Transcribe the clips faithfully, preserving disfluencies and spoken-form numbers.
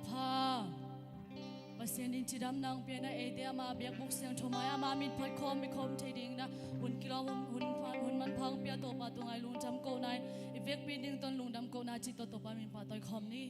Pha, Pasian in cidamna hong pia in ah, eite ama biakbuk siangtho mai-ah ama min phat khawm, i khawm thei dingin ah hun kilawm, hun, hun, hun manpha hong pia Topa tungah i lungdam kohna in, i vekpi ding tawh lungdam kohna cih tawh Topa min phat tawh i khawm ni.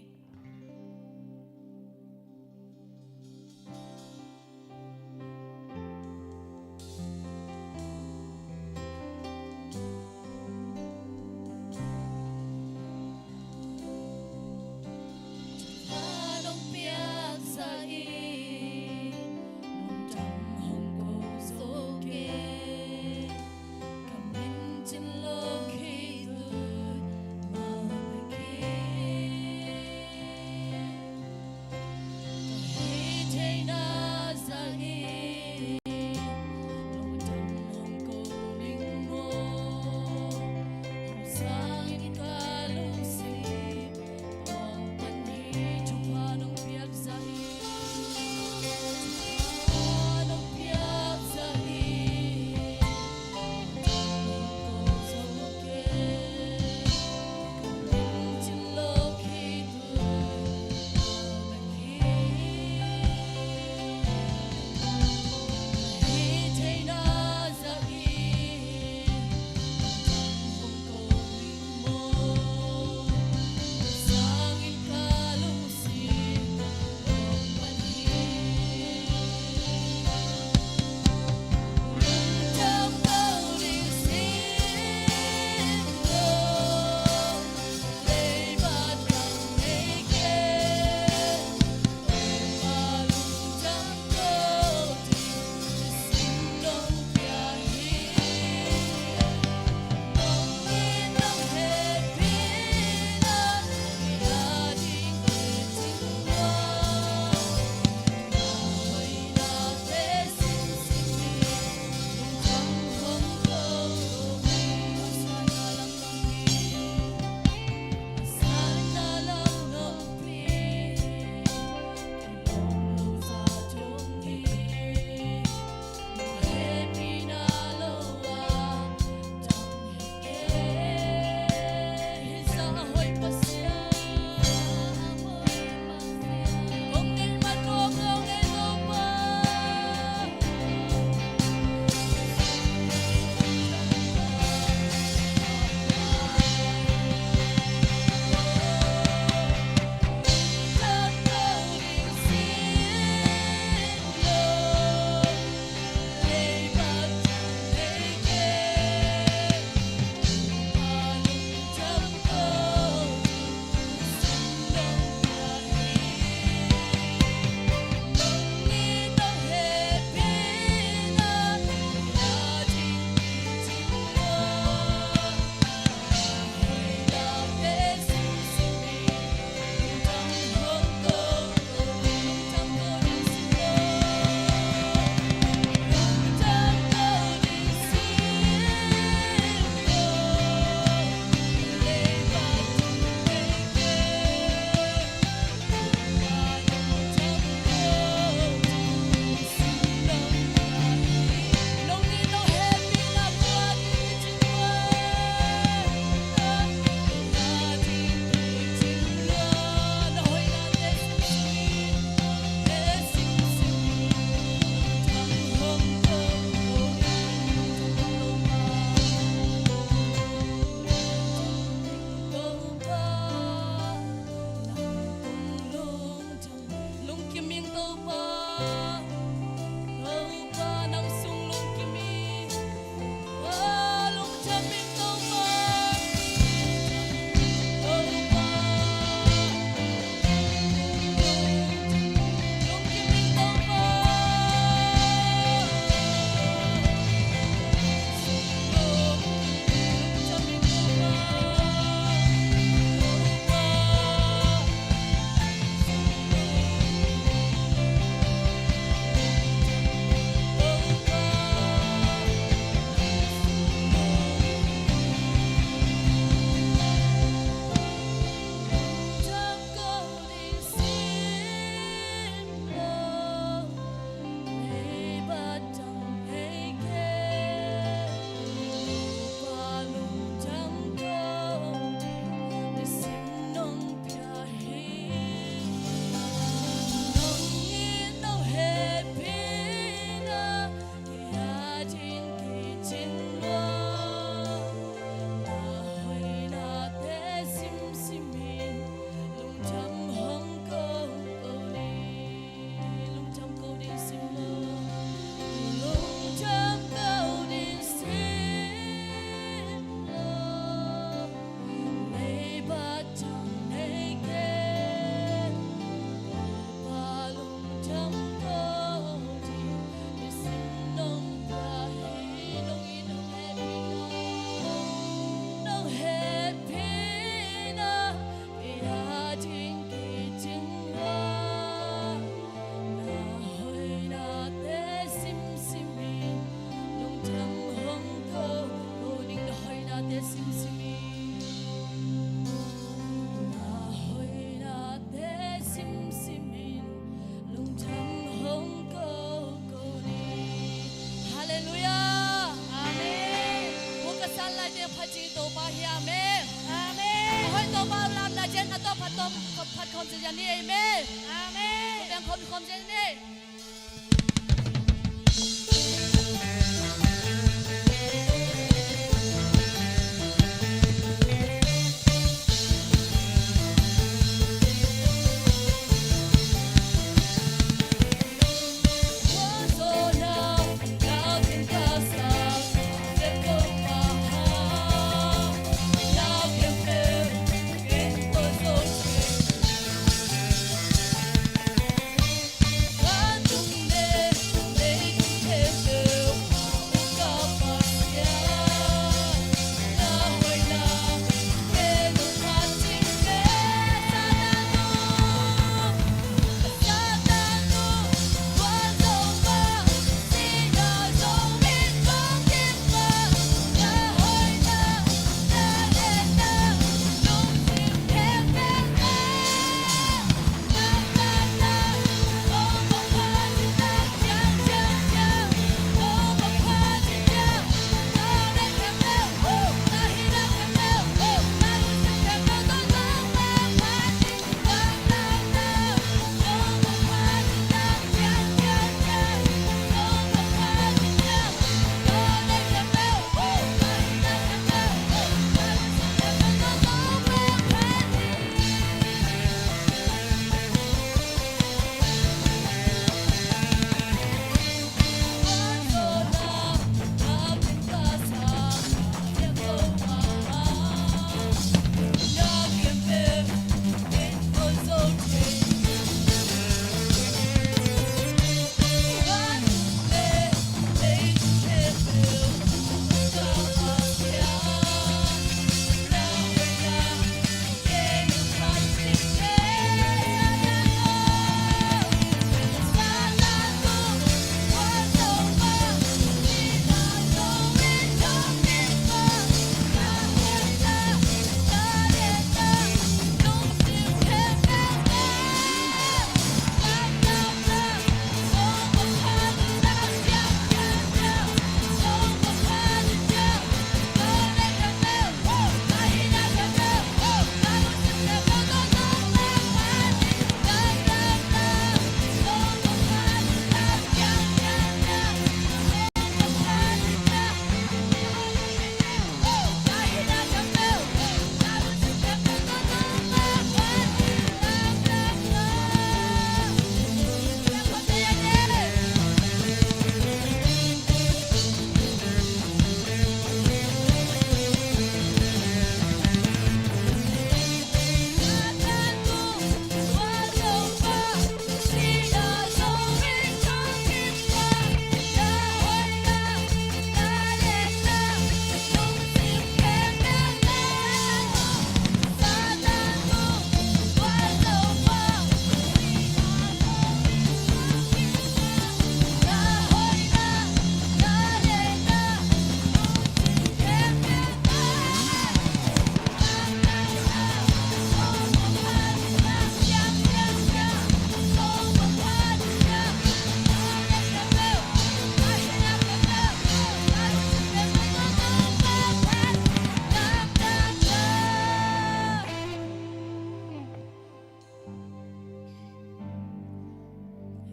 Khawm sia ni, amen. Amen. Khawm khawm sia ni.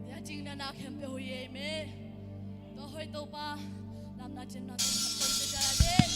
Tua cingin na khempeuh hi ei me. Tua hoih Topa lamna cin na tawh khat tawh sia ding.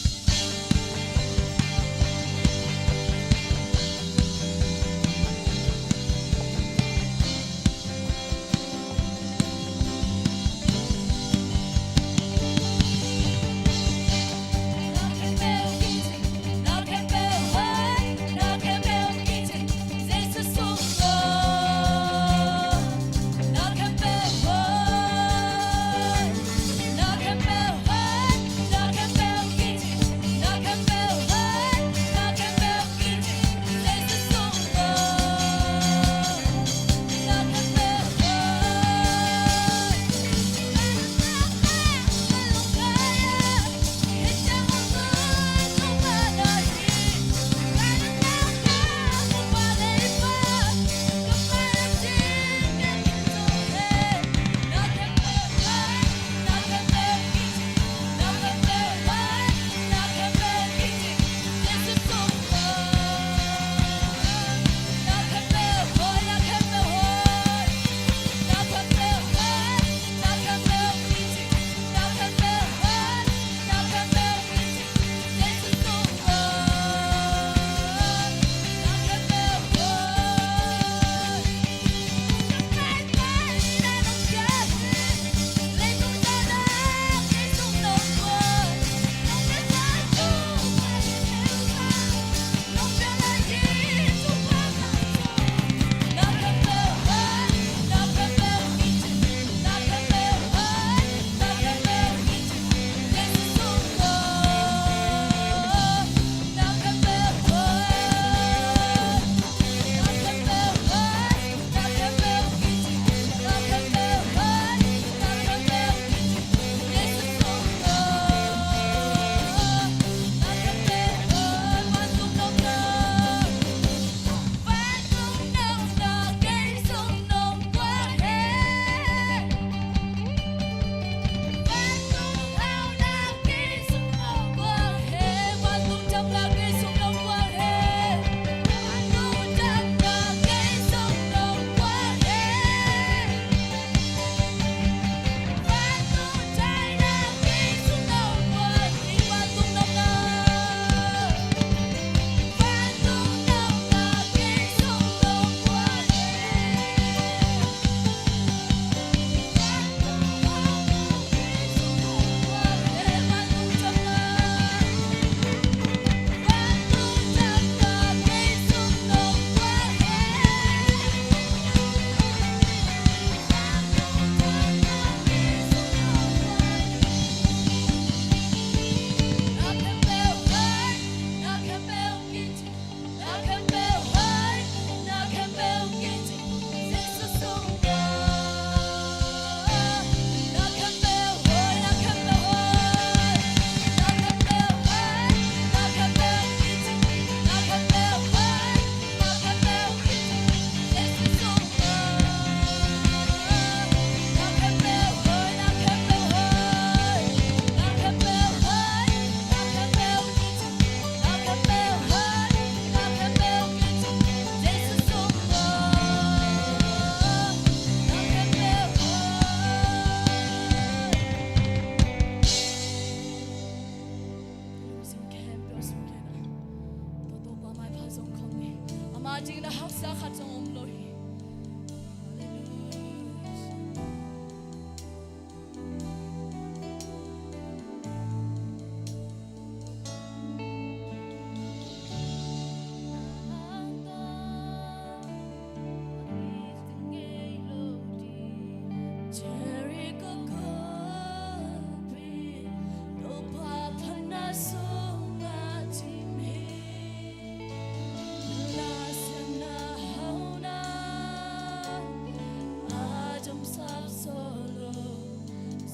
khat zong om lo hi. Hallelujah. Jericho khuapi, Topa phatna sungah thim hi. Na siamna hauhna a damsak solo,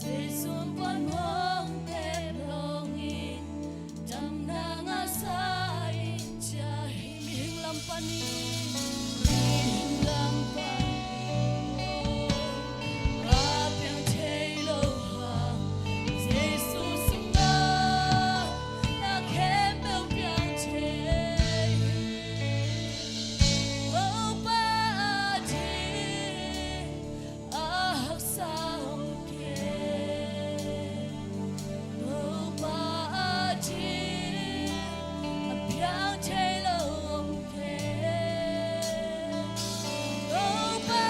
Jesu puan hong tep lawngin damna ngahsa in ciah hi. Mihing lam panin, mihing lam panin a piang thei lo hang, Jesu sungah na khempeuh piang thei hi. Topa ading a haksa om kei. Topa ading a piang thei lo om kei. Topa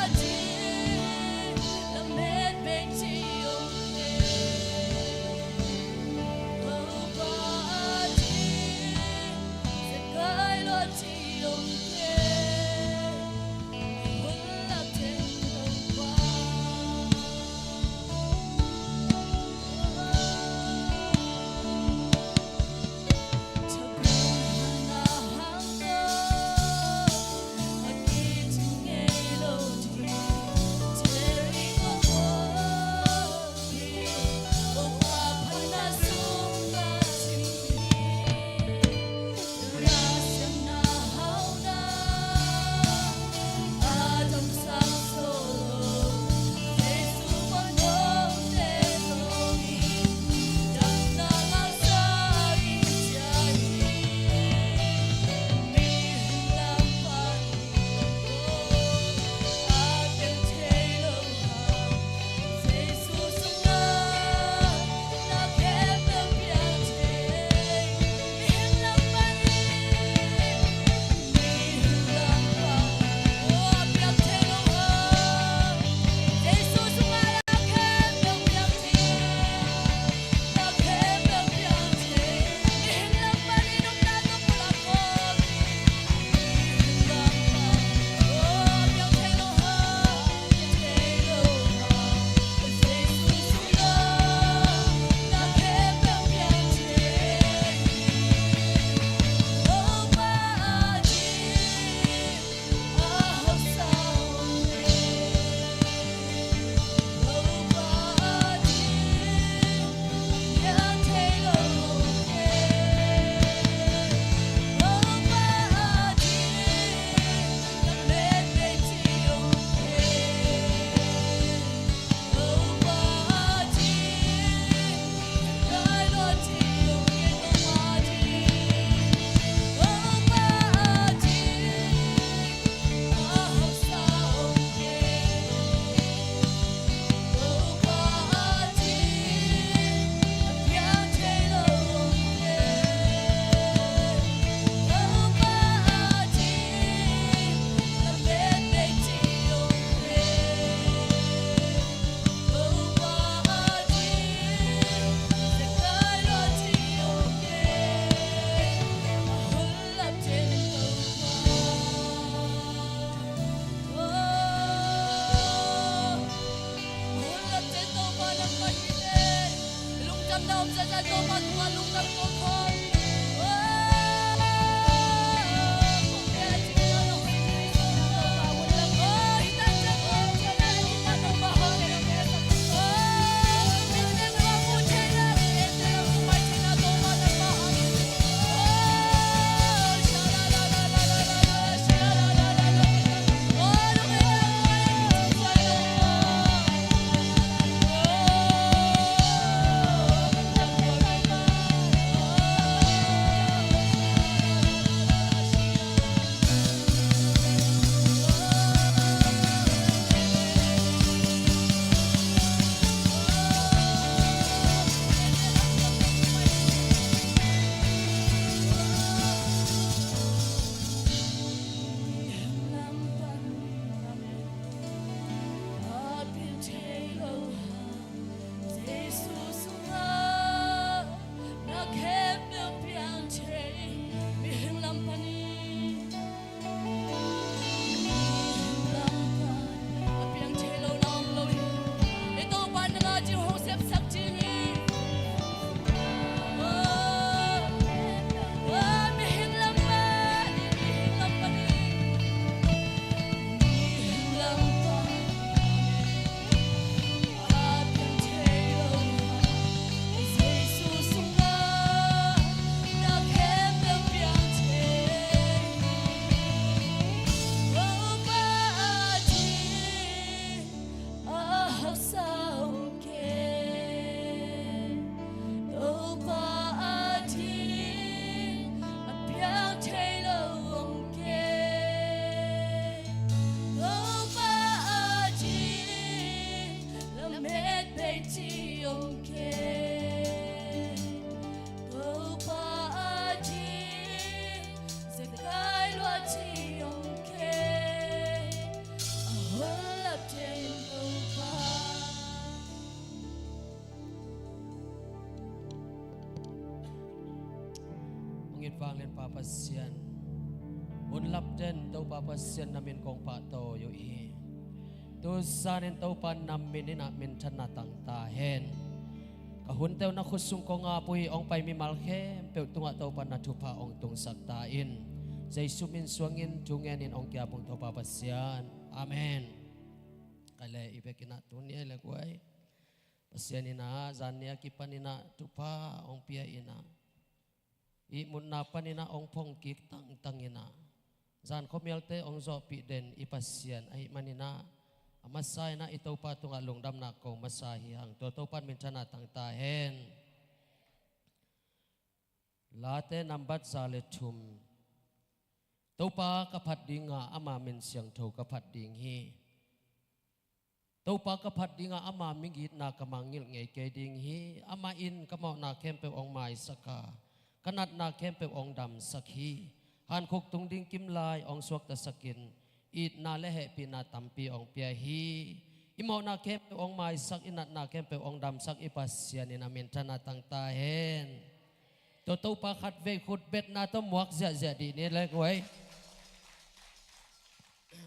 ading lamet bei ci om kei. Topa ading zekai lua ci om kei. Vanglian Pa Pasian, hun lap den Topa Pasian na min kong pahtawi uh hi. Tu zanin Topa na min in ah minthanna tang ta hen. Ka hunte uh na khut sung kong ap uh hi. Hong pai mimal khempeuh tungah Topa na thupha hong tungsak ta in. Jesu min suangin thu ngenin hong ki-ap ung Topa Pasian. Amen. Kei le i bek in ah tuni a le guai Pasian in ah zan ni a kipan in ah thupha hong pia in ah, ihmutna pan in ah hong phong kik tangtang in ah, zan khuamialte hong zawhpih den i Pasian ahih man in ah, a masa in ah i Topa tungah lungdamna ko masa hi hang. Tua Topa in minthanna tang ta hen. Late nambat za le thum. Topa ka phat ding a, ama min siangtho ka phat ding hi. Topa ka phat ding a, ama migitna ka mangngilh ngei kei ding hi. Amah in ka mawhna khempeuh hong maisak a, ka natna khempeuh hong damsak hi. Hankhuk tung ding kim lai hong suaktasak in, itna le hehpihna tampi hong pia hi. I mawhna khempeuh hong maisak, i natna khempeuh hong damsak i Pasian in a minthanna tang ta hen. Tua Topa khatvei khut betna tawh muak ziahziah dih ni le guai.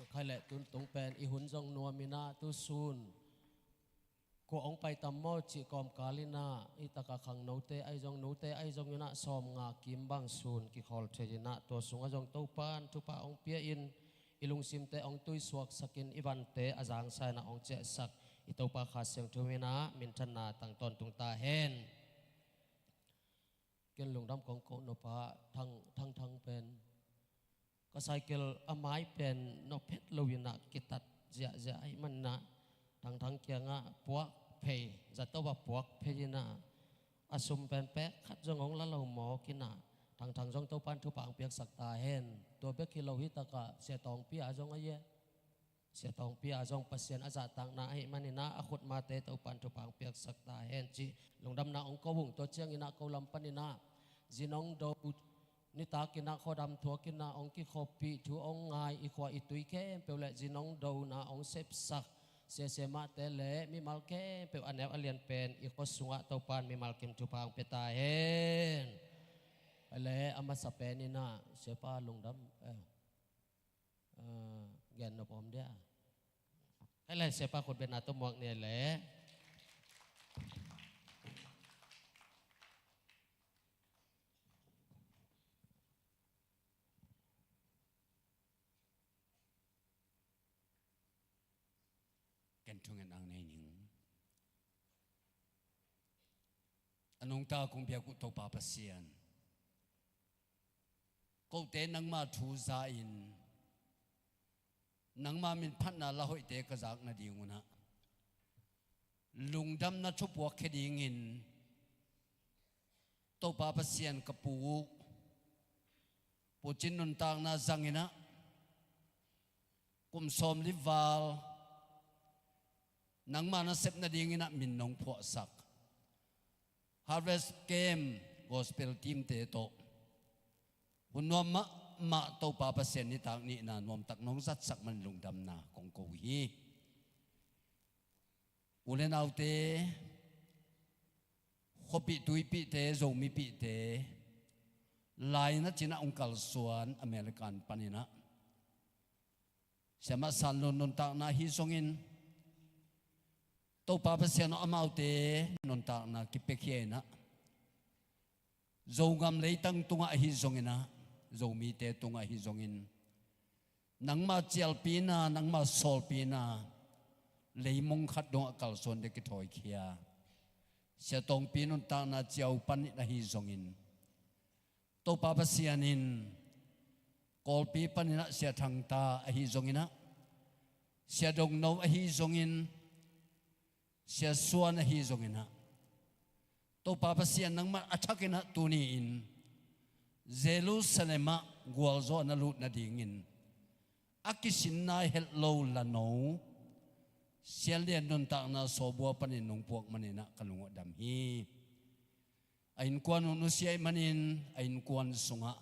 Khai le tun tung pen i hun zong nuam in ah, tu sun kua hong pai tam maw cih kawmkal in ah, i tak a khangnote ahi zong, nute ahi zong in ah sawmnga kim bang sun kikhawl thei in ah, tua sungah zong Topa in thupha hong pia in, i lungsimte hong tuisuaksak in, i vante a zangsa in ah hong ciahsak i Topa Kha Siangtho in ah minthanna tang tawntung ta hen. Ken lungdam kong ko nop a, Thang, Thang Thang pen ka cycle a mai pen nop het lo in ah kitat ziahziah ahih man in ah, Thang Thang kiangah puak phei, zato a puak phei in ah, a sum pen pek khat zong hong la lo mawk in ah, Thang Thang zong Topa in thupha hong piaksak ta hen. Tua bek hi lo, hi tak a Sia Tawngpi a zong a ye Sia Tawngpi a zong Pasian a zahtakna ahih man in ah, a khutmate Topa in thupha hong piaksak ta hen cih lungdamna hong ko ung. Tua ciang in ah ko lam pan in ah, zin hong do, nitak in ah khuadam thuak in ah hong kikhoppih, thu hong ngai i khua i tui khempeuh le zin hong dona hong sepsak Sia Sia Mahte le mimal khempeuh a neu a lian pen i khua sungah Topa in mimal kim thupha hong pia ta hen. Le a masa pen in ah Siapa lungdam, eh, gen nop om dia. Khai le Siapa khut betna tawh muak ni le. Ken thungen ang nei ning. A nungta kong biak uh Topa Pasian, kote nangma thu za in, nangma min phatna la hoihte ka zak nading un ah, lungdamna thupuak khia dingin Topa Pasian ka pu uh, Pu Cin nuntakna zang in ah, kum sawmli val nangma nasep nading in ah min nong phuahsak Harvest Camp Gospel Team-te tawh hun nuam mahmah Topa Pasian nitak nihna nuamtak nong zatsak man lungdamna kong ko hi. U le naute, khuapih tuipihte, Zomipihte, laina cin ah hong kalsuan American pan in ah, Siamah San Lun nuntakna ahi zongin, Topa Pasian aw, amaute nuntakna kipiakhia in ah, Zogam leitang tungah ahi zongin ah, Zomite tungah ahi zongin, nangma cialpina, nangma sawlpina, leimong khat dongah kalsuan ding kithawikhia Sia Tawngpi nuntakna ciau panin ahi zongin, Topa Pasian in Kawlpi panin ah Sia Thangta ahi zongin ah, Sia Dongno ahi zongin, Sia Suan ahi zongin ah, Topa Pasian nangmah a thakin ah tuni-in Jerusalem ah gualzawh a na lut nadingin a kisin nai het lo lano Sia Lian nuntakna sawbua panin nong puak manin ah ka lung uh a dam hi. A innkuan uh nusia ahih manin a innkuan sungah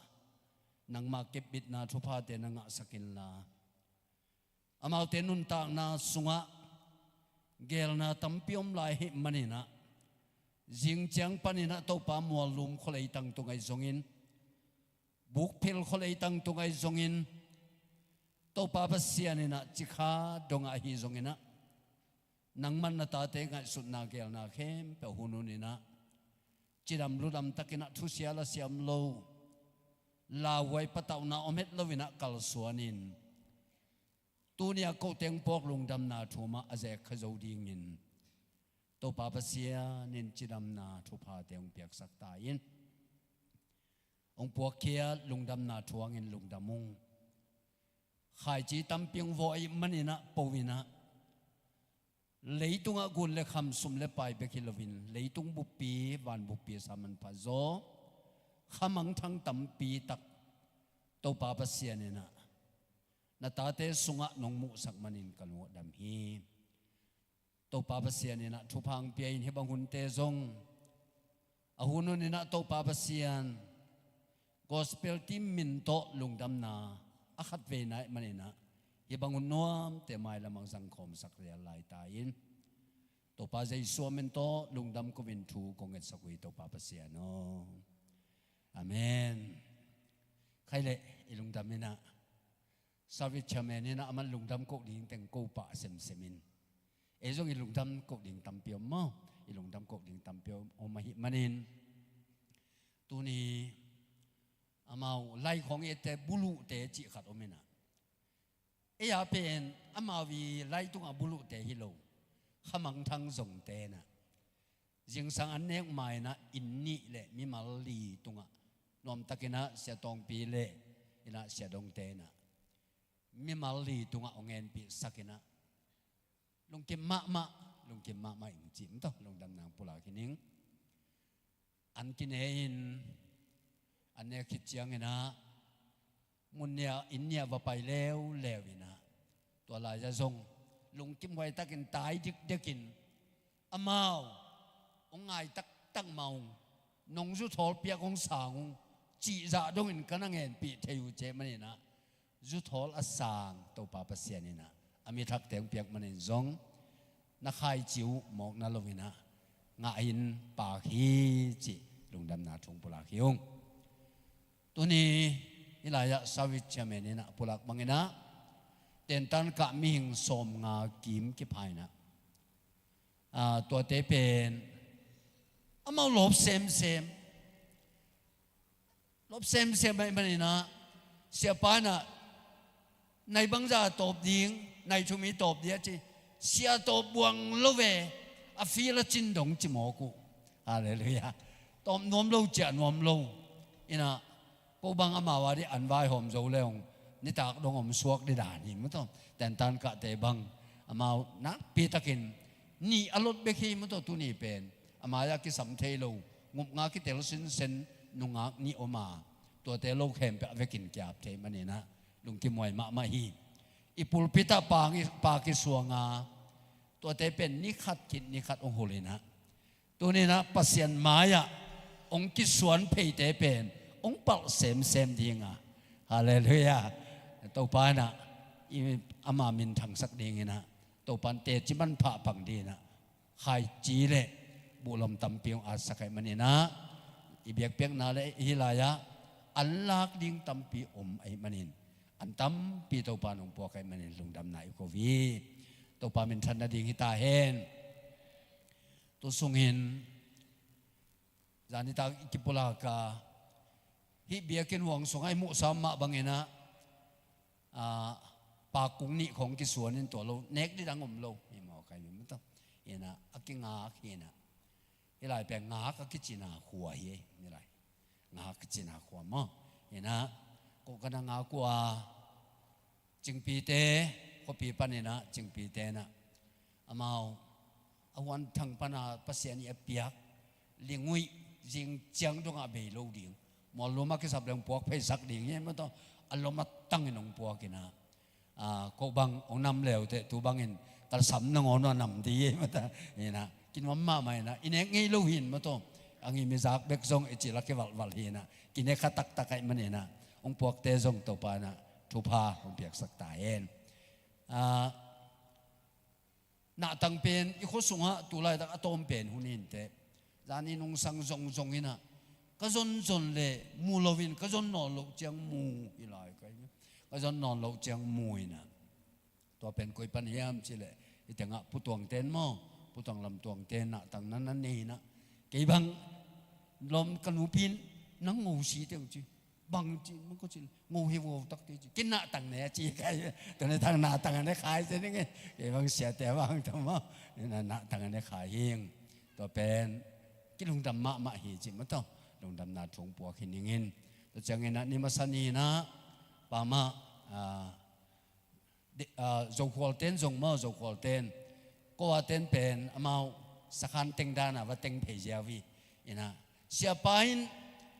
nangma kepbitna thuphate na ngahsak inla, amaute nuntakna sungah geelna tampi om lai ahih manin ah, zing ciang panin ah Topa muallum khualeitang tung ahi zongin, Bukphil khualeitang tung ahi zongin, Topa Pasian in ah cikha dongah ahi zongin ah, nangman na tate ngaihsutna geelna khempeuh hun hun in ah, cidam ludam takin ah thusia lasiam lo, lauhuai patauhna om het lo in ah kalsuan in, tuni a kote hong puak lungdamna thu mah a zeek kha zo dingin, Topa Pasian in cidamna thuphate hong piaksak ta in, hong puakkhiat lungdamna thu hangin lungdam ung. Khaici tampi hong vawh ahih manin ah, po in ah, leitungah gun le kham, sum le pai bek hi loin, leitung buppi, van buppi a sa manpha zaw, kha mangthang tampi tak Topa Pasian in ah, na tate sungah nong muhsak manin ka lungdam hi. Topa Pasian in ah thupha hong pia in, hih bang hunte zong a hun hun in ah Topa Pasian gospel team min tawh lungdamna a khatveina ahih manin ah, hih bang hun nuamte mailam ah zangkhawmsak lial lai ta in, Topa Jesu a min tawh lungdam ko-in thu kong ngetsak uh hi, Topa Pasian aw. Amen. Khai leh i lungdam in ah, service chairman in ah aman lungdam koh ding teng ko pah semsem in, ei zong i lungdam koh ding tampi om maw? I lungdam koh ding tampi om, om ahih manin, tuni amau lai khawng i ette buluhte cih khat om in ah, ei a pen amau i lai tungah buluhte hi lo, kha mangthang zongte in ah, zingsang an nek ma in ah, inn nih le mimal li tungah, nuamtakin ah Sia Tawngpi le in ah Sia Dongte in ah, mimal li tungah hong ngenpihsak in ah, lungkim mahmah, lungkim mahmah ing ci-in tawh lungdamna hong pulak hi ning. An kine in, an nek khit ciangin ah, mun nih ah, inn nih ah va pai leuleu in ah, tua lai-ah zong lungkimhuai takin, tai dikdekin, amau hong ngai taktak mah ung, nong zuthawl piak hong sang ung, cih zah dongin ka na ngenpih thei uh cih manin ah, zuthawl a sang Topa Pasian in ah, a mi thakte hong piak manin zong, na khaici uh mawkna lo in ah, ngah in, paak hi cih lungdamna thu hong pulak hi ung. Tuni hih lai-ah service chairman in ah pulak bangin ah, tentan kah mihing sawmnga kim kipha in ah, ah, tuate pen amau lawp semsem, lawp semsem ahih manin ah, siapa in ah, nai bangzah tawp ding, nai thum i tawp ding a ci, sia tawp buang lo ve, a feel a cin dong ci mawk uh. Halleluiah. Tawp nuam lo, ciah nuam lo. In ah, ko bang amau a dih an vaihawm zo le hong, nitak dong om suak dih dan hi maw tawh. Tentan kahte bang, amau nakpi takin, nih a lot bek hi maw tawh, tuni pen a mai-ah kisam thei lo, ngupnga kitel sinsen nungak nih om a, tuate lo khempeuh a vekin ki-ap thei manin ah, lungkimhuai mahmah hi. I pulpit ah pa, pa kisuang a, tuate pen ni khat khit ni khat hong hul in ah, tuni in ah Pasian mai-ah hong kisuan pheite pen hong palh semsem ding a. Halleluiah. Topa in ah, i, ama minthangsak dingin ah, Topa in teci manpha pang dingin ah, khaici le buhlom tampi hong atsak ahih manin ah, i biakpiakna le hih lai-ah an lak ding tampi om ahih manin, an tampi Topa in hong puak ahih manin lungdamna i ko hi. Topa minthan nading hi ta hen. Tu sungin, zanitak i kipulak a, hih biakinn huang sungah i muhsa mah bangin ah, ah, pakung nih khawng kisuan in, tua lo nek dih dang om lo hi maw, kai mi maw tawh. In ah, a kingak hi in ah, hih lai pen ngak a kicina khua hi, hih lai. Ngak a kicina khua maw. In ah, ko ka na ngak uh a, Cingpite, khuapi panin ah, Cingpite in ah, amau a huan thang pan a Pasian in a piak linguih, zing ciang dongah bei lo ding, muallum a kisap leng puak pheisak ding hi maw tawh, a lom a tangin hong puak in ah, ah, ko bang hong nam leuteh, tu bangin ka sam nangawn uh a nam ding hi maw tawh. In ah, kinuam mahmah in ah, i nek ngei lo hi maw tawh, a ngim i zak bek zong i cil a kivalhvalh hi in ah, kinek kha taktak ahih manin ah, hong puakte zong Topa in ah thupha hong piaksak ta hen. Ah, nahtang pen i khua sungah tu laitak a tawm pen hun hi inteh, zani nungsang zongzong in ah, Ka zonzon le mu loin ka zon nawn loh ciang mu hi lai ka hi. Ka zon nawn loh ciang mu hi na. Tua pen koi pan hiam cih leh, i tengah Pu Tuangten maw, Pu Tuang Lam Tuangten nahtang na na nei na. Kei bang lawm ka nupi in, nang ngo si teng ci. Bang ci, mah ko ci, ngo hi vuau tak te ci. Ken nahtang ne a ci kai. Tua ne tang nahtang a ne khai ci ning e. Kei bang siate bang tawh maw. Nahtang a ne khai hing. Tua pen kilungdam mahmah hi ci maw tawh. Lungdamna thu hong puak hi ning in. Tua ciangin ah ni masa ni in ah, pa mah, ah, Zokhawlten zong maw, Zokhawlten. Ko-aten pen amau sakhan teng dan a va teng phei ziau hi. Ina, siapa in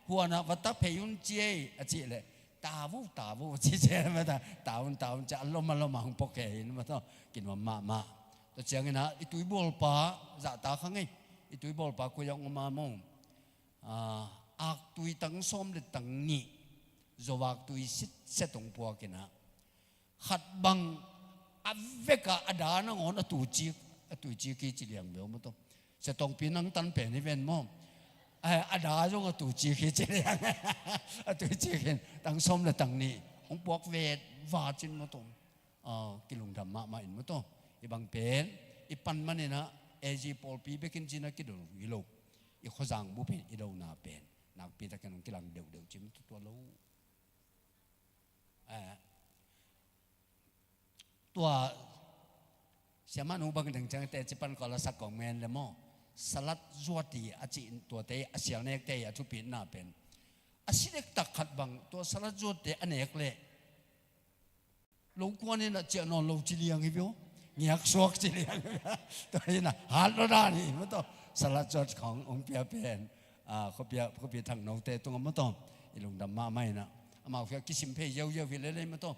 huan ah va ta phei un ci ei a cih leh, ta vo, ta vo a ci ciang, ta un, ta un ci a, a lom a lom a hong pok khe hi maw tawh, kinuam mahmah. Tua ciangin ah i tuibawlpa zahtak hang ei. I tuibawlpa koi ah hong om a maw. Ah, aktui tang sawm le tang nih, zo aktui sitset hong puak in ah, khat bang a vek a, a da nangawn a tuicik, a tuicik hi ci liang ve maw tawh. Sia Tawngpi, nang tan pen hi ven maw. A, a da zong a tuicik hi ci liang. A tuicik hi in tang sawm le tang nih hong puak vet vat cin maw tawh. Ah, kilungdam mahmah in maw tawh. Hih bang pen i pan man in ah, A G pawlpi bek in ci-in ah kido hi lo. I khuazang bup in i dona pen nakpi takin hong kilang deuhdeuh ci maw tawh, tua lo. Eh, tua siamah nu bang dang ciang teci pan kawla sak kong men le maw. Salat zuat hi a cih tuate, a sial nekte hi a thupitna pen. A si dektak khat bang tua salat zuatte a nek leh lo kuan in ah ciah nawn lo ci liang hi bia. Ngiak suak ci liang hi bia. Tua hi in ah hat lo dan hi maw tawh. Salat zuat khong hong pia pen, ah, khuapia, khuapi thang note tungah maw tawh. I lungdam mahmah in ah. Amau khia kisim phei ziauziau hi lelei maw tawh.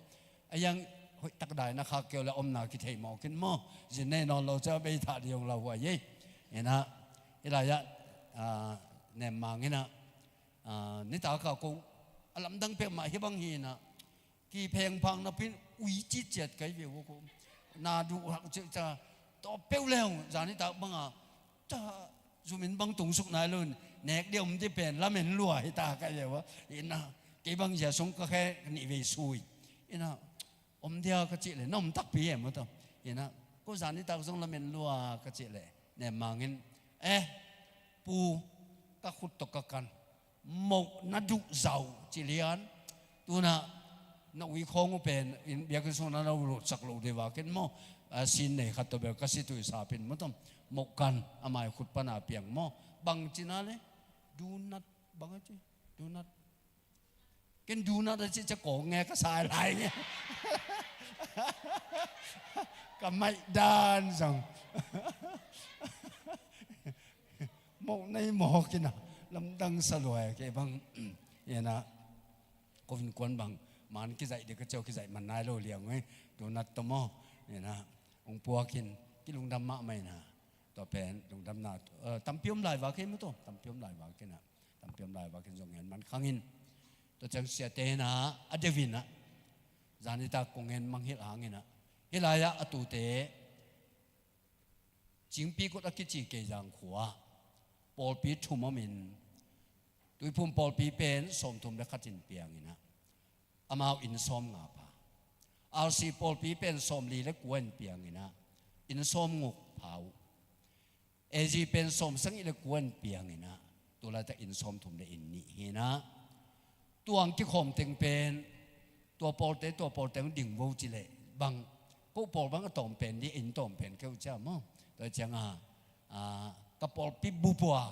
A yang hoih tak dai na khak keu le omna kithei mawk in maw. Zin nei nawn lo ciang a bei thah ding hong lauhuai ei. In ah, hih lai ah, ah, nemmang in ah, ah, nitak a ko a lamdang peuhmah hih bang hi in ah, kiphengphak napi in ui citciat ka hi ve uh ko. Na duh hak ciah ca tawp peuh leng zan nitak bang a, ca zumin bang tung suk nai lo in, nek dia om di pen lamen lua hi ta ka hi ve uh. In ah, kei bang zia sung ka khe nih vei sui. In ah, om dia ka cih leh, na om takpi hi maw tawh. In ah, ko zan nitak zong lamen lua ka cih leh, nemmang in, eh, pu, ka khut tawh ka kan, moh na duh zau ci lian. Tu-in ah na ui khawng uh pen in biakinn sung na na lutsak lo ding vakin maw. Ah, sin nei khat tawh bel ka situi sap in maw tawh. Moh kan, a mai khut pan a piang maw. Bang ci na leh, donut bang a ci, donut. Ken donut a cih ciang kawng nge ka sai lai nge. Ka maih dan zong. Moh nei mawk in ah, lamdang sa lua e, kei bang. In ah, ko innkuan bang man kizaih ding ka ci uh, kizaih man nai lo liang uh e. Donut tawh maw. In ah, hong puak in, kilungdam mahmah in ah. Tua pen lungdamna, eh, tampi om lai vak hi maw tawh, tampi om lai vak in ah. Tampi om lai vak in zong ngen man khang in. Tua ciang siate in ah a deuh in ah, zan nitak kong ngen mangngilh hang in ah, hih lai ah a tute Cingpikut a kici Keizang khua ah pawlpi thum om in, Tuiphum pawlpi pen sawmthum le khat in piang in ah, amau inn sawmnga pha. R C pawlpi pen sawmli le kua in piang in ah, inn sawmguk pha uh. A G pen sawmsagih le kua in piang in ah, tu laitak inn sawmthum le inn nih hi in ah, tua hong kikhawm teng pen, tua pawlte, tua pawlte hong ding vo ci leh bang, ko pawl bang a tawm pen ding, inn tawm pen keu cia maw. Tua ciang a, ah, ka pawlpi bup uh a,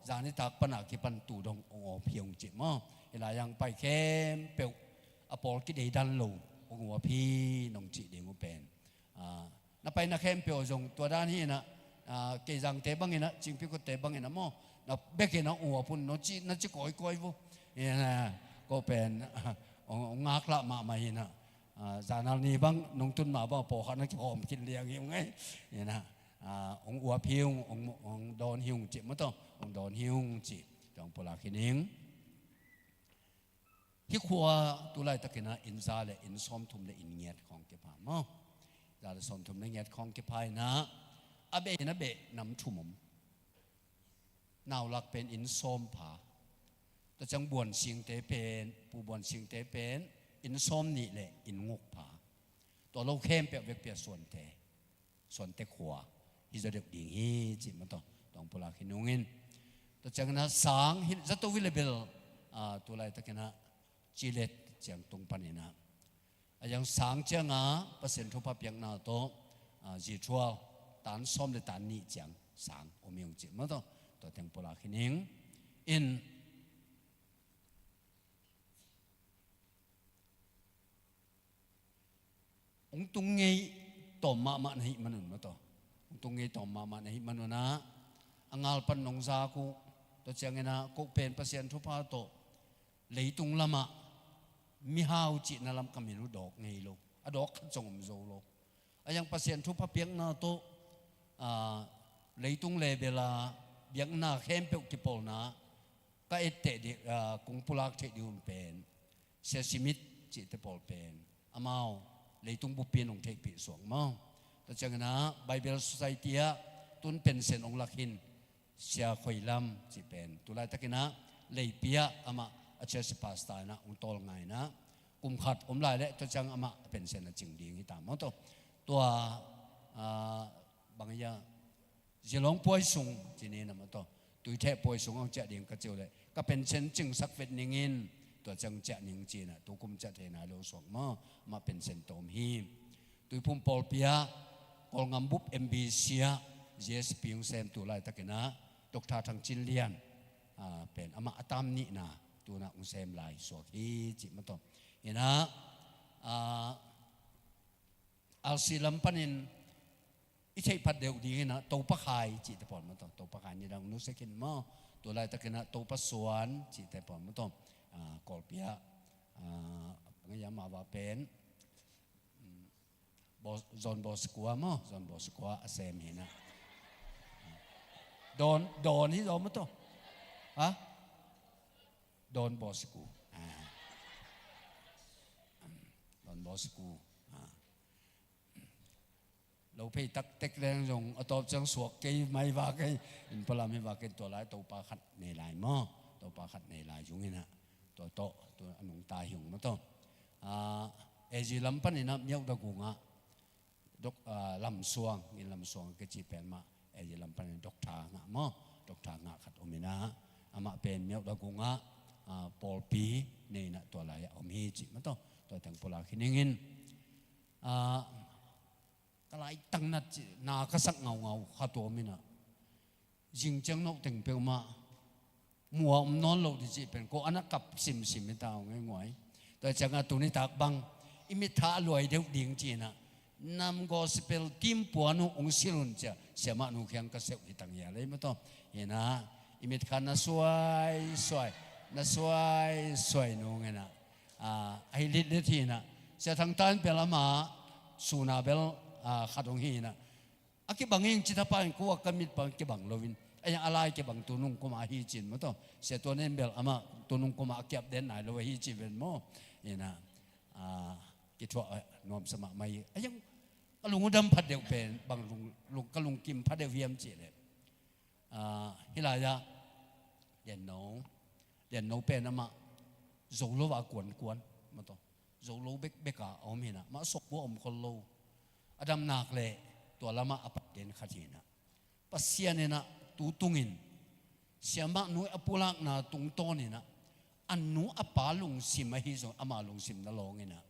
zan nitak pan a kipan tu dong hong awp hi ung ci maw. Hih lai ah hong pai khempeuh a pawl kideidan lo hong awp hi nong cih ding uh pen, ah, na paina khempeuh zong tua dan hi in ah, ah, Keizangte bang in ah, Cingpikutte bang in ah maw, na bek in ah awp un, na ci, na ci kawikawi vo. In ah, ko pen, ah, hong, hong ngaklah mahmah hi in ah, ah, zanal ni bang nong tun ma bang pawlkhat na kihawm khin liang hi ung ei. In ah, ah, hong awp hi ung, hong, hong dawn hi ung ci maw tawh, hong dawn hi ung ci. Tua hong pulak hi ning. Hih khua tu laitakin ah inn za le inn sawmthum le inn giat khawng kipha maw. Za le sawmthum le giat khawng kipha in ah, a beh in a beh nam thum om. Naulak pen inn sawm pha. Tua ciang Buan Singte pen, Pu Buan Singte pen inn sawm nih le inn nguk pha. Tua lo khempeuh vekpi a Suante, Suante khua hi zaw deuh ding hi cih mah tawh, tua hong pulak hi nungin. Tua ciangin ah sang hi, zato hi le bel, ah, tu laitakin ah Cilet ciang tung panin ah, a yang sang ciangah Pasian thupha piakna tawh, ah, zithual tan sawm le tan nih ciang sang om hi ung cih mah tawh, tua teng pulak hi ning. In hong tung ngei tawm mahmah na hih manun mah tawh. Hong tung ngei tawm mahmah na hih manun ah, a ngal pan nong zak uh, tua ciangin ah ko pen Pasian thupha tawh leitung lamah mihau cihna lam ka mil uh dawk ngei lo. A dawk khat zong om zo lo. A yang Pasian thupha piakna tawh, ah, leitung level ah biakna khempeuh kipawlna ka etteh ding, ah, kong pulak theih ding un pen Sia Simit cihte pawl pen amau leitung buppi in hong theihpih suak maw. Tua ciangin ah Bible Society ah tun pension hong lak hi in, Sia Khoi Lam cih pen tu laitakin ah Leipi ah amah a church pastor in ah hong tawlnga in ah, kum khat om lai leh tua ciang amah a pension a cing ding hi ta maw tawh. Tua, ah, bang hiam, Zilong puai sung cih ni na mah tawh, Tuitheh puai sung hong ciah ding ka ci uh leh, ka pension cingsak vet ning in, tua ciang ciah ning ci in ah, tu kum ciah thei nai lo suak maw, amah pension tawh om hi. Tuiphum pawlpi ah, Kawlngam bup M B C ah Z S P hong sem tu laitakin ah, Doctor Thang Cin Lian, ah, pen amah a tam nihna tu in ah hong sem lai suak hi cih mah tawh. In ah, ah, R C lam panin i theih phat deuh ding in ah Topa Khai cihte pawl mah tawh, Topa Khai nidang nusia khin maw. Tu laitakin ah Topa Suan cihte pawl mah tawh, ah, Kawlpi ah, ah, bang hiam, amah va pen, um, Bo-, John Bosco ah maw, John Bosco ah a sem hi in ah. Don, Don hi zaw mah tawh. Ha? Don Bosco. Ah. Don Bosco. Ah. Lo phei taktek leng zong a tawp ciang suak kei mai va kei. In palam hi va kei, tua lai Topa khat nei lai maw. Topa khat nei lai zong in ah. Tua tawh, tua a nungta hi ung mah tawh. Ah, A Z lam panin ah Myauk Dagung ah, Dok-, ah, Lam Suang, in Lam Suang ka ci pen mah, A Z lam panin Doctor Ngah maw. Doctor Ngah khat om in ah, amah pen Myauk Dagung ah, ah, pawlpi nei in ah tua lai ah om hi cih mah tawh. Tua teng pulak hi ning in. Ah, ka laitak nat cih, na ka sak ngaungau khat om in ah, zing ciang noh teng peuhmah mu a om nawn lo ding cih pen ko a na kap simsim hi ta uh ngeinguai. Tua ciangah tuni tak bang i mitthah a luai deuh ding ci in ah, nam gospel team puan uh hong silh un ci-a siamahnu kiang ka seuh hi tang hi a lei mah tawh. Hi in ah, i mit khat na suaisuai, na suaisuai nung in ah, ah, a hi litlit hi in ah, Sia Thang Tan bel amah sun a bel, ah, khat hong hi in ah, a kibang ing ci ta pah in, ko a ka mit bang kibang lo in, a yang a lai kibang tu nung kum ah hi ci in mah tawh. Sia Tuan in bel amah tu nung kum ah a kiap den nai lo a hi ci ven maw. Hi in ah, ah, kithuah, eh, nuamsa mahmah hi. A yang ka lung uh dam pha deuh pen, bang lung, lung, ka lungkim pha deuh hiam cih leh, ah, hih lai-ah Lianno, Lianno pen amah zo lo a kuankuan mah tawh, zo lo bekbek a a om hi in ah, mah sokbu a om khol lo. A dam nak leh tua lamah a pai den khat hi in ah, Pasian in ah tu tungin siamahnu a pulakna tungtawn in ah, a nu a pa lungsim ahi zong ama lungsim na lawng in ah,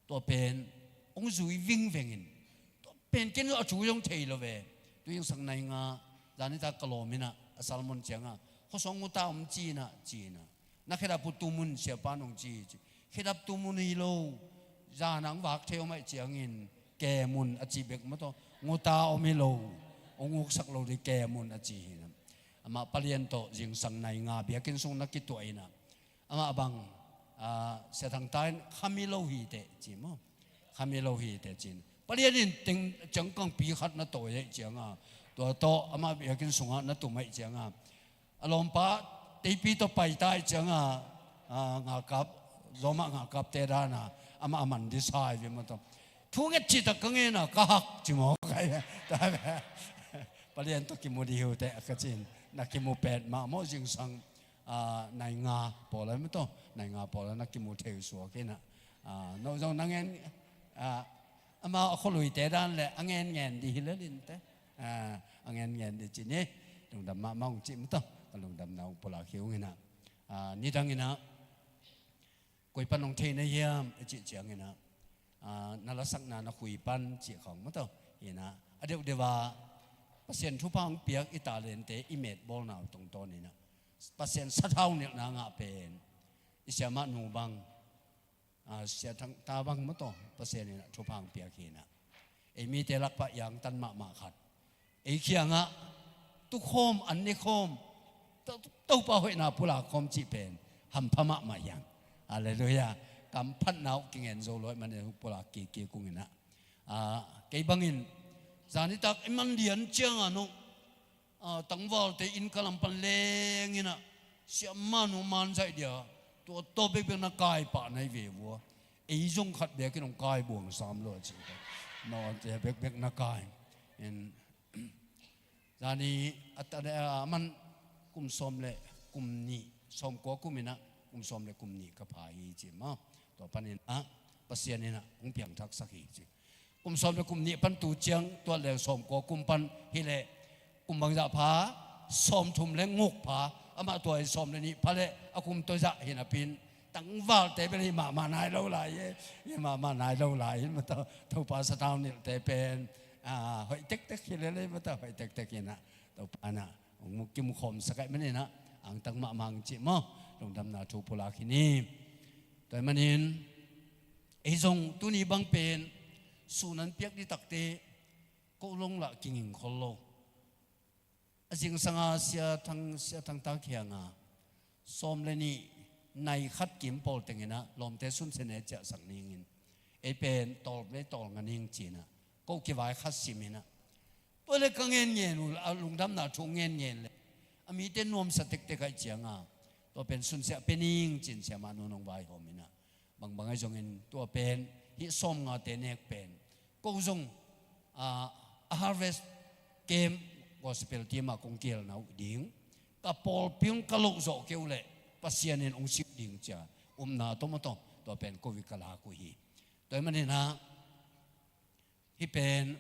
tua pen hong zui vingveng in, tua pen ken a thu zong thei lo ve. Tu zingsang nai nga, zan nitak ka lawm in ah, a sermon ciangah, khuasung nguta om ci in ah, ci in ah, na khedap uh tum un, siapa nong ci, ci. Khedap tum un hi lo, zan ah hong vak thei om ahih ciangin kem un a ci bek mah tawh, nguta om hi lo, hong uksak lo ding, kem un a ci hi in ah. Amah Pa Lian tawh zingsang nai nga biakinn sung na kituah in ah, amah bang, ah, Sia Thang Tan in khami lo hi teh ci maw. Khami lo hi teh ci in. Pa Lian in teng ciangkangpi khat na tawi ahih ciangah, tua tawh amah biakinn sungah na tum ahih ciangah, a lawmpa teipi tawh pai ta ahih ciangah, ah, ngakap, zawmah ngakapte dan a, amah a man ding sa hi ve mah tawh. Thu nget cihtak ka ngen a, ka hak ci maw kai. Pa Lian tawh kimu ding hi uh teh ka ci in. Na kimu pet mah maw zingsang. ah, nai nga pawl a maw taw, nai nga pawl a na kimu thei uh suak hi na. Ah, no zong na ngen, ah, amau a khualuite dan le a ngen ngen dih hi le linte. Ah, a ngen ngen dih ci ni. Lungdam mahmah ung cih maw taw, ka lungdamna ung pulak hi ung hi na. Ah, nidang hi na, koi pan hong thei na hiam i cih ciang hi na, ah, na lasakna na khui pan cih khawng maw taw hi na, a deuhdeuh a Pasian thupha hong piak i talente i metbawlna uh tungtawn hi na, Pasian sathau nilhna ngah pen i siamah nu bang, ah, sia thang ta bang maw taw, Pasian in a thupha hong piak hi na. Ei mite lak pah iangtan mahmah khat, ei kiangah tukhawm an nekhawm, To-, Topa hoihna pulak khawm cih pen hampha mahmah hiang. Halleluiah. Kamphatna uh kingen zo lo ahih manin uh pulak kik kik ung hi na. Ah, kei bangin zanitak i man lian ciangin uh, ah, tangvalte inn ka lam pan leng hi na, siamah nu man zaih dia, tua tawh bekbek na kai pah na hi ve vua. Ei zong khat bekin hong kai buang sam lo a ci. Nawte bekbek na kai. En, zani a ta-, a man kum sawm le kum nih, sawmkua kum hi na, kum sawm le kum nih ka pha hi ci maw. Tua panin ah Pasian in ah hong piangthaksak hi ci. Kum sawm le kum nih pan tu ciang tuat le sawmkua kum pan hi leh kum bangzah pha, sawmthum le nguk pha, amah tua hi sawm le nih pha le a kum tua zah hi napi in tangvalte bel hi mahmah nai lo lai hi, hi mahmah nai lo lai hi maw taw, Topa sathau nilhte pen, ah, hoih tektek hi lel hi maw taw, hoih tektek hi na, Topa in ah hong mu kimu khawmsak ahih manin ah angtang mahmah ung cih maw, lungdamna thu pulak hi ni. Tua ahih manin ei zong tuni bang pen sun an piak dih takte ko long lah kinging khol lo. A zingsanga Sia Thang, Sia Thang Tak Hiang a sawm le nih nai khat kim pawl teng in ah lawmte sunsia ne ciahsak ning in, ei pen tawl le tawl nga ning ci in ah ko kivai khat sim in ah, tua le ka ngen ngen uh a lungdamna thu ngen ngen le a mite nuamsa tektek ahih ciang a tua pen sunsia pia ning ci in siamah nu in hong vaihawm in ah, bangbang ahi zongin tua pen hih sawmngate nek pen ko zong, ah, a Harvest Camp Gospel Team ah kong kihelna uh ding, ka pawlpi un ka loh zawh kei uh leh Pasian in hong sik ding ci a upna tawh maw taw, tua pen ko vei ka lak uh hi. Tua ahih manin ah hih pen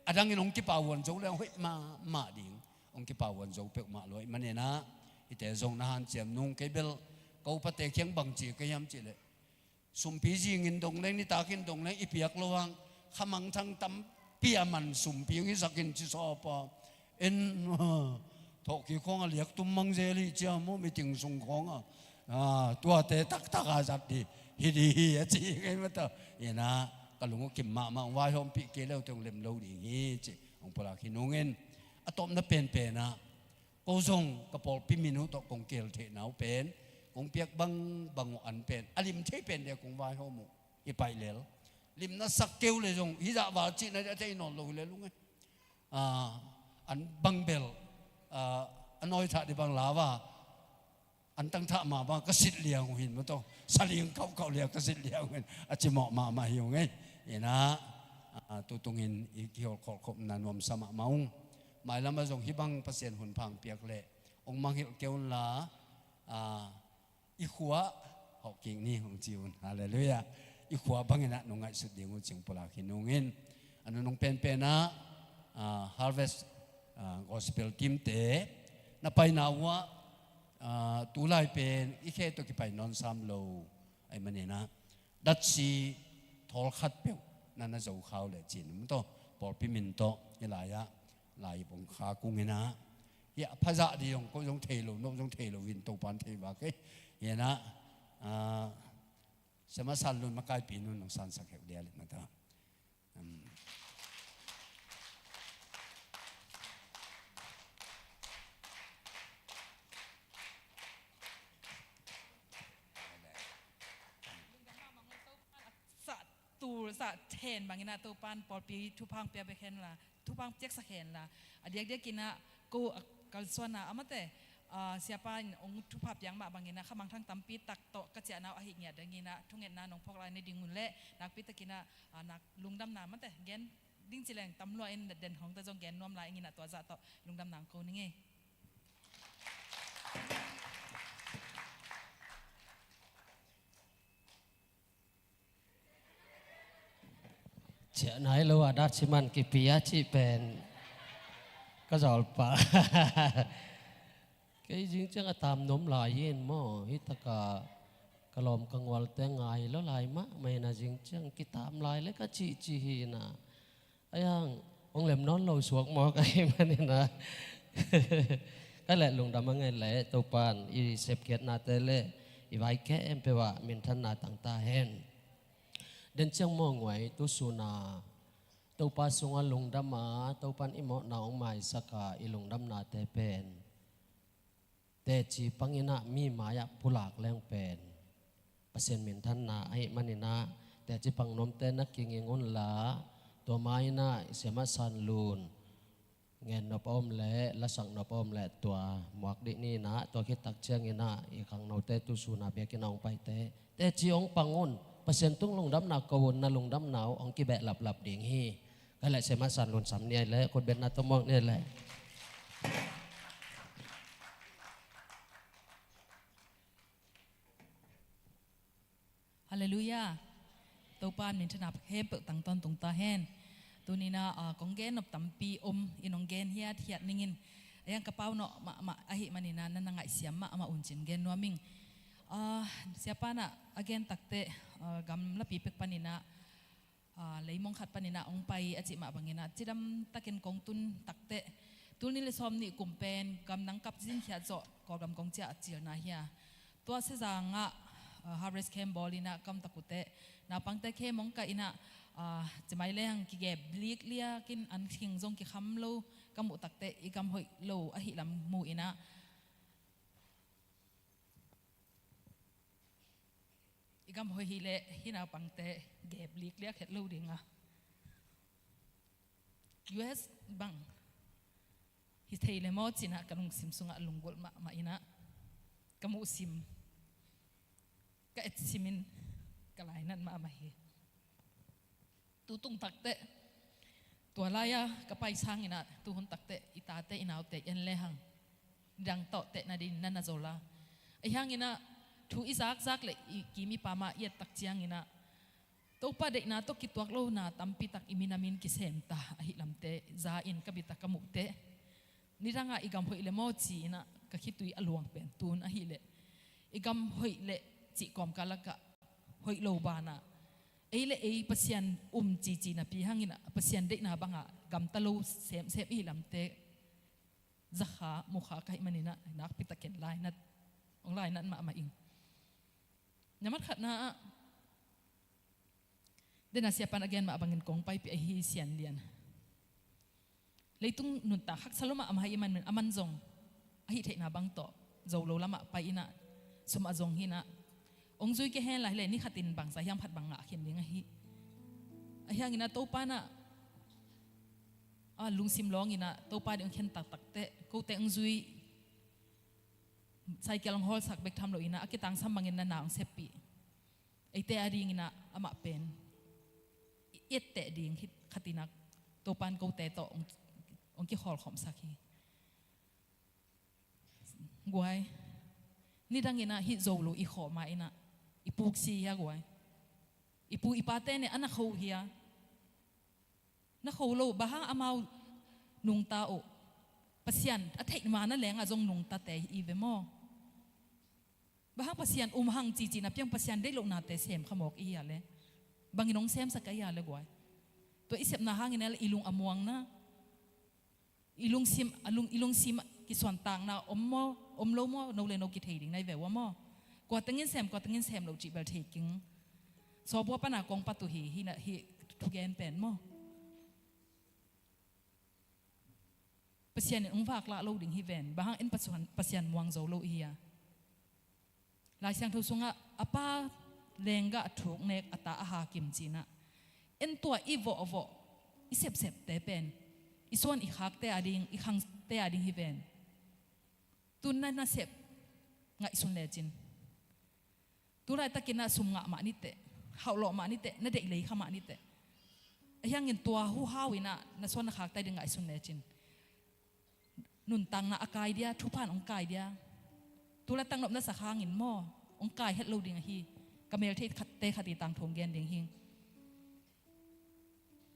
a dangin hong kipahhuan zo le hoih mahmah ding, hong kipahhuan zo peuhmah lo ahih manin ah hihte zong na hanciam nung. Kei bel ka upate kiang bang ci ka hiam cih leh, sumpi zingin dong leng, nitakin dong leng i piak lo hang, khamangthang tampi a man sumpi hong hisak in ci sawp a, en, thawhkik khawng a liak tum mang zel hi cia maw, meeting sung khawng a, ah, tuate taktak a zat dih hi dih hi a ci ngei mata. Ina ka lung uh kim mahmah, hong vaihawmpih kei le uh teng lem lo ding hi ci, hong pulak hi nungin. A tawpna penpen ah ko zong ka pawlpi min uh tawh kong kihel theihna uh pen, kong piak bangbang uh an pen a lim thei pen dia kong vaihawm uh hi paih lel. Lim na sak keu le zong hih zah val cihna dia thei nawn lo hi le lung e. Ah, an bang bel, ah, a nawi thah dih bang lau a, an tang thah mah bang ka sit liang uh hin maw taw, saling kauhkauh liang ka sit liang uh hin a cimawh mahmah hi uh ngei. Ina, ah, tutungin i kihawlkhawlkhopna nuamsa mahmah ung. Mailam ah zong hih bang Pasian hun phang piak leh hong mangngilh kei unla, ah, i khua hawh kik ni hong ci un. Halleluiah. I khua bangin ah nong ngaihsut ding uh cing pulak hi nungin. A nunung penpen ah, ah, Harvest, ah, Gospel Team te na paina uh ah, ah, tulai pen i khe tawh kipai nawn sam lo ahih manin ah datsi thawl khat peuh na na zo kha uh leh cin um tawh, pawlpi min tawh hih lai-ah lai-ip hong khak ung ina. Hiah phazah dih zong ko zong thei lo, no zong thei lo hin Topan thei vak hi. Hi ina, ah, Siamah San Lun makaipi nun nong sansak heuh dia leh mata. Um. Sa tul sa then bangin ah Topan pawlpi thupha hong pia bek hen la, thupha hong piaksak hen la, a diakdiakin ah ko a kalsuan ah amate, ah, siapa in hong thupha piak mah bangin ah khamangthang tampi tak tawh ka ciahna uh ahi ngiat dingin ah thungetna nong phawk lai ni ding un leh nakpi takin ah, ah, nak lungdamna mate gen ding ci leng tam lua in den hong ta zong gen nuam lai ing in ah tua zah tawh lungdamna hong ko ning ei. Nai lo a dat siman kipia cih pen ka zawlpa. Kei zing ciang a tam nuam lai in maw, hi taka ka lawm ka ngualte ngai lo lai mahmah in a zing ciang kitam lai le ka cihcih hi in a. Ai hang hong lem nawn lo suak maw ka hi man in a. Ka leh lungdam a ngei leh Topan i sepkhiatnate le i vai khempeuh ah minthanna tang ta hen. Den ciang maw nguai tu sun a Topa sungah lungdam a, Topan i mawhna hong maisak a i lungdamnate pen teci pang in a mi mai-ah pulak leng pen Pasian minthanna ahih man in a teci pang nuamte na kinging un la, tua mai in a Siamah San Lun ngen nop a om leh, lasak nop a om leh tua muak dih ni in a, tua khit tak ciang in a i khangnote tu sun a biakinn a hong paite teci hong pang un. Pasian tung lungdamna ko un, na lungdamna uh hong kibeh laplap ding hi. Ka leh Siamah San Lun sam ni ai leh, khut betna tawh muak ni ai leh. Halleluiah. Topa in minthanna khempeuh tang tawntung ta hen. Tuni in a, ah, kong gen nop tampi om in hong gen hiathiat ning in. Ai hang ka pau nawh mahmah ahih man in a na na ngaihsiam mahmah un ci-in gen nuam ing. Ah, Siapa in a a gen takteh, ah, gamlapi pek pan in a, ah, leimong khat pan in a hong pai a cih mah bang in a cidam takin kong tun takteh, tul nih le sawm nih kum pen gam nang kap zin khiat zawh Kawlgam kong ciah a cilna hi a. Tua Sezang ah, ah, harvest camp bawl in a ka om tak uh teh, naupangte camp hong kah in a, ah, cimai leng kigep likliak in an khing zong kikham lo ka muh takteh i gam hoih lo ahih lam mu in a, i gam hoih hi leh hih naupangte gep likliak het lo ding a, U S bang hi thei le maw ci-in a ka lungsim sungah lunggulh mahmah in a ka muhsim ka etsim in ka lainat mahmah hi. Tu tung takteh, tua lai-a ka pai sang in a tuhun takteh i tate i naute en le hang nidang tawh tehna ding na na zol a, ai hang in a thu i zakzak le i kim i pam a i et tak ciang in a Topa deihna tawh kituak lona tampi tak i minamin kisem ta ahih lamte za in ka bit a ka muh teh, nidang a i gam hoih le maw ci in a ka khitui a luang pen tun ahih leh, i gam hoih le cih kawmkal lakah hoih lo banah ei le ei Pasian um cici napi hang in a Pasian deihna bangah gamta lo semsem i hih lamte zakha mukha ka hih man in a nakpi takin lainat, hong lainat mahmah ing. Na mat khatna ah, den a Siapa in a gen mah bangin kong paipih ahi Sian Lian. Leitung nuntak haksa lo mah a mah hi man, a man zong a hih theihna bang tawh zo lo lamah pai in a, sum a zong hi in a, hong zui kei hen la hi leh ni khat in bangzah hiam khat bang ngah khin ding ahi. Ahi hang in a Topa in a, a lungsim lawng in a Topa ding hong khen taktak teh, kote hong zui, cycle hong hawlsak bek tham lo in a, a kitangsam bangin na na hong seppih. Eite a ding in a amah pen i etteh ding hi khat in a, Topa in kote tawh hong, hong kikhawlkhawmsak hi. Guai, nidang in a hih zo lo i khawh ma in a i puk si hia guai? I pu i pate ne a na kho hia? Na kho lo, bang hang amau nungta uh? Pasian a theih ma na leng a zong nungtate i ve maw? Bang hang Pasian um hang cici napi hang Pasian deih lohnate sem kha mawk i hia le? Bangin hong semsak a hia le guai? Tua i sepna hangin a le i lung a muangna, i lungsim, a lung, i lungsim kisuantakna om maw, om lo maw, no le no kithei ding na hi ve ua maw? Kua tengin sem, kua tengin sem lo cih bel thei keng. Sawbua pana kong pat uh hi, hi na, hi thugen pen maw? Pasian in hong vaklah lo ding hi ven, bang hang en Pasian, Pasian muang zo lo i hi a. Lai Siangtho sungah a pa lenggah thuk nek a ta a hakim ci in a, en tua i vawhvawh, i sepsepte pen i suan i khakte a ding, i khangte a ding hi ven. Tun na nasep ngaihsun lecin, tu laitakin a sum ngah mah niteh, hauhlawh mah niteh, na deih lei kha mah niteh. Ahi hangin tua huhau in a na suan na khakte a ding ngaihsun lecin, nuntakna a kai dia, thupha in hong kai dia. Tu laitak nop na sak hangin maw, hong kai het lo ding ahi. Ka mel thei khatte khat i tangthu hong gen ding hi.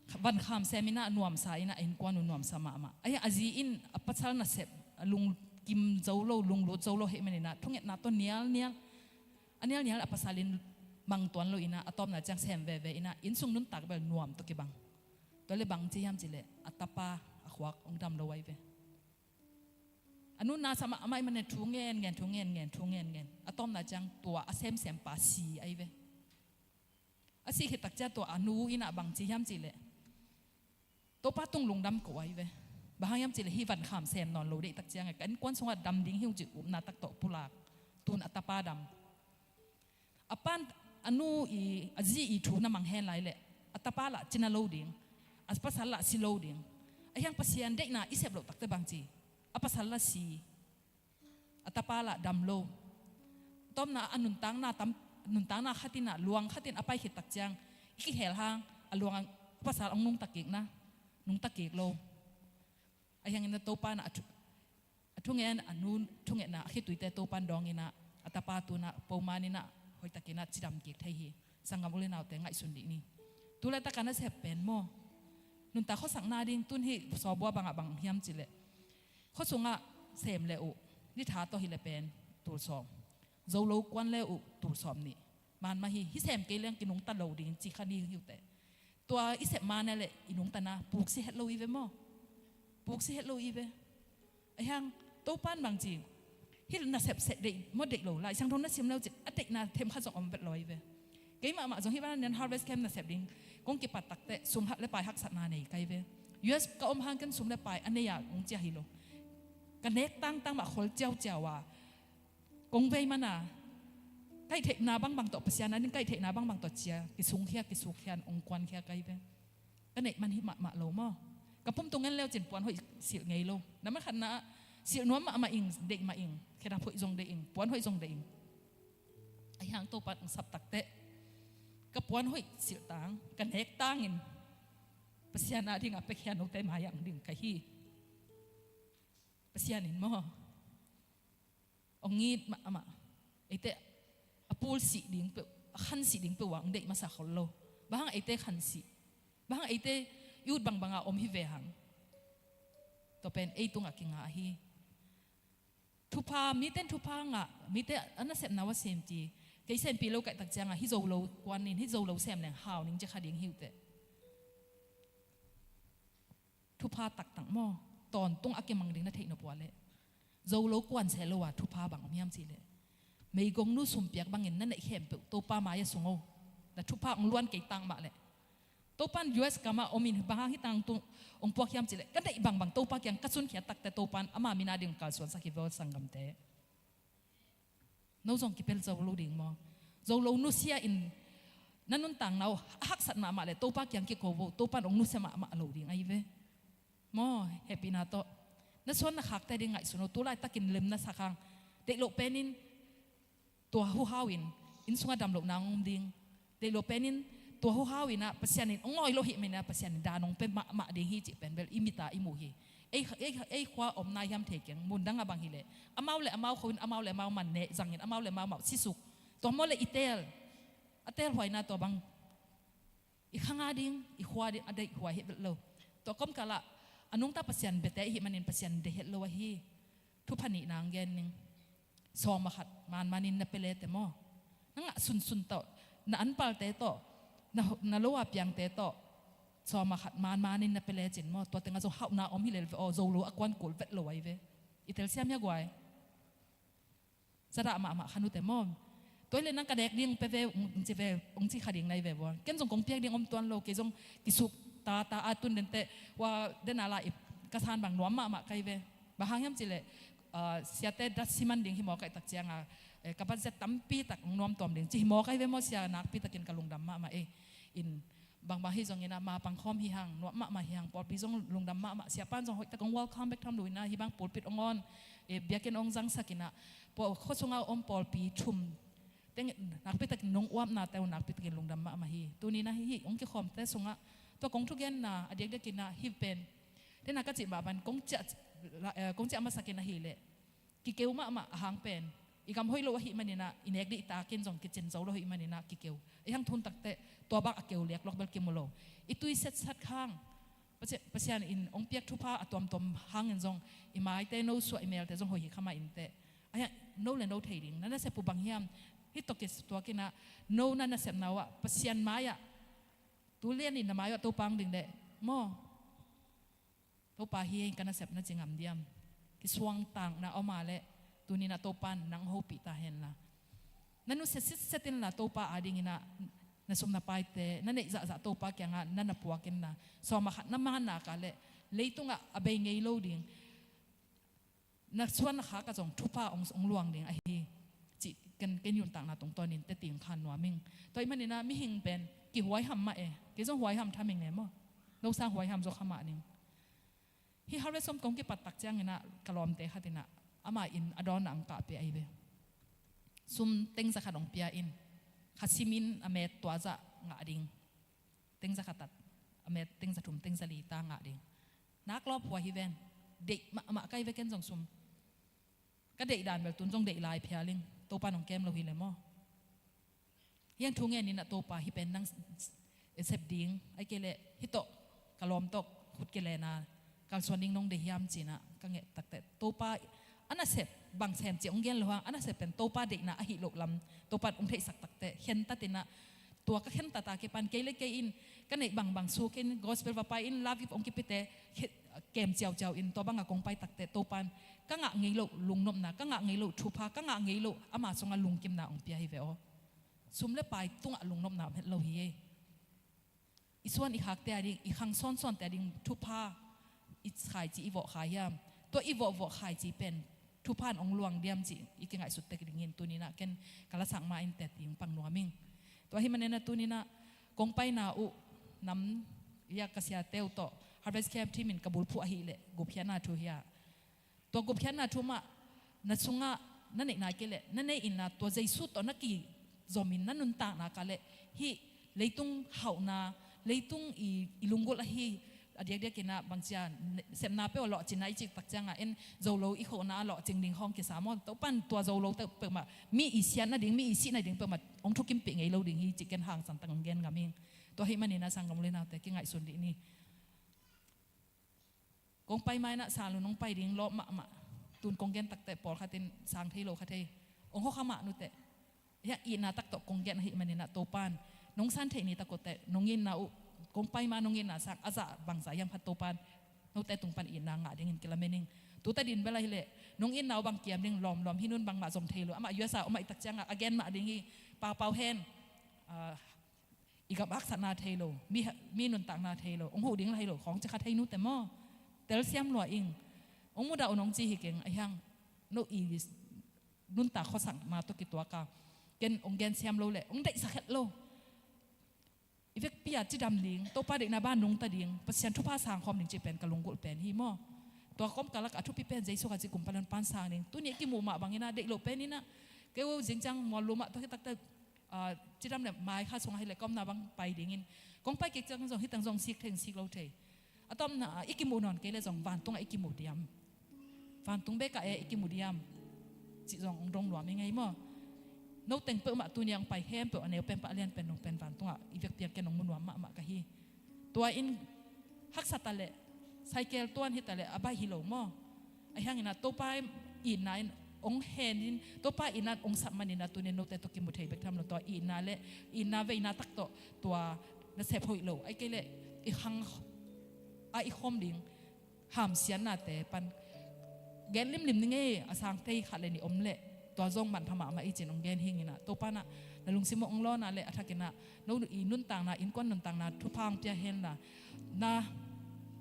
Van kham sem in ah nuamsa in ah, a innkuan uh nuamsa mahmah. Ahi a zi in a pasal nasep a lungkim zo lo, lunglut zo lo ahih manin ah thungetna tawh nialnial, a nialnial a pasal in mang tuan lo in ah, a tawpna ciang sem veve in ah, inn sung nuntak bel nuam tawh kibang. Tua leh bang ci hiam cih leh a tapa a khuak hong dam lo ahi ve. A nu na sa mahmah ahih manin thu ngen ngen, thu ngen ngen, thu ngen ngen, a tawpna ciang tua a semsem pa si ahi ve. A sih khit tak ciang tua a nu in ah bang ci hiam cih leh Topa tung lungdam ko ahi ve. Bang hang hiam cih leh hih van kham sem nawn lo deih tak ciang, ka innkuan sungah dam ding hi ung cih upna tak tawh pulak, tu-in a tapa dam. A pa'n a nu i, a zi i thu na mang hen lai leh a tapa lah cina lo ding, a pasal lah si lo ding. Ahi hang Pasian deihna i sep loh tak teh bang ci, a pasal lah si, a tapa lah dam lo. Tawpna a nuntakna tam, nuntakna khat in ah, luang khat in a pai khit tak ciang, i kihel hang a luang, a pasal hong nungta kik na, nungta kik lo. Ahi hangin ah Topa in ah a thu, a thungen, a nu thungetna a khituite Topa in dawng in ah, a tapa tu-in ah po man in ah hoihtakin ah cidam kik thei hi. Sanggam u leh naute, ngaihsun dih ni. Tu laitak a nasep pen maw, nuntak khuasakna ding, tu-in hih sawlbua bangah bang hiam cih leh, khua sungah sem le uh, ni tha tawh hi leh pen tul sawm, zo lo kuan le uh tul sawm nih. Man mah hi, hih sem kei leng kinungta lo ding ci kha ni hi uh teh. Tua i sep man leh i nungtana puksi het lo i ve maw. Puksi het lo i ve. Ahi hang Topa in bang ci, hih nasep sep deih maw, deih lo, Lai Siangtho na sim le uh cin a deihna themkhat zong om vet lo ahi ve. Kei mahmah zong hih bang a nian harvest camp nasep ding kong kipat tak teh sum le pai haksatna nei ka hi ve. U S ka om hang ken sum le pai a nei a hong ci hi lo. Ka nek tangtang mah, khol ciauciau a kong vei man a, ka hih theihna bangbang tawh, Pasian a ding ka hih theihna bangbang tawh cia kisungkhia, kisukkhia in hong kuankhia ka hi ve. Ka neih man hi mahmah lo maw. Ka pum tung ngen le uh cin puan hoih silh ngei lo. Na man khatna ah silh nuam mahmah ing, deih mah ing, khedap hoih zong deih ing, puan hoih zong deih ing. Ahi hang Topa in hong sap tak teh ka puan hoih silh tang, ka nek tangin Pasian a ding a piakhia note mai-ah hong ding ka hi. Pasian in maw, hong it mahmah. Eite a pul sih ding peuh, a khan sih ding peuh a hong deih masa khol lo. Bang hang eite khan sih, bang hang eite i ut bangbang a om hi ve hang. Tua pen ei tungah kinga hi. Thupha, mite in thupha ngah, mite a nasepna uh a sem ci, kei sempih lo ka hih tak ciangah hih zo lo kuan ning, hih zo lo sem leng hau ning ci kha ding hi uh teh. Thupha taktak maw, tawntung a kimang ding na theih nop uh a leh, zo lo kuan se lo a thupha bang om hiam cih leh, meigongnu sumpiak bangin na neih khempeuh Topa mai-ah sung o. Na thupha hong luan kei tang mah leh, Topa in U S gamah om in bang hang hih tangtung hong puak hiam cih leh, ka neih bangbang Topa kiang ka sunkhiat tak teh Topa in ama min a ding kalsuansak hi ve aw, sanggamte. No zong kipel zo lo ding maw? Zo lo nusia in na nuntakna uh a haksat mahmah leh Topa kiang kiko vo, Topa in hong nusia mahmah lo ding ahi ve. Maw, hehpihna tawh na suan na khakte ding ngaihsun o. Tu laitakin lem na sak hang, deih loh penin tua huhau in inn sungah damlohna hong om ding. Deih loh penin tua huhau in ah Pasian in hong ngawi lo ahih manin ah Pasian in dan hong pia mahmah ding hi cih pen bel i mit a i muh hi. Ei, ei, ei khua omna hiam thei keng, mundang a bang hi leh, amau le amau kho in, amau le amau man neh zang in, amau le amau mawh sisuk, tua maw leh i teel, a teelhuaina tua bang i khang a ding, i khua ding a deihhuai hi vet lo. Tua komkal ah a nungta Pasian biate i hih manin Pasian deih het lo ahi. Thupha nihna hong gen ning. Sawm a khat manmanin na pia le teh maw, na ngah sunsun tawh, na anpalte tawh, na, na lo a piangte tawh, sawm a khat manmanin na pia lecin maw, tua tengah zong hauhna om hi lel ve aw. Zo lo a kuan kul vet lo ahi ve. I telsiam hia guai? Zadah mahmah kha nu teh maw. Tua hi leh nang ka nek ding hong pia ve, hong ci ve, hong ci kha ding na hi ve vua. Ken zong kong piak ding om tuan lo, kei zong kisuk tata a tun den teh, hua den a la ip ka san bang nuam mahmah ka hi ve. Bang hang hiam cih leh, ah, siate dat siman ding hi mawk ahih tak ciangah, eh, ka budget tampi tak hong nuam tuam ding ci hi mawk ahi ve maw, sia nakpi takin ka lungdam mahmah ei. In, bangbang hi zongin ah ma pangkhawm hi hang, nuam mahmah hi hang, pawlpi zong lungdam mahmah, siapa in zong hoih tak hong welcome bek tham lo in ah, hih bang pulpit hong awn, eh, biakinn hong zangsak in ah, paw-, khua sungah om pawlpi thum teng nakpi takin nong uapnate uh nakpi takin lungdam mahmah hi. Tuni in ah hih, hih hong kikhawmte sungah tua kong thugenna a diakdiakin ah hih pen, tena ka cih mah bang kong ciah, eh, kong ciah masak in ahih leh, kikeu mahmah a hang pen, I gam hoih lo ahih maninah i nek dih takin zong kicin zo lo ahih maninah kikeu. I hang thun takteh tua bang a keu liak lok bel kimu lo. I tui setsat khang Pasian in hong piak thupha a tuamtuam hangin zong i maite no suah, i melte zong hoih hi kha mah inteh. Ahi hang no le no thei ding na nasep uh bang hiam? Hih tawh kituakinah no na nasepna uh ah Pasian mai-ah tu lianin na mai uh ah Topa hong ding leh maw? Topa hi ka nasepna ci ngam diam? Kisuangtakna om a leh tuninah Topan nang hopih ta henla, na nusia sitset inla Topa adinginah na sum na paite na neih zahzah Topa kiangah na na puak inla, sawm a khat na manna ka leh leitungah a bei ngei lo ding, na suan na khak ah zong thupha hong luang ding ahi cih ken, ken nuntakna tungtawnin teci khan nuam ing. Tua ahih maninah mihing pen kihuaiham mah e. Kei zong huaiham tham ing e maw? No sang huaiham zaw kha mah ning. Hih Harvest Home kong kipat tak cianginah ka lawmte khatinah ama inn a dawnah ang kah pia ahi ve. Sum teng za khat hong pia in, kha simin a met tua zah ngah ding. Teng za khat a met teng za thum teng za li ta ngah ding. Nak lawp huai hi ven. Deih mahmah kai ve ken zong sum. Ka deih dan bel tun zong deih lai phial ing. Topa nong kem lo hi le maw? Hiang thu ngeninah Topa hih pen nang sep ding, ahih kei leh hih tawh ka lawm tawh khut kilena kalsuan ding nong deih hiam cinah ka nget takteh Topa a nasep bang sem cih hong gen lo hang, a nasep pen Topa deihna ahih loh lam Topa hong theihsak takteh khentatinah tua ka khentata kipan kei le kei in ka neih bangbang sukin gospel va pai in love gift hong kipite kem ciauciau in tua banga kong pai takteh Topan ka ngah ngei loh lungnopna, ka ngah ngei loh thupha, ka ngah ngei loh ama sungah lungkimna hong pia hi ve aw. Sum le pai tungah lungnopna om het lo hi ei. I suan i khakte ading, i khang sawnsawnte ading thupha i khaici i vawh khai hiam? Tua i vawhvawh khaici pen thupha in hong luang diam cih i kingaihsut tek dingin tuninah ken ka lasak ma in teci hong pang nuam ing. Tua ahih maninah tuninah kong paina uh nam ia ka siate uh tawh Harvest Camp team in ka bulphuh ahih leh gupkhiatna thu hi a, tua gupkhiatna thu mah na sungah na neihna kei leh na nei inla tua Jesu tawh na kizomin na nuntakna ka leh hih leitung hauhna, leitung i, i lunggulh ahi a diakdiakinah bangcia sepna peuh a lawhcinna i cih tak ciangah en zo lo i khohna a lawhcing ding hong kisa maw? Topan tua zo lo peuhmah mi i siatna ding, mi i sihna ding peuhmah hong thukimpih ngei lo ding hi cih ken hangsan tak hong gen ngam ing. Tua ahih maninah sanggam u le naute kingaihsun dih ni. Kong pai mainah sang lu nong pai ding lawp mahmah. Tun kong gen takteh pawlkhat in sang thei lo kha thei. Hong hawkha mah nuteh. Hiah itna tak tawh kong gen ahih maninah Topan nong san theih ni tak uh teh nong itna uh kong pai ma nong itna sang a zah bangzah hiam khat Topan note tung pan itna ngah dingin kilamen ing. Tuta din bel ahih leh nong itna uh bang kiam ding lawmlawm hi nun bangmah zom thei lo. Amah U S A om ahih tak ciangah a gen mah ding hi. Paupau hen. I gam haksatna thei lo, mi, mi nuntakna thei lo, hong huh ding la hi lo, khawng ci kha thei nute maw? Telsiam lua ing. Hong mudah un hong ci hi keng, ahi hang no i nuntak khuasakna tawh kituaka ken hong gensiam lo le hong deihsak het lo. I vekpi-a cidam ding, Topa deihna ban nungta ding, Pasian thupha sangkhawm ding cih pen ka lunggulh pen hi maw? Tua kawmkal lak a thupi pen Jesu Khazih kum palan pan sang ding. Tuni a kimuh mah banginah deih loh peninah kei uh zingciang mual lumah tua hi takte cidam le mai kha sungah hi le ka omna bang pai dingin kong pai kik ciang zong hitang zong sik thei sik lo thei. A tawpna ah i kimuh nawn kei le zong vantungah i kimuh diam? Vantung bekah e i kimuh diam? Cih zong hong dong luam i ngei maw? No teng peuhmah tuni a hong pai khempeuh a neu pen pah a lian pen nung pen vantungah i vekpi a ken hong mu nuam mahmah ka hi. Tua in haksat a leh cycle tuan hita leh a baih hi lo maw? Ahi hanginah Topa itna in hong henin Topa itna in hong sak maninah tunin note tawh kimu thei bek tham lo. Tua itna le itna veina tak tawh tua nasep hoih lo ahih kei leh i khang a i khawm ding hamsiatnate pan gen limlim ni ngei a sang thei khat le nih om leh tua zong manpha mahmah i cin hong gen hinginah Topa nah na lungsim hong lawnah le a thakinah no i nuntakna innkuan nuntakna thupha hong pia henla na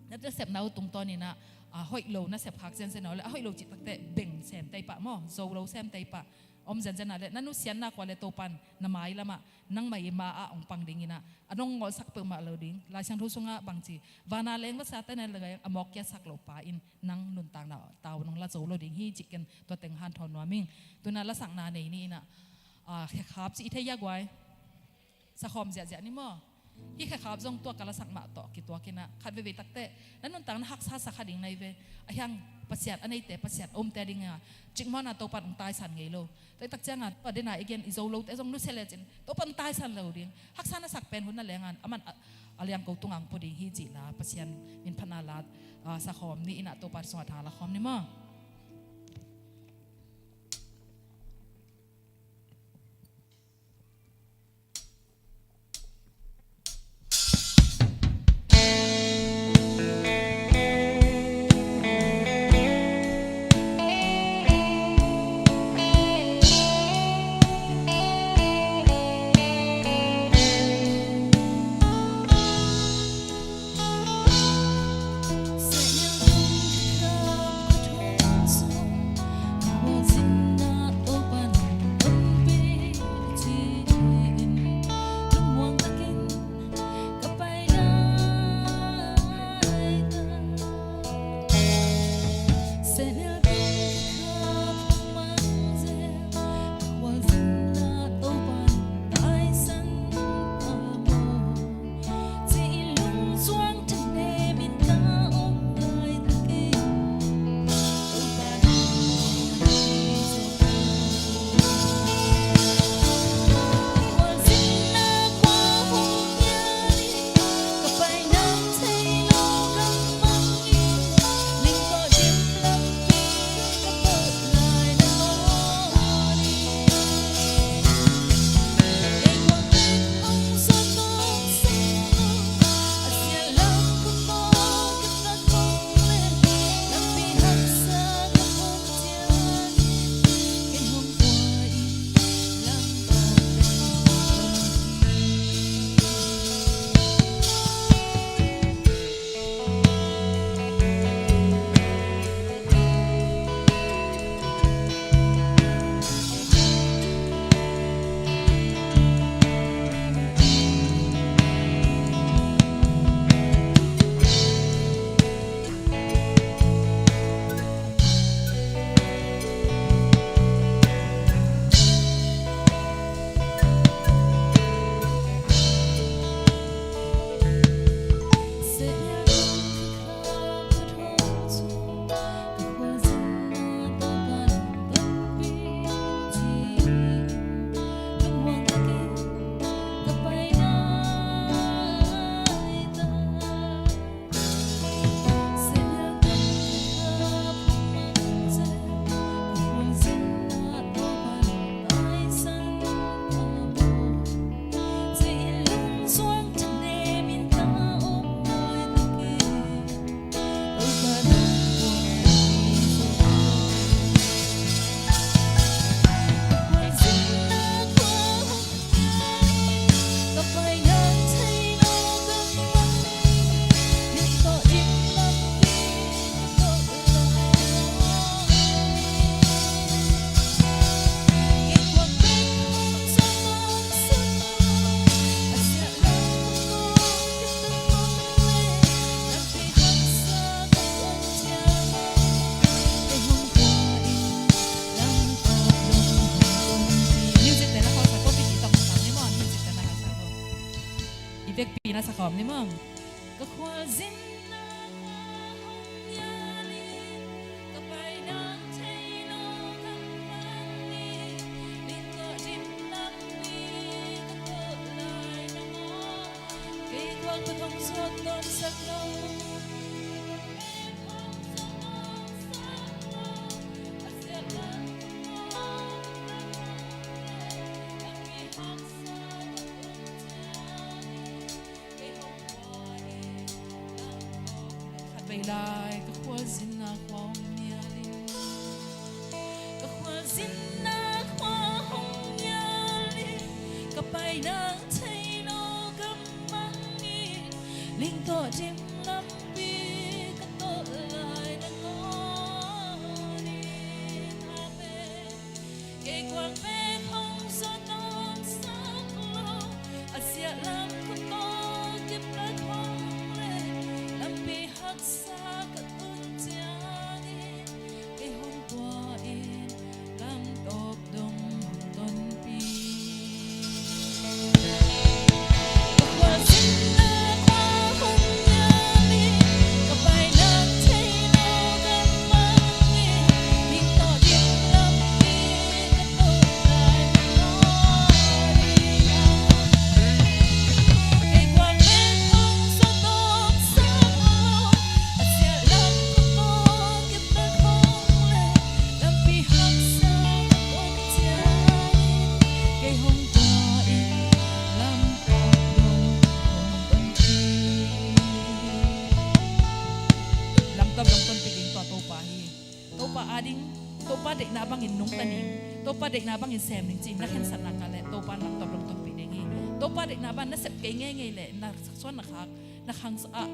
na nasepna uh tungtawninah a hoih lo nasep khak zenzen a uh le a hoih lo cih takte beng sem tei pah maw? Zo lo sem tei pah. Om zenzen a le na nusiatna kua le Topan na mailamah nangmah i ma ah hong pang dinginah a nong ngolhsak peuhmah lo ding. Lai Siangtho sungah bangci vana leng vasate na leng a mawkkiatsak loh pa in nang nuntakna tau nong la zo lo ding hi cih ken tua teng hanthawn nuam ing. Tuna lasakna nei ni inah khekhap cih i thei ia guai. Sakhawm ziahziah ni maw? Hih khekhap zong tua ka lasak mah tawh kituak in ah, khat veivei takteh na nuntakna haksa sa kha ding na hi ve. Ahi hang Pasian a neite, Pasian a umte a ding a, cikmah na Topa'n hong taisan ngei lo. Tua i tak ciangin tua den a i gen i zo lote zong nusia lecin Topa'n hong taisan lo ding. Haksa na sak pen hun na leng in aman a, a liangko tungah hong pua ding hi cihna Pasian min phatna la, ah, sakhawm ni in ah, Topa sungah tha lakhawm ni maw. I vekpi na sa khawm ni maw. Ka khualzinna khua hong nial in, ka pai nang thei lo ka mang in, ning tawh dim lampi ka tawh lai nang aw. Kei kuang ka thong suak tawnsak lo. Khat vei lai. Ka khualzinna khua hong nial in, ka khualzinna khua hong nial in, ka pai nang thei lo ka mang in, ling tawh dim lampi ka tawh lai nang aw. Amen. Kei kuang bek hong zawh tawnsak lo, a ziah lam khut tawh kip ka khong le, lampi haksa ka tun ciangin, kei hong pua in lam tawp dong hong tonpih. Ka khualzin a ding, Topa deihna bangin nungta ning, Topa deihna bangin sem ning ci-in na khensatna ka leh Topa in lamtop lamtop pih ding hi. Topa deihna bang na sep kei ngeingei leh na suan na khak, na khang ah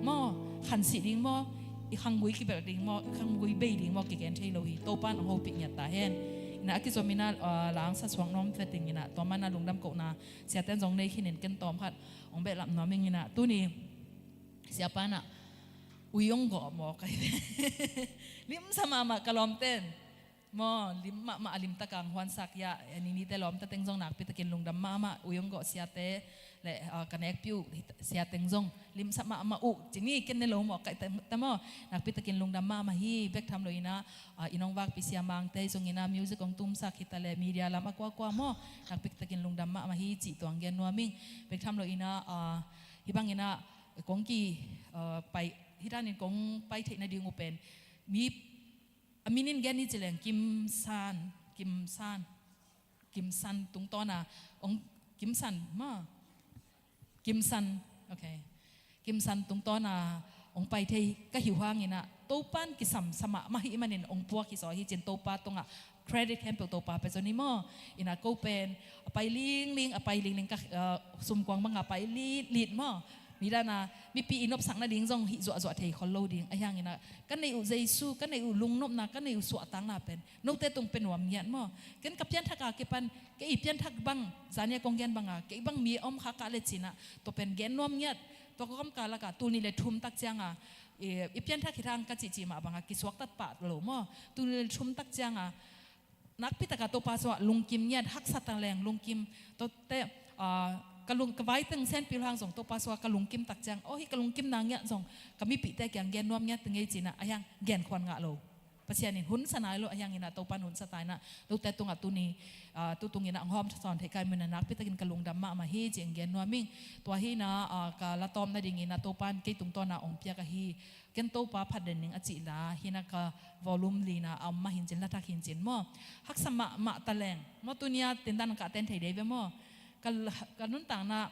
maw, khansih ding maw, i khanggui kibelh ding maw, i khanggui bei ding maw, kigen thei lo hi. Topa in hong hopih ngiat ta hen. Ina a kizom ina, ah, la-ang sa suak nuam ve ding ina, tua mana lungdam kohna siate in zong nei khinin ken tawm khat hong behlap nuam ing ina, tuni siapa ina ui hong gawh maw kai ve. Limsa mahmah ka lawmte in maw, lim mahmah a limtak a hong huansak hi a, a ninite lawmta teng zong nakpi takin lungdam mahmah. Ui hong gawh siate le, ah, ka nekpi uh siate teng zong limsa mahmah uh ci ni, ken ne lo maw kai ta, ta maw. Nakpi takin lungdam mahmah hi. Bek tham lo ina, ah, inn hong vakpih Sia Mangte zong ina music hong tumsak hi ta le media lam a kuakua maw, nakpi takin lungdam mahmah hi cih tuang gen nuam ing. Bek tham lo ina, ah, hih bang ina kong ki, ah, pai, hih danin kong pai theih nading uh pen mi a min in gen ni ci leng Kim San, Kim San, Kim San tungtawn a hong, Kim San maw, Kim San, okay. Kim San tungtawn a hong pai thei ka hi uh hang ina, Topa in kisam sa mahmah hi manin hong puak hi zaw hi ci-in Topa tungah credit khempeuh Topa pia zaw ni maw. Ina ko pen a pai lingling, a pai lingling ka, ah, sumkuang bang a pai litlit maw. Midang a mipi i nopsak nading zong hih zuahzuah thei khol lo ding. Ahi hang ina ka neih uh Jesu, ka neih uh lungnopna, ka neih uh suahtakna pen note tung pia nuam ngiat maw. Ken ka pianthak a kipan, kei i pianthak bang, zan nia kong gen bang a, kei bang mi om kha ka le ci ina, tua pen gen nuam ngiat. Tua ka kamkal lak a tul nih le thum tak ciang a, i, i pianthak hi hang ka cihcih mah bang a kisuaktat pah lo maw. Tul nih le thum tak ciang a nakpi tak a Topa sungah lungkim ngiat, haksa ta leng lungkim. Tuate, ah, ka lung, ka vai teng senpi lo hang zong Topa sungah ka lungkim tak ciang, oh, hih ka lungkimna ngiat zong ka mipihte kiang gen nuam ngiat ta ngei ci ina, ahi hang gen khuan ngah lo. Pasian in hun sa nai lo, ahi hang ina Topa in hun sa ta ina, note tungah tuni, ah, tu tung ina hong hawm sawn theih ka hih manin nakpi takin ka lungdam mahmah hi ci-in gen nuam ing. Tua hi ina, ah, ka la tawm nading ina Topa in kei tungtawn a hong piak ahi. Ken Topa phat den ning a cih la hi ina, ka volume li ina a om mah hi in cin, la thak hi in cin maw. Haksa mahmah ta leng maw, tuni a tindan ka ten thei dei ve maw. Ka, ka nuntakna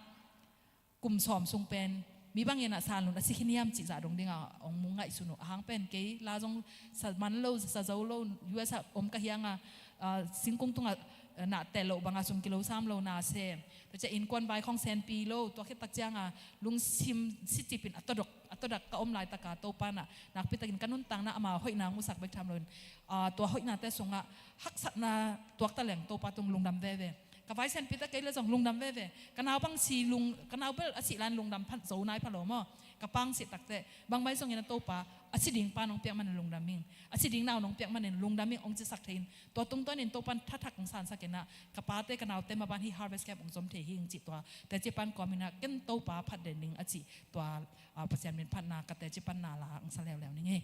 kum sawm sung pen mi bang ina San Lun a si khin hiam cih zah dong ding a hong mu ngaihsun uh. Ahang pen kei la zong sa man lo, sa zo lo, U S a om ka hi hang a, ah, singkung tungah, ah, na tel loh bang a sum kilo sam lo na sem. Tua ciang innkuan vai khawng senpi lo, tua khit tak ciang a lungsim sicip in a tawdok, a tawdak ka om laitak a Topa in nakpi takin ka nuntakna ama hoihna hong musak bek tham lo in, ah, tua hoihnate sungah haksatna tuak ta leng Topa tung lungdam veve. Ka vai senpi ta kei le zong lungdam veve. Ka nau bang si lung, ka nau bel a sih lai in lungdam pha zo nai pha lo maw. Ka pa hong sih tak teh bangmah hi zong ina Topa a si ding pa nong piak manin lungdam ing. A si ding nau nong piak manin lungdam ing hong cisak thei in, tua tungtawn in Topa in thathak hong sansak ina, ka pate ka naute maban hih Harvest Camp hong zom thei hi ing cih tua teci pan kawm ina, ken Topa phat den ning a cih tua, ah, Pasian min phatna ka teci panna la hong sa leuleu ning ei.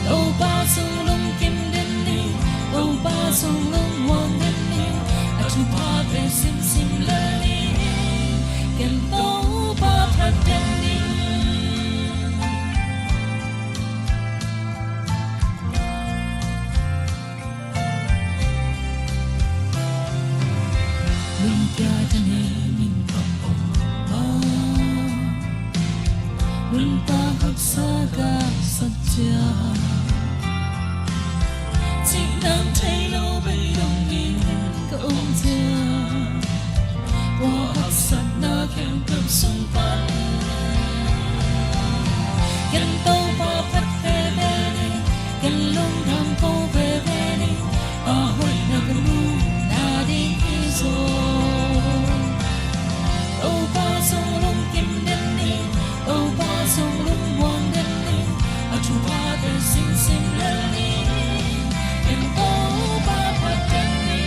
Topa sung lungkim den ni, Topa sung lungmuang den ni, a thupha pen simsim lel ni, ken Topa phat den ni. Lungkia ta nei ning ka om ma, lungta haksa ka sak cia. Cih nang thei lo bei dong ning ka om cia. Tua haksatna khempeuh sung pan Ken Topa phat veve ni, ken lungdam ko veve ni, a hoihna ka mu na ding hi zaw. Topa sung lungkim den ni, Topa sung lungmuang den ni, a thuphate simsim lel ni. Ken Topa phat den ni.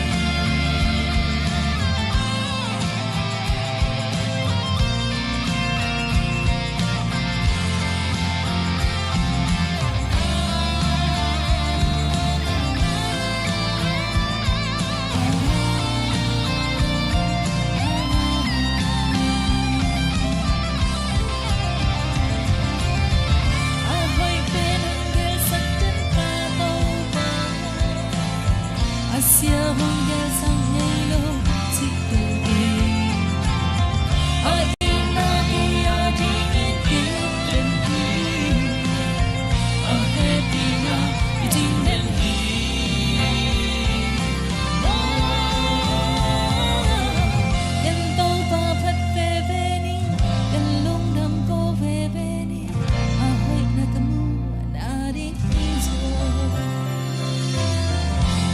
Ken Topa phat veve ni, ken lungdam ko veve ni, a hoihna ka mu na ding hi zaw.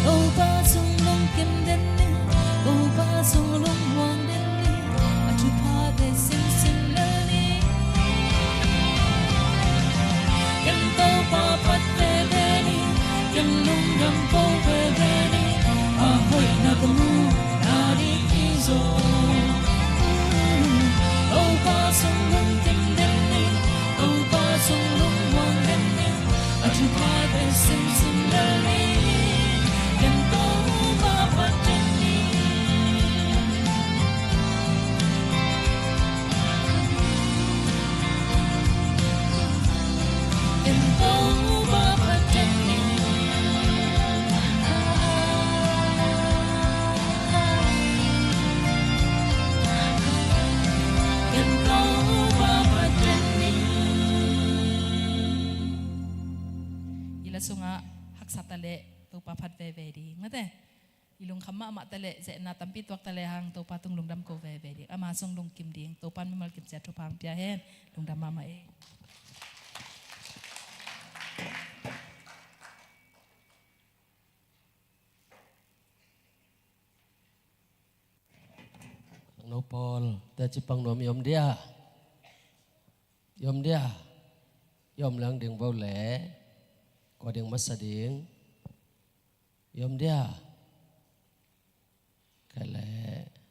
Topa sung lungkim den ni, Topa sung lungmuang den ni, a thuphate simsim lel ni. Ken Topa phat veve ni, ken lungdam ko veve ni, a hoihna ka mu na ding hi zaw. Topa sung lungkim den ni, Topa sung lungmuang den ni, a thuphate simsim lel ni. Ken Topa phat den ni. Ken Topa phat den ni. Ken Topa phat den ni. I la sungah haksa ta leh Topa phat veve ding mate. I lungkham mahmah ta leh, zehna tampi tuak ta leh hang Topa tung lungdam ko veve ding. Ama sung lungkim ding. Topa in mimal kim ciat thupha hong pia hen. Lungdam mahmah ei. No Paul, teci pang nuam i om dia. I om dia. I om lang ding bo le. Kua ding masa ding. I om dia. Kei le,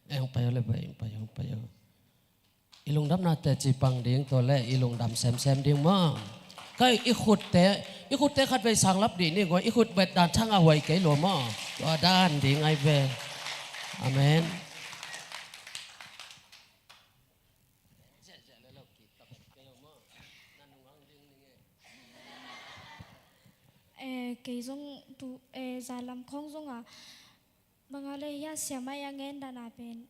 eh, hong pai o le bai, hong pai o, hong pai o. I lungdamna teci pang ding, tua le i lungdam semsem ding maw. Kei i khutte, i khutte khat vei sang lap dih ni ngua, i khut bet dan thang a huai kei lua maw. Tua dan ding ai ve. Amen. Eh, kei zong tu, eh, zalam khawng zong a, bang a le hia siamah i a ngen dan a pen,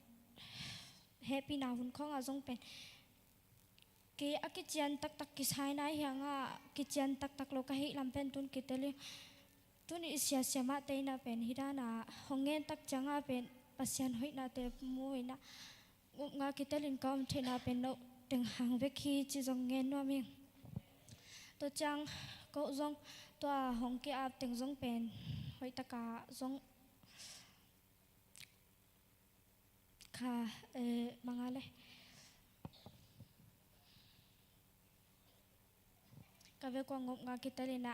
hehpihna hun khawng a zong pen, kei a kician taktak kisai nai hiang a, kician taktak lo ka hih lam pen tun kitel hi. Tun i sia siamahte in a pen, hih dan a hong ngen tak ciang a pen, Pasian hoihnate mu in a, ngupnga kitelin ka om theihna pen no teng hang bek hi ci zong ngen nuam ing. Tua ciang ko zong tua hong ki-ap teng zong pen hoih taka zong kha, eh, manga le ka vekua ngupnga kitelin a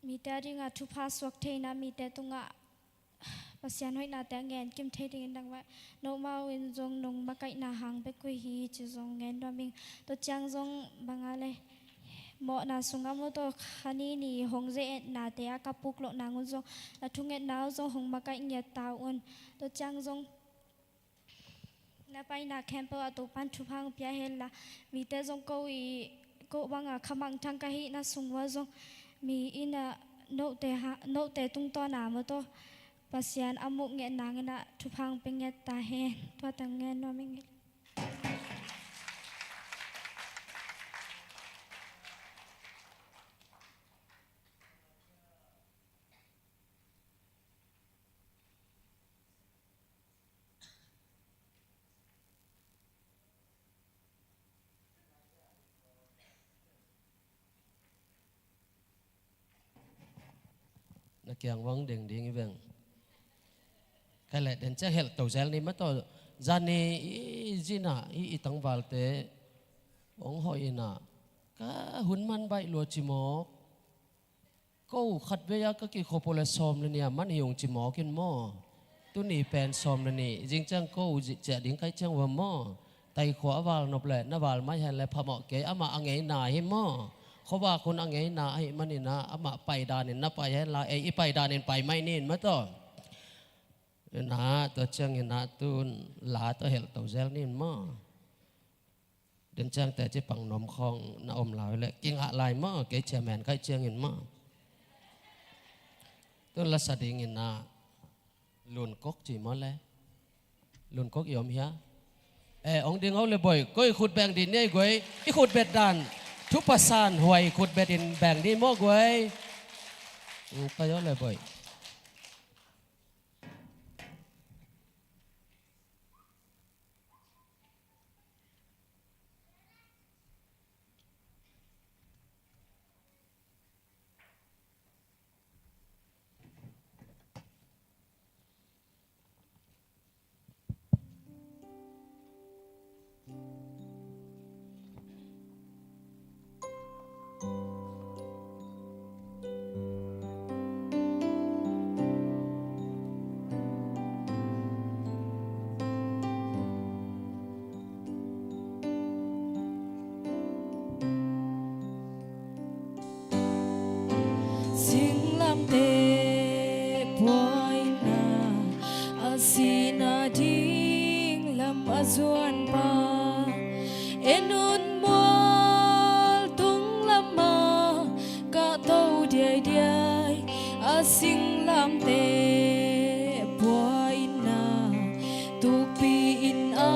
mite a dinga thupha suak theihna, mite tungah Pasian hoihnate a ngen kim thei dingin dangmah nohmau in zong nong makaihna hang bek uh hi ci zong ngen nuam ing. Tua ciang zong banga le mawhna sungah mu tawh khani ni hong ze-etnate a ka puk loh nang un zong na thungetna uh zong hong makaih ngiat ta un. Tua ciang zong na paina khempeuh ah Topan thupha hong pia hen la, mite zong ko i, ko banga khamangthang ka hihna sung uah zong mi in a note ha, note tungtawn a maw tawh Pasian a muh ngiat nangin a thupha hong pia ngiat ta hen. Tua teng ngen nuam ing. kiang vang deng ding i veng. Ka leh den ciang helh to zel ni mah tawh. Zani i zinah i i tangvalte hong hoih inah ka hun man baih lua ci mawk. Ko khatvei a ka kikhop uh le sawm le nih a man hi ung ci mawk in maw? Tuni pen sawm le nih, zing ciang ko uh zih ciah ding kaih ciang uh a maw? Taikhua a val nop le na val mai hen le phamawh kei, amah a ngeina hi maw? Khuavak hun a ngeina ahih maninah amah paidanin na pai hen la, ei i paidanin pai mai nin mah tawh. Inah tua cianginah tun la tawh helh to zel nin maw? Den ciang teci pang nuam khawng na om lai uh leh kingah lai maw, kei chairman kaih ciangin maw? Tun lasa dinginah Lunkok ci maw le? Lunkok i om hia? Eh, ong ding o le boih, koi khut beng din ni ei guai, i khut bet dan. Thupasan huai khut bet in beng ni maw guai? Mm, pai o le boih. Singlamteh buaina a sihna ding lam a zuanpa, en un mual tung lamah kahto diaidiai. A singlamteh buaina tukpi in a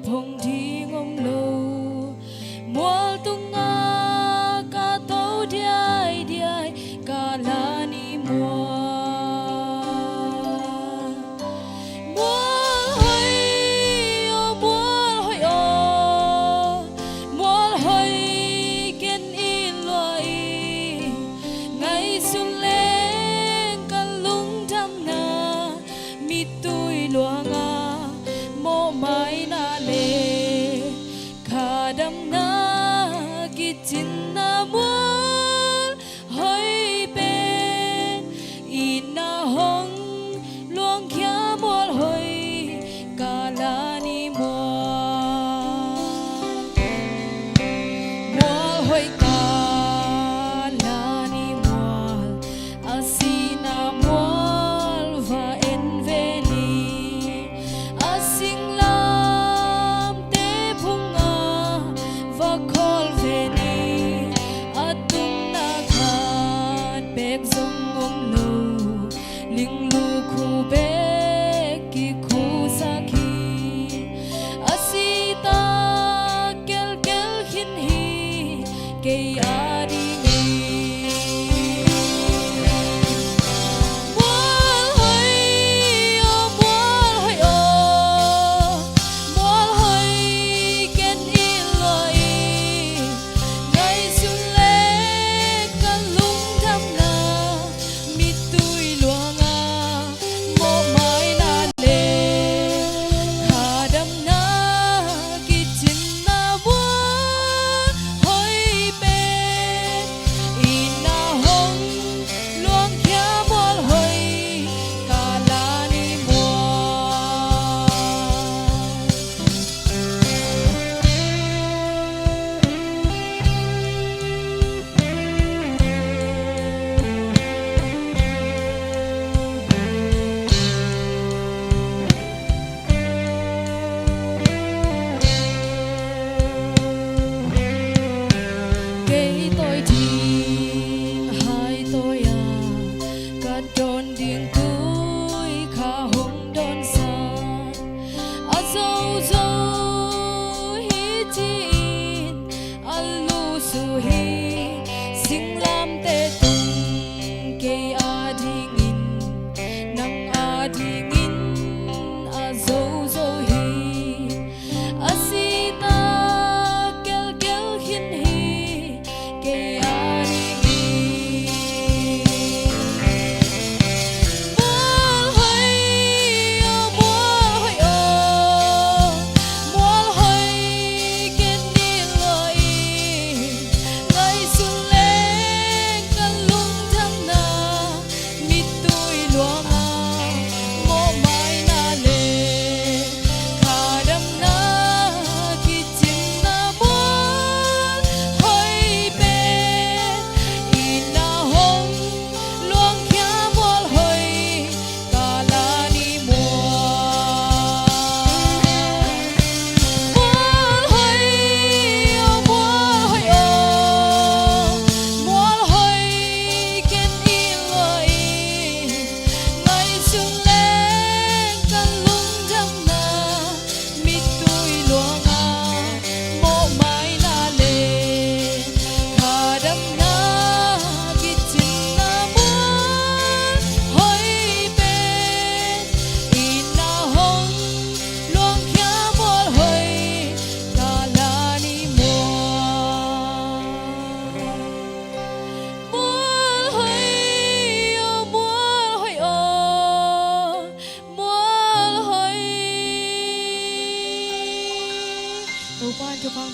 phong ding om lo. Mual tungah kahto diaidiai, kala ni mual. Mual hoih aw, mual hoih aw, mual hoih ken i lua i, ngaihsun leng ka lungdamna, mittui luanga mawhmaina le khadamna kicinna mual hoih pen, itna hong luangkhia mual hoih, kala ni mual. Mual hoih kala ni mual, a sihna mual va en ve ni. A singlamteh phungah va khawl ve ni. A tungna khat bek zong om lo, linglukhu bek kikhusak hi. A sihtak kelkel khin hi, kei a ding hi. Mual hoih aw, mual hoih aw, mual hoih ken i lua i, ngaihsun leng ka lungdamna, mittui luanga mawhmaina le khadamna kicinna mual hoih pen,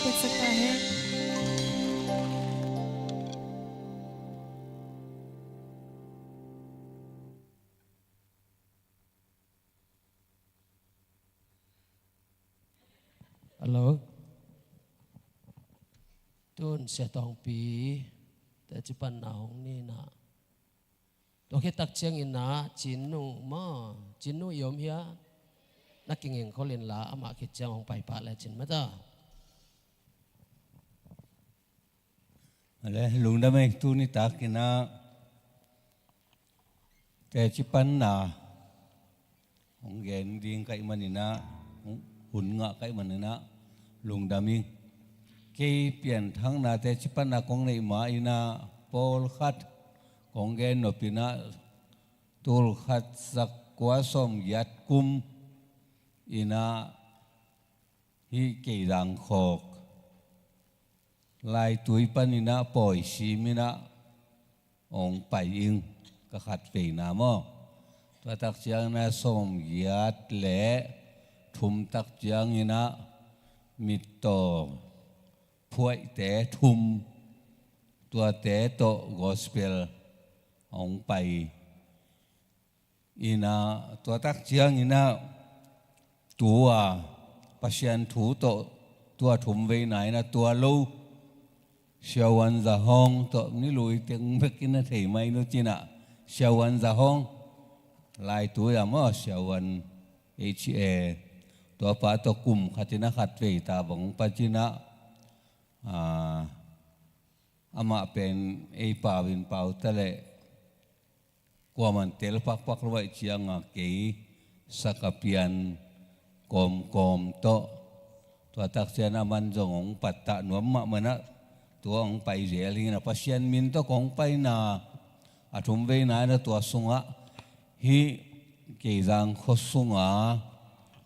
Piaksak ta hen. Hello. Tun Sia Tawngpi teci panna hong ni na. Tua khit tak ciangin na Cinnu maw, Cinnu i om hia? Na kingeng khol inla amah khit ciang hong pai pah le cin mata. Ale, lungdam ei, tuni takin ah teci panna hong gen ding ka hih manin ah, hun ngah ka hih manin ah lungdam ing. Kei pianthakna teci panna kong neih ma-in ah pawlkhat kong gen nop in ah, tulkhat zakua sawmgiat kum in ah hih Keizang khawk Laitui panin ah pawi sim in ah hong pai ing, ka khatveina maw. Tua tak ciangin ah sawmgiat le thum tak ciangin ah mittaw phuaihte thum, tuate tawh gospel hong pai in ah, tua tak ciangin ah tua Pasian thu tawh tua thum veina in ah tua lo Siavuan Za Hawng tawh, ni lui teng bekin ah thei mai nu cin ah, Siavuan Za Hawng, Laitui ah maw, Siavuan H A, tua pa tawh kum khat in ah khatvei ta bang pa cin ah, ah, amah pen ei pau in pau ta leh kuaman tel pakpak lo ahih ciangin kei sak a pian kawmkawm tawh, tua tak ciang aman zong hong pattah nuam mahmah in ah tua hong pai zel hi in ah, Pasian min tawh kong paina a thum veina in ah tua sungah hih Keizang khua sunga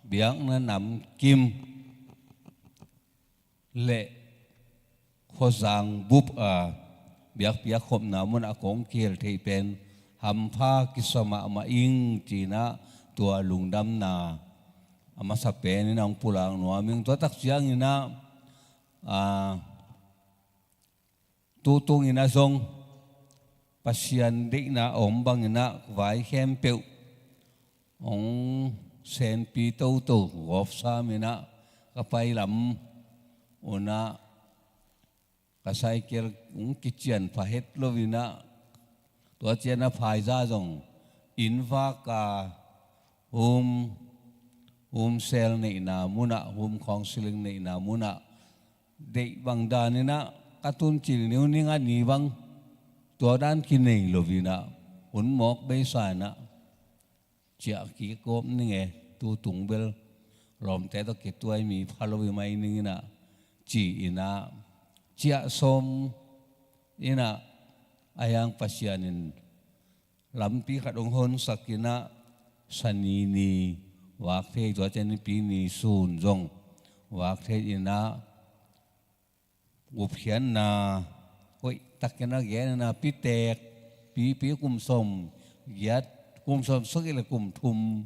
biakna namkim le khuazang bup a biakpiak khopna munah kong kihel theih pen hampha kisa mahmah ing ci-in ah tua lungdamna a masa pen in ah hong pulak nuam ing. Tua tak ciangin ah, a, tu tungin ah zong Pasian deihna a om bangin ah vai khempeuh hong senpi toto gawp sam in ah ka pai lam un ah ka cycle hong kician pha het lo in ah, tua ciang ah phaizah zong inn vak a home, home cell neihna munah, home counseling neihna munah deih bang dan in ah ka tun cil niu ning a ni bang tua dan kinei lo in ah, hun mawk beisa in ah ciah kik kawp ning e, tu tung bel lawmte tawh kituai mi pha lo hi mai ning in ah ci-in ah ciah sawm in ah, a hiang Pasian in lampi khat hong honsak in ah, Sani ni vak thei, tua ciang Nipi ni sun zong vak thei in ah, gupkhiatna hoih takin a gen in ah, pitek, pipi kum sawmgiat, kum sawmsagih le kum thum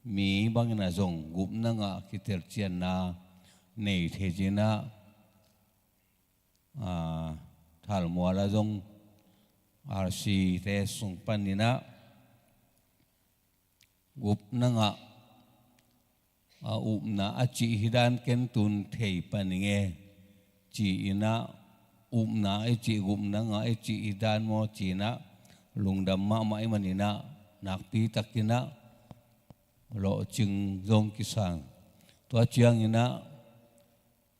mi bangin ah zong gupna ngah kitelcianna nei thei in ah, a, Thalmual ah zong R C te sung panin ah gupna ngah a upna a cih hi dan ken tun thei pan ing e ci-in ah, upna i cih, gupna ngah i cih hi dan maw ci-in ah lungdam mahmah i hih manin ah nakpi takin ah lawhcing zong kisang. Tua ciangin ah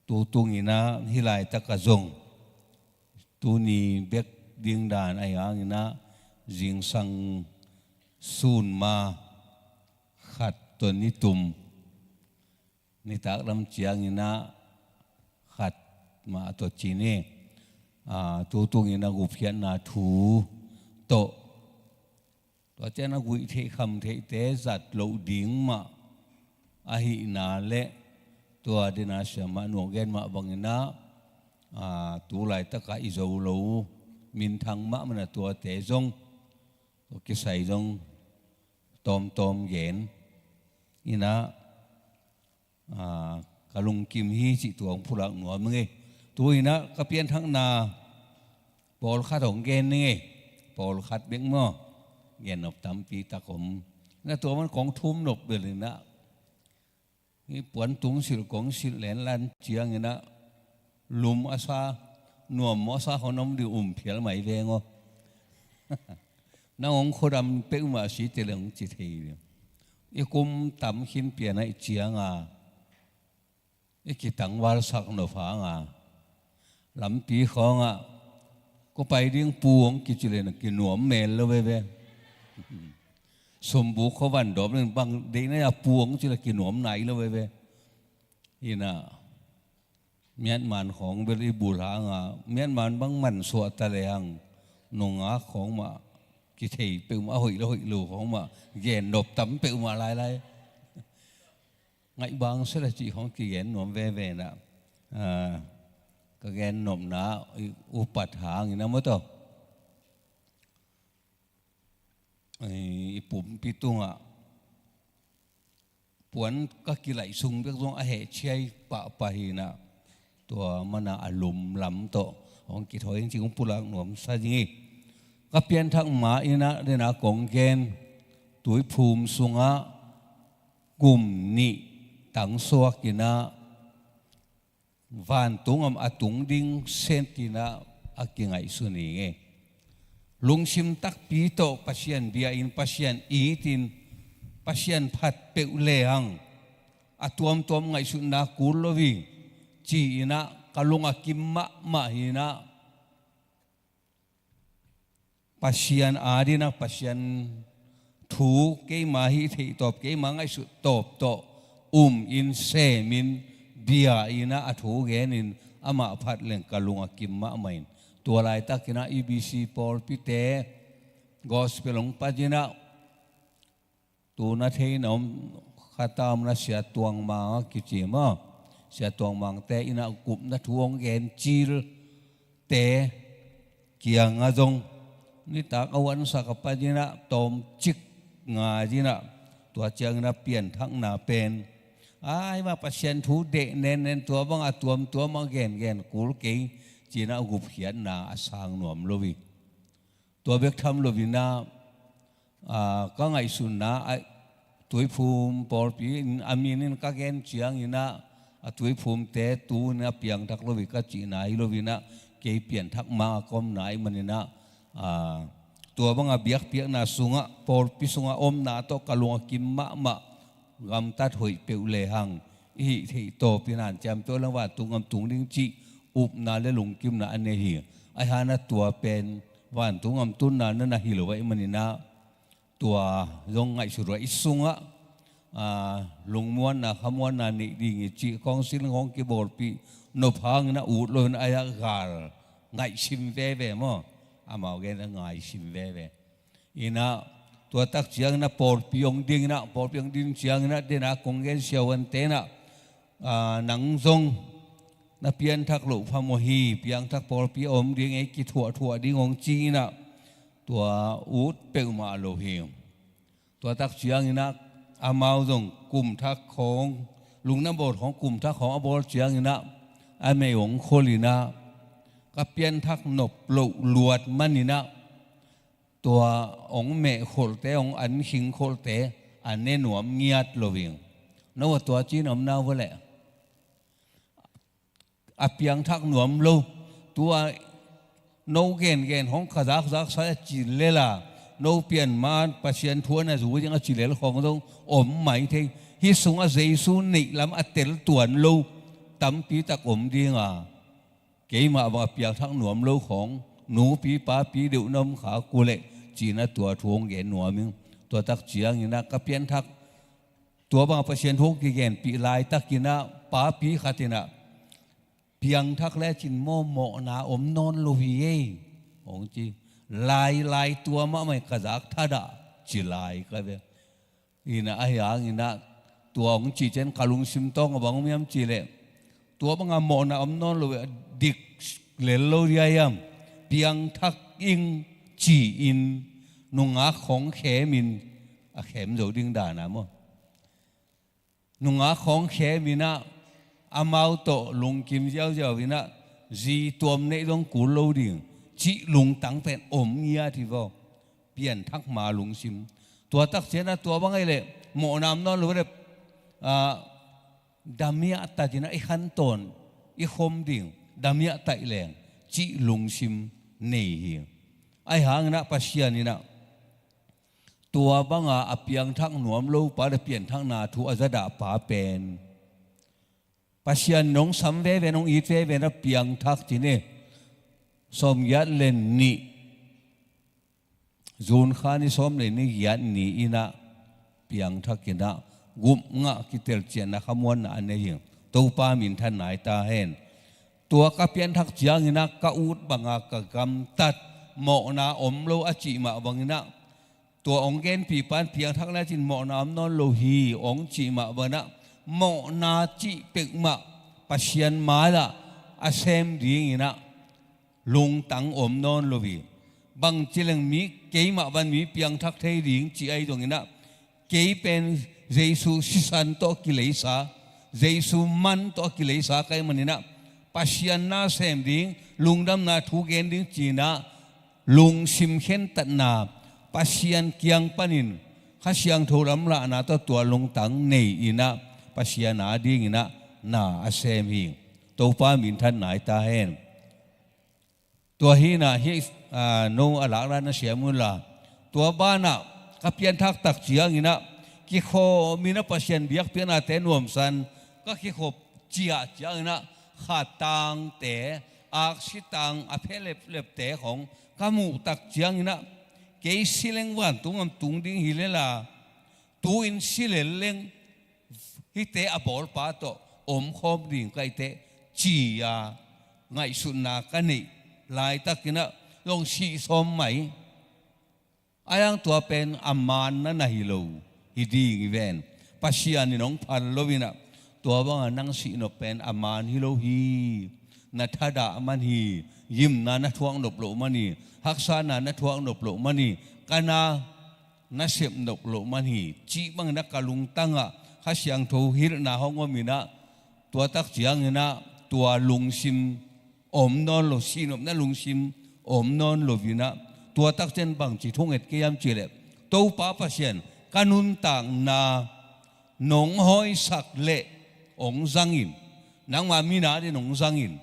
tu tungin ah hih laitak ah zong tuni bek ding dan ahi hangin ah zingsang sun ma khat tawh ni tum, nitak lam ciangin ah khat mah tawh ci ni, a, tu tungin ah gupkhiatna thu tawh, tua ciang a guih theih kham theihte zat loh ding mah ahihna le, tua dena siamah nuak gen mah bangin ah, a, tu laitak ah i zo lo minthang mahmah in ah tuate zong, tua kisai zong tawmtawm gen in ah, a, ka lungkim hi cih tua hong pulak nuam ing ei. Tu-in ah ka pianthakna pawlkhat hong gen ning ei. Pawlkhat bek maw, gen nop tampi tak om. Na tua man kong thum nop bel in ah, hih puan tung silh kong silh lenlan ciangin ah, lum a sa, nuam mawh a sa hong om ding um phial mai veng aw. Nang hong khuadam peuhmah si te leng hong ci thei ding. I kum tam khin pian ahih cianga i kitangvalsak nop hanga, lampi khawngah kua pai ding pu hong kici le na kinuam mel lo veve. Sumbuk khua van dawp len bang deihna a pu hong ci le kinuam nai lo veve. Hi na, miatman khawng bel i bul hanga, miatman bang mansuah ta le hang, nungak khawng mah kithei peuhmah, a hoih lo hoih lo khawng mah gen nop tam peuhmah lailai. Ngaih bang sela cih khawng kigen nuam veve na. Ah, ka gen nopna i upat hangin a maw taw, i pumpi tungah puan ka kilaih sung bek zong a heh ciai pahpah hi na. Tua mana a lum lam tawh hong kithawi in cih hong pulak nuam sa ding hi. Ka pianthak ma in ah dena kong gen, tuiphum sungah kum nih tangsuak in ah vantung gam a tung ding set in ah a kingaihsun hi ing ei. Lungsim takpi tawh Pasian bia in, Pasian it in, Pasian phat peuh le hang a tuamtuam ngaihsutna kul lo hi ci in ah ka lung a kim mahmah hi na. Pasian adingin ah Pasian thu keima hih theih tawp, keima ngaihsut tawp tawh um in, sem in, bia in ah a thu gen in, amah phat leng ka lung a kim mahmah in. Tua laitakin ah E B C pawlpite gospel hong pat in ah, tu na thei na om khat a om na, Sia Tuang Mang a kici maw, Sia Tuang Mangte in ah gupna thu hong gen cilte kiangah zong nitak a huansak a pat in ah tawmcik ngai in ah, tua ciangin ah pianthakna pen, ai mah Pasian thu deh nennen, tua bang a tuamtuam a gengen kul kei ci in ah gupkhiatna a sang nuam lo hi. Tua bek tham lo in ah, aa, ka ngaihsutna ah, tuiphum pawlpi in a min in ka gen ciangin ah, a tuiphumte tu in ah piangthak lo hi ka cihna hi lo in ah, kei pianthak ma a ka omna ahih manin ah, aa, tua banga biakpiakna sungah, pawlpi sungah omna tawh ka lung a kim mahmah, gamtat hoih peuh le hang i hih theih tawpin hanciam peuh leng vantung gam tung ding cih upna le lungkimna a nei hi. Ahi hang ah tua pen vantung gam tunna na na hi lo ahih manin ah, tua zong ngaihsut uh a, i sungah, aa, lungmuanna khamuanna neih ding hi cih council hong kibawlpih nop hangin ah ut lo in ah, ai ah gal ngaihsim veve maw, amau gen ah ngaisim veve. In ah, tua tak ciangin ah pawlpi hong ding in ah, pawlpi hong ding ciangin ah dena kong gen siavuante in ah, aa, nang zong na pianthak loh phamawh hi, piangthak pawlpi a om ding ei, kithuahthuah ding hong ci in ah, tua ut peuhmah lo hi. Tua tak ciangin ah amau zong kumthak khawng, lungna bawl khawng, kumthak khawng a bawl ciangin ah a mei hong khol in ah, ka pianthak nop loh luat manin ah, tua hong meh kholte, hong an khing kholte a ne nuam ngiat lo hi. No a tua ci-in om na uh a leh, a piangthak nuam lo, tua no gengen hong ka zakzak sa a ci lel a, no pian ma Pasian thu a na zui ding a ci lel khawng zong om mai thei. Hih sungah Jesu neih lam a tel tuan lo tampi tak om ding a, keimah bang a piangthak nuam lo khawng, nupi papi deuh na om kha uh leh ci-in ah tua thu hong gen nuam ing. Tua tak ciangin ah ka pianthak, tua bang a Pasian thu hong kigenpih laitakin ah papi khat in ah, piangthak lecin maw mawhna om nawn lo hi ei, hong ci. Lai, lai tua mahmah in ka zak thadah ci lai ka ve. In ah ahi hangin ah tua hong cih ciang ka lungsim tawng a bang om hiam cih leh, tua banga mawhna om nawn lo, a dik lel lo dia hiam? Piangthak ing ci-in nungak khawng khemin, a khem zo ding dan a maw, nungak khawng khemin ah amau tawh lungkim ziauziau inah zi tuam neih zong kul lo ding cih lungtang pen om ngiat hi vaw. Pianthak ma lungsim. Tua takcianah tua bang ahi leh mawhna om nawn lo leh, ah, damiah tat inah i khantawn i khom ding, damiah taih leng cih lungsim nei hi. Ahi hanginah Pasian inah tua banga a piangthak nuam lo pa le pianthakna thu a zadah pa pen Pasian in hong sam veve, hong it veve inah piangthak ci ni. Sawmgiat le nih, June kha ni sawm le nih giat ni inah piangthak inah gupngah kitelcianna khamuanna a nei hi. Topa minthan nai ta hen. Tua ka pianthak cianginah ka ut banga ka gamtat, mawhna om lo a cih mah banginah tua hong genpih pan piangthak na cin mawhna om nawn lo hi hong cih mah banginah mawhna cih peuhmah Pasian mai-ah a sem dinginah lungtang om nawn lo hi. Bangci leng mi keimah ban mi piangthak thei ding cih ahi zonginah kei pen Jesu sisan tawh kileisa, Jesu man tawh kileisa ka hih maninah Pasian na sem ding, lungdamna thu gen ding cinah lungsim khentatna, Pasian kiang panin Kha Siangtho lamlahna tawh tua lungtang nei inah Pasian a dinginah na a sem hi. Topa minthan nai ta hen. Tua hinah hih, ah, no a lakna na siam unla, tua banah ka pianthak tak cianginah kikhawm inah Pasian biakpiaknate nuamsan ka kikhop ciah cianginah khatangte, aksitang a phe leplepte khong ka muh tak cianginah kei si leng vantung gam tung ding hi lela, tu-in si lel leng hihte a bawlpa tawh omkhawm ding ka hi teh ci-a ngaihsutna ka neih laitakinah zong sih sawm mai. Ahi hang tua pen a manna na hi lo hi ding hi ven. Pasian in hong phal lo inah tua banga nang sihnop pen a man hi lo hi. Na thadah man hi. Gimna na thuak nop loh man hi. Haksatna na thuak nop loh man hi. Ka na na sep nop loh man hi cih bangin a ka lungtangah Kha Siangtho hilhna hong om inah tua tak cianginah tua lungsim om nawn lo, sihnopna lungsim om nawn lo inah tua tak ciang bangci thunget kei hiam cih leh, Topa Pasian, ka nuntakna nong hawisak leh hong zangin, nangma min a dingin hong zangin,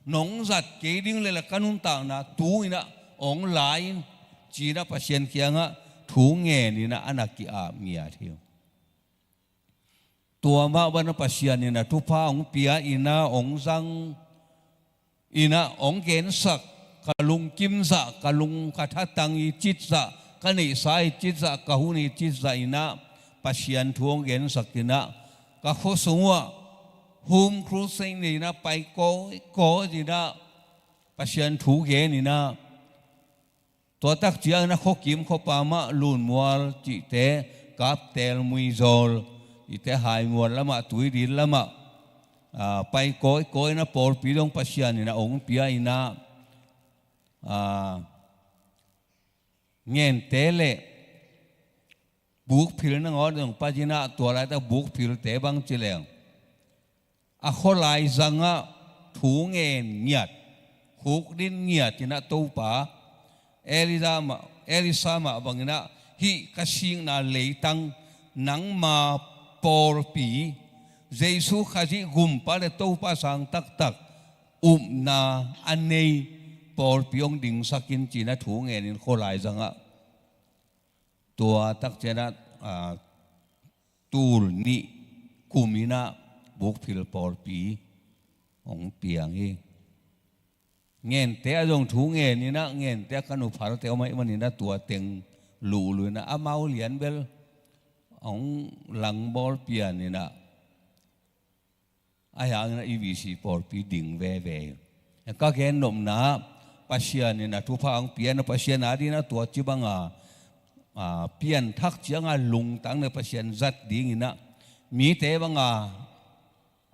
nong zat kei ding leh la ka nuntakna tu-inah hong la in, ci-inah Pasian kiangah thu ngen inah a na ki-ap ngiat hi. Tua mah banah Pasian inah thupha hong pia inah hong zang inah hong gensak, ka lungkim zah, ka lung ka thatang hi cit zah, ka neihsa hi cit zah, ka hun hi cit zah inah Pasian thu hong gensak inah ka khua sung uah home crusade nei inah pai kawikawi inah Pasian thu gen inah tua tak ciangin a khuakim khuapa mah Lunmual cihte, Kaptel, Muizawl cihte, Haimual lamah, Tuidil lamah, aa, pai kawikawi inah pawlpi dong Pasian inah hong pia inah, aa, Ngente le Bukphil nangawn dong pai inah tua laitak Bukphilte bang ci leng a khualai zangah thu ngen ngiat, khukdin ngiat inah Topa, Elisa mah, Elisa mah bang inah hih ka sikna leitang nangma pawlpi, Jesu Khazih gumpa le Topa sang taktak upna a nei pawlpi hong dingsak in ci-inah thu ngen in khualai zangah tua tak ciangah, aa, tul nih kum inah Bukphil pawlpi hong piang hi. Ngente a zong thu ngen inah, Ngente a ka nu Phalte om ahih man inah tua teng luhluh inah amau lianbel hong langbawl pian inah ahi hangin a E B C pawlpi ding veve hi. Ka gennopna ah Pasian in a thupha hong pia, na Pasian a dingin a tua ci banga, a, pianthak cianga lungtang na Pasian zat dingin a mite banga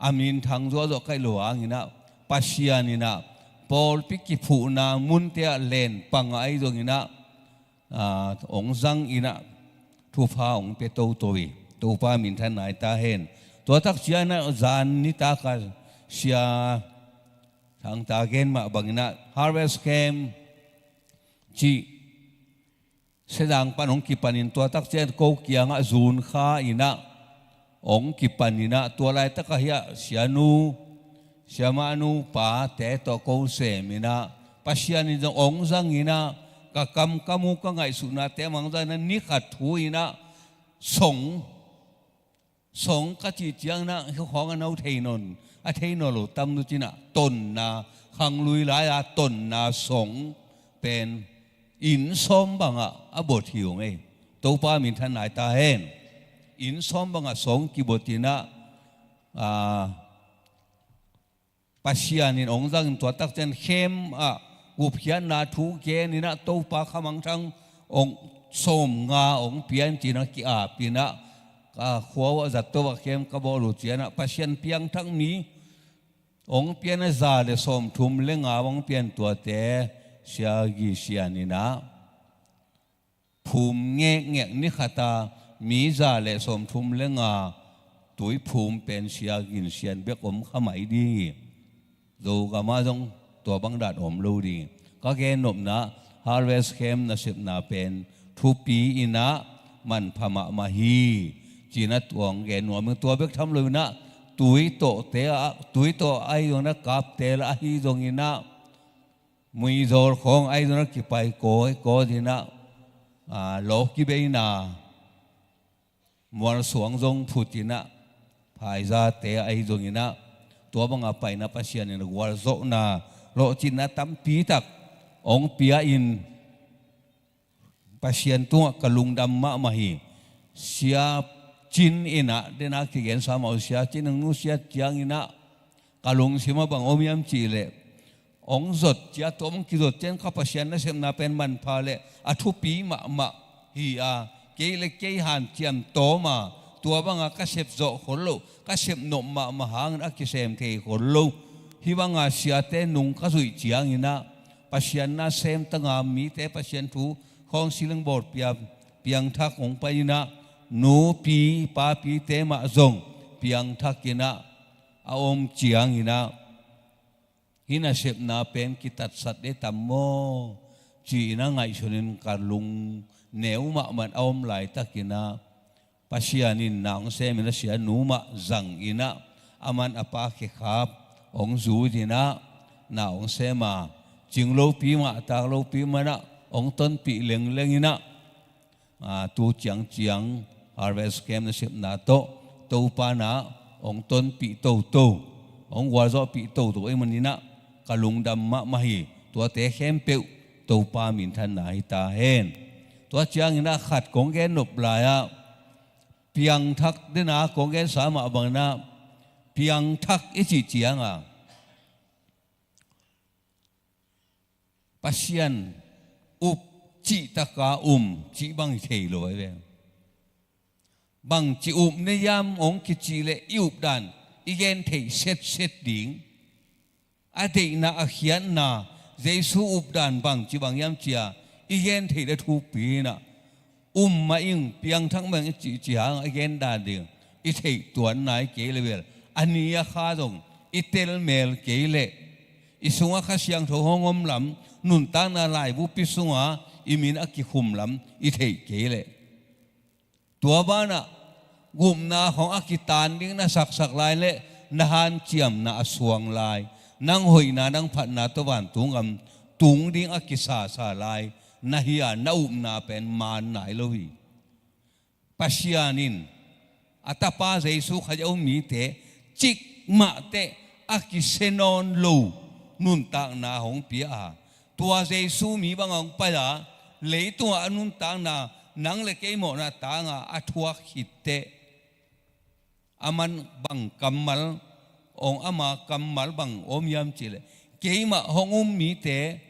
a minthang zuahzuah ka hih loh hangin a Pasian in a pawlpi kiphuhna munte ah lenpang ahi zongin a, a, hong zang in a thupha hong pia toto hi. Topa minthan nai ta hen. Tua tak ciangin ah zan nitak a Sia Thangta gen mah bangin ah Harvest Camp cih Sedang pan hong kipanin tua tak ciangin ko kiangah zun kha in ah hong kipanin ah tua laitak ahi ah sianu, siamahnu pate tawh ko sem in ah Pasian in zong hong zang in ah ka kam ka mu ka ngaihsutnate mah hong zang in ah ni khat thu in ah song song ka cih ciangin ah hih khawng a no thei nawn, a thei nawn lo tam nu cin ah tonna, khanglui lai-a tonna song pen inn sawm bangah a bot hi ung ei. Topa minthanna hi ta hen. Inn sawm bangah song kibot in ah, a, Pasian in hong zangin tua tak ciang khem ah gupkhiatna thu gen in ah Topa kha mangthang hong sawm nga hong pia in ci-in ah ki-ap in ah ka khua uh a zat to ah khem ka bawl uh ciang ah Pasian piangthak mi hong pia in ah za le sawmthum le nga hong pia in tuate Sia Gi Sian in ah phum ngekngek ni khat a mi za le sawmthum le nga tui phum pen Sia Gin Sian bek om kha mai ding hi. Zogam ah zong tua bang dan om lo ding hi. Ka gen nopna Harvest Camp nasepna pen thupi in ah manpha mahmah hi. Ci-in ah tua hong gen nuam ing. Tua bek tham lo in ah tui tawhte ah, tui tawh ahi zongin ah kapte lah ahi zongin ah muizawl khawng ahi zongin ah kipai kawikawi in ah, a, lawki beina mualsuang zong phut in ah phaizate ahi zongin ah tua banga paina Pasian in a gualzawhna lawhcinna tampi tak hong pia in Pasian tungah ka lungdam mahmah hi. Sia Cin in ah dena kigensa mah uh, Sia Cin in hong nusiat ciangin ah ka lungsim ah bang om hiam cih leh hong zot ciang, tua hong kizot ciang ka Pasian nasepna pen manpha le a thupi mahmah hi a, kei le kei hanciam tawm a, tua banga ka sep zawh khol lo, ka sep nop mahmah hangin a kisem thei khol lo. Hih banga siate nung ka zuih ciangin ah Pasian nasem tanga mite Pasian thu khawng siling bawl pia, piangthak hong pai in ah nupi papite mah zong piangthak in ah a om ciangin ah hih nasepna pen kitatsat ding tam maw ci-in ah ngaihsun in ka lung neu mahmah a om laitakin ah Pasian in na hong sem in ah sianu mah zang in ah aman a pa khekhap hong zui in ah na hong sem a, cing lopi mah tak lopi mah in ah hong tonpih lengleng in ah, a, tu ciangciang Harvest Camp nasepna tawh Topa na hong tonpih toto, hong gualzawhpih toto ahih manin ah ka lungdam mahmah hi. Tuate khempeuh Topa minthanna hi ta hen. Tua ciangin ah khat kong gen nop lai-ah piangthak dena kong gensa mah bangin ah piangthak i cih ciang a Pasian up cihtaka um cih bang hi thei lo ahi ve. Bangci up na hiam hong kicih leh i up dan i gen theih setset ding. A deihna a khiatna Jesu up dan bangci bang hiam ci-a i gen theih leh thupi in ah um mah ing, piangthak mah ing i cihcih hang a gen dan ding i theih tuan nai kei leh bel a ni a kha zong i tel mel kei leh i sungah Kha Siangtho hong om lam, nuntakna laibupi sunga i min a kikhum lam i theih kei leh tua banah gupna khawng a kitan ding na saksak lai leh na hanciamna a suang lai, nang hoihna nang phatna tawh vantung gam tung ding a kisasa lai na hi a, na upna pen maan nai lo hi. Pasian in a Tapa Jesu Khazih a um mite cikmah teh a kisia nawn lo nuntakna hong pia a, tua Jesu mi bangah hong pai a, leitungah a nuntakna nang le kei mawhna tanga a thuak khit teh aman bang kammal, hong ama kammal bang om hiam cih leh keimah hong um mite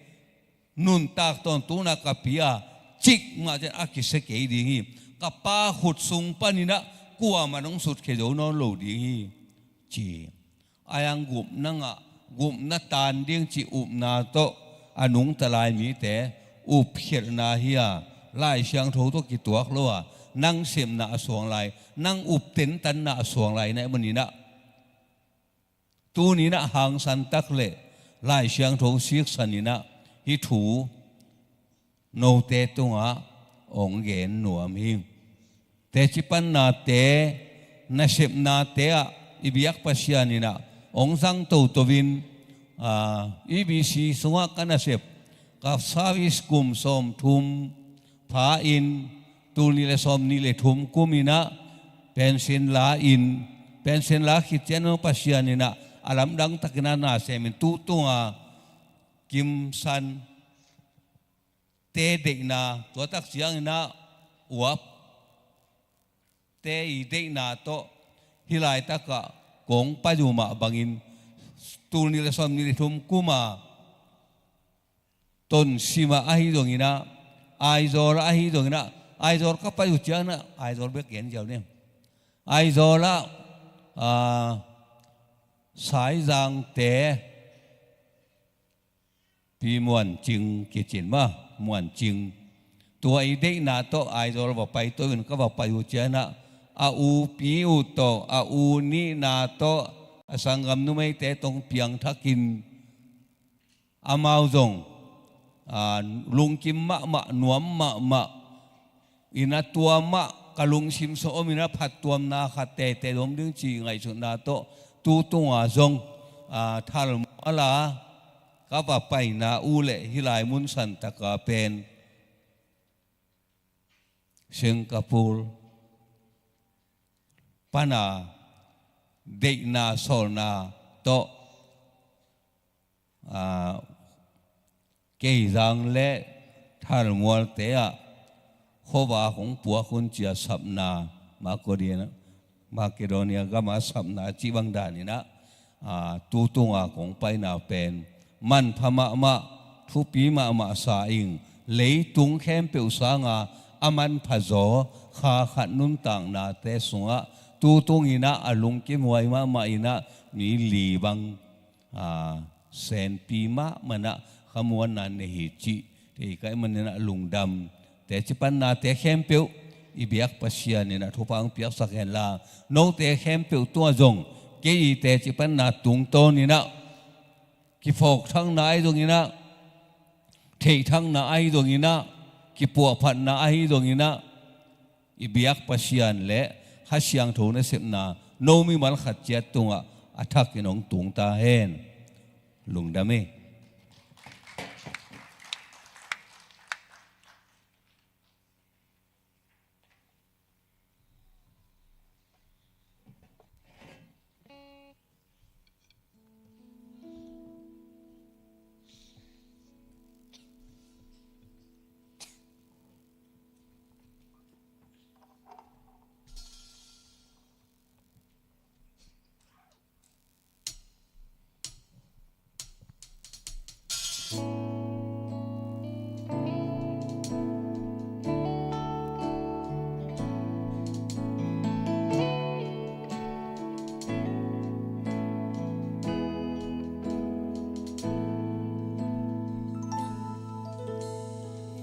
nuntak tawntungna ka pia a, cikmah ciang a kisia kei ding hi. Ka Pa khut sung panin ah kuamah in hong sutkhia zo nawn lo ding hi, ci. Ahi hang gupna ngah, gupna tan ding cih upna tawh a nungta lai mite upkhialhna hi a, Lai Siangtho tawh kituak lo a, nang sepna a suang lai, nang up tentanna a suang lai na i maninah, tuninah hangsan tak le Lai Siangtho siksan inah hih thu note tungah hong gen nuam hing. Teci pannate, nasepnate ah i biak Pasian inah hong zang toto in, aa, E B C sungah ka nasep, ka service kum sawmthum pha in, tul nih le sawmnih le thum kum inah pension la in, pension la khit ciang Pasian inah a lamdang takin a na sem in, tu tunga kimsan te deihna, tua tak ciang inah uap te i deihna tawh hih laitakah kong pai uh mah bangin, tul nih le sawmnih le thum kuma Tonzang ah ahi zong inah, Aizawl ah ahi zong inah, Aizawl ka pai uh ciang inah, Aizawl bek gen ziau ni. Aizawl ah, aa, Saizangte, Pi Muancing kici in mah, Muancing. Tua i deihna tawh Aizawl va pai to in, ka va pai uh ciang inah, a upi uh tawh, a u nihna tawh, a sanggam numeite tawh piangthak in, amau zong, aa, lungkim mahmah, nuam mahmah. Inah tua mah ka lungsim sung om inah phattuamna khat teitei om ding ci ngaihsutna tawh tu tunga zong, aa, thalmual a ka va paina uh le hih lai mun santaka pen Singapore pana deihna sawlna tawh, aa, Keizang le Thalmualte ah khuavak hong puak hun ci-a sapna, Makedonia, Makedonia gama sapna cih bang dan inah, aa, tu tunga kong paina pen manpha mahmah, thupi mahmah sa ing. Leitung khempeuh sanga a manpha zaw kha khat nuntaknate sungah tu tung inah a lungkimhuai mahmah inah mi li bang, aa, senpi mahmah inah khamuanna nei hi cih thei ka hih maninah lungdam. Teci pannate khempeuh i biak Pasian inah thupha hong piaksak henla, note khempeuh tungah zong kei i teci panna tungtawn inah kiphawkthakna ahi zong inah, theihthakna ahi zong inah, kipuahphatna ahi zong inah, i biak Pasian le Kha Siangtho nasepna no mimal khat ciat tungah a thakin hong tung ta hen. Lungdam hi.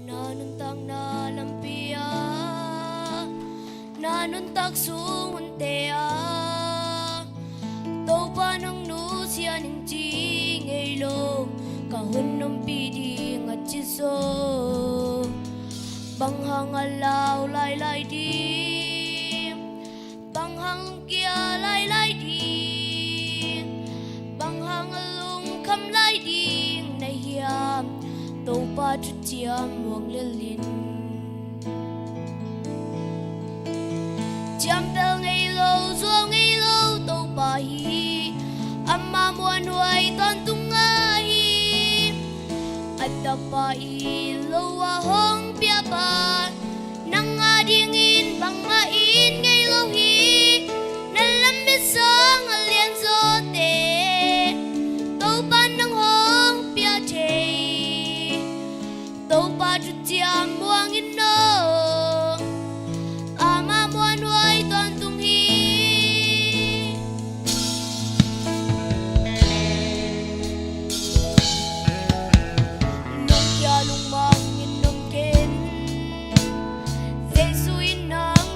Na nuntakna lampi ah, na nuntak sung hunte ah, Topa nong nusia ning ci ngei lo, ka hun ompih ding a ci zaw. Bang hang a lau lailai ding, bang hang kia lailai ding, bang hang a lungkham lai ding na hiam, Topa thuciam muang lelin. Ciampel ngei lo, zuau ngei lo Topa hi, ama muanhuai tawntung ahi. A tapa i lo a hong piapa, nang a dingin bangmah in ngei lo hi. Na lamet sang a lianzawte Topa nang hong pia thei. Topa thuciam muang in aw, ama muanhuai tawntung hi. Nong kia lungmang in nong ken, Jesu in nang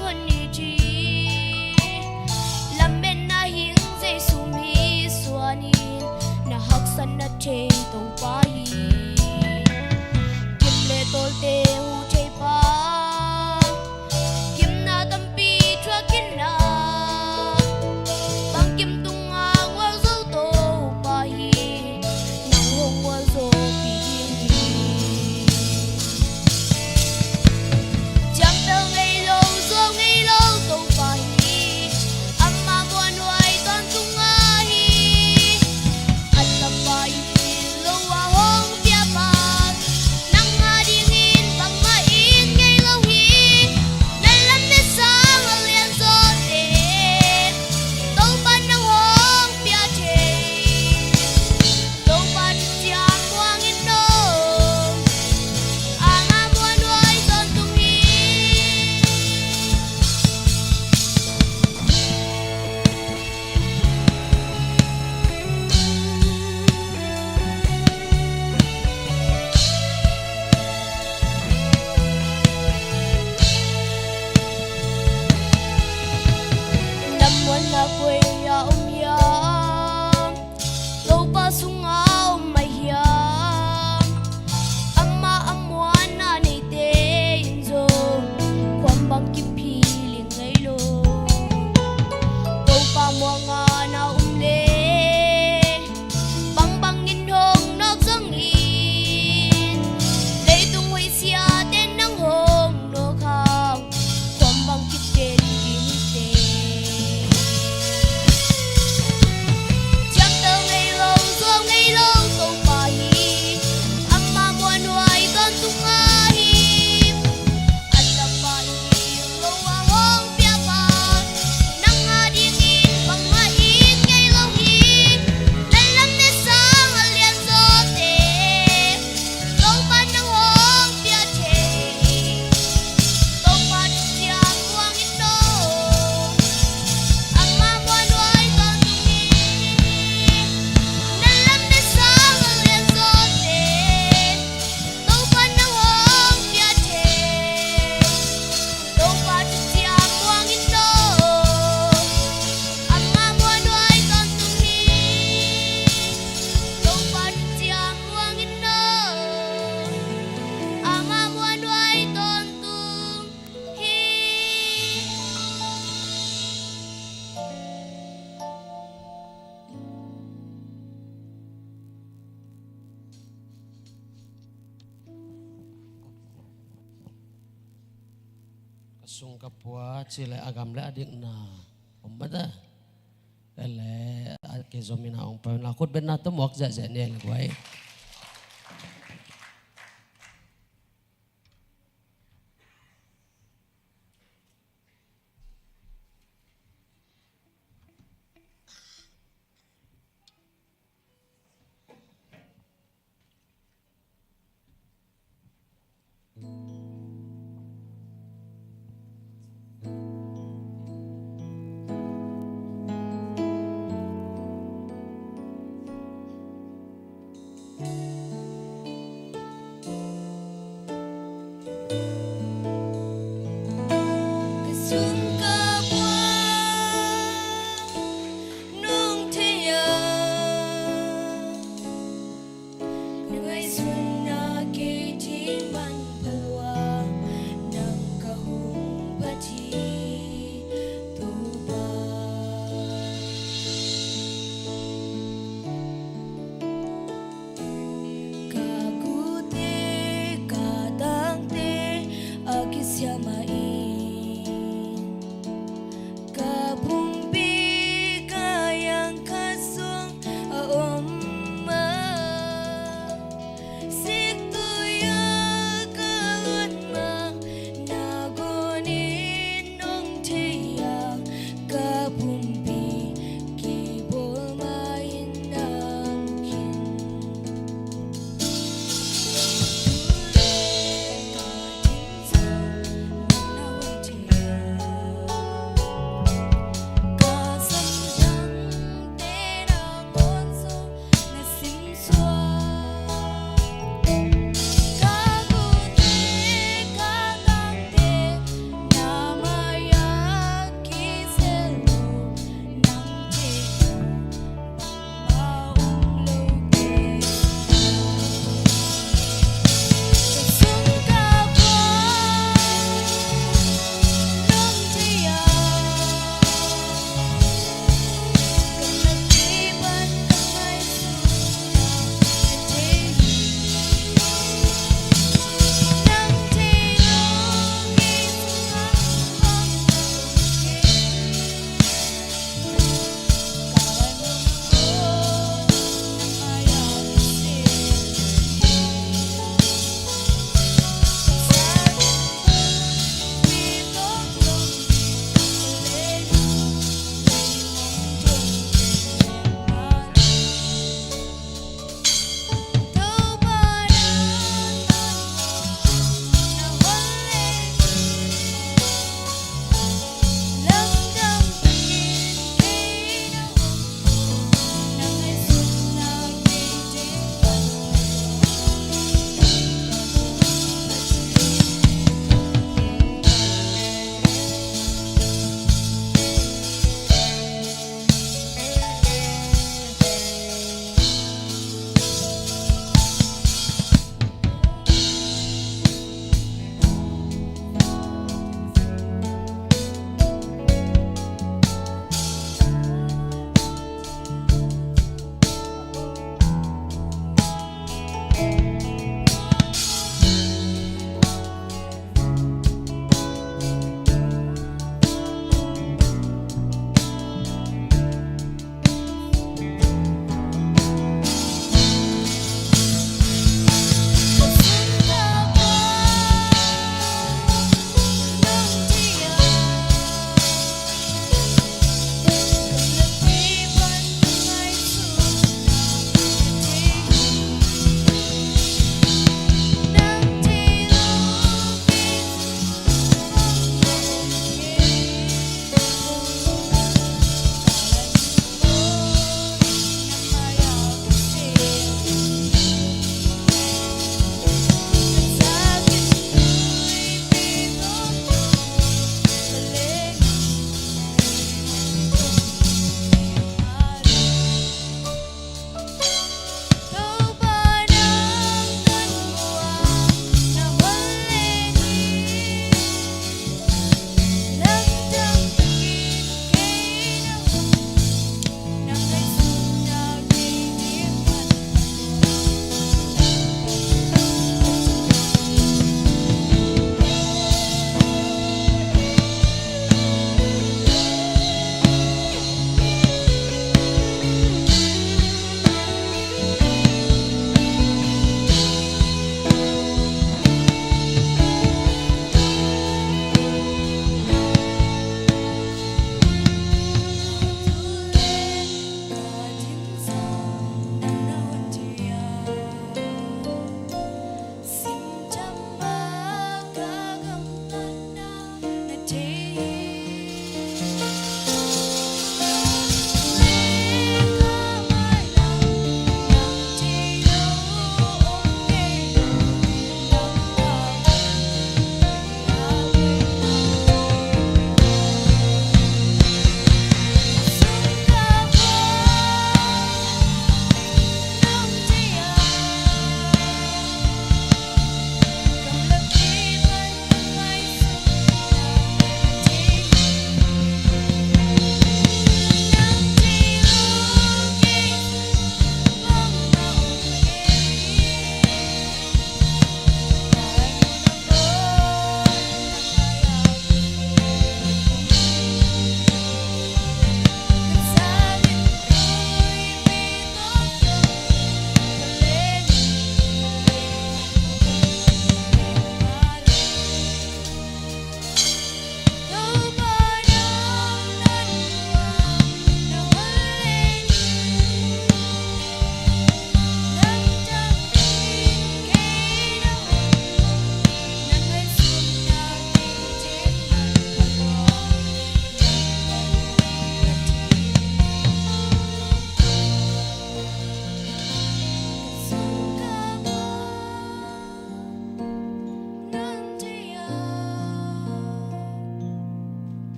Sung ka pua ci le a gam le a dikna om mata. Ele a kizom ina ong pa na khut betna to muak zehzeh ni le guai. Ka sung ka pua nong thei a, na ngaihsutna kei thei man pua, nang ka hong phat hi Topa. Ka gutte ka tangte a kisiam a in, ka pumpi ka yang khat suang a om a.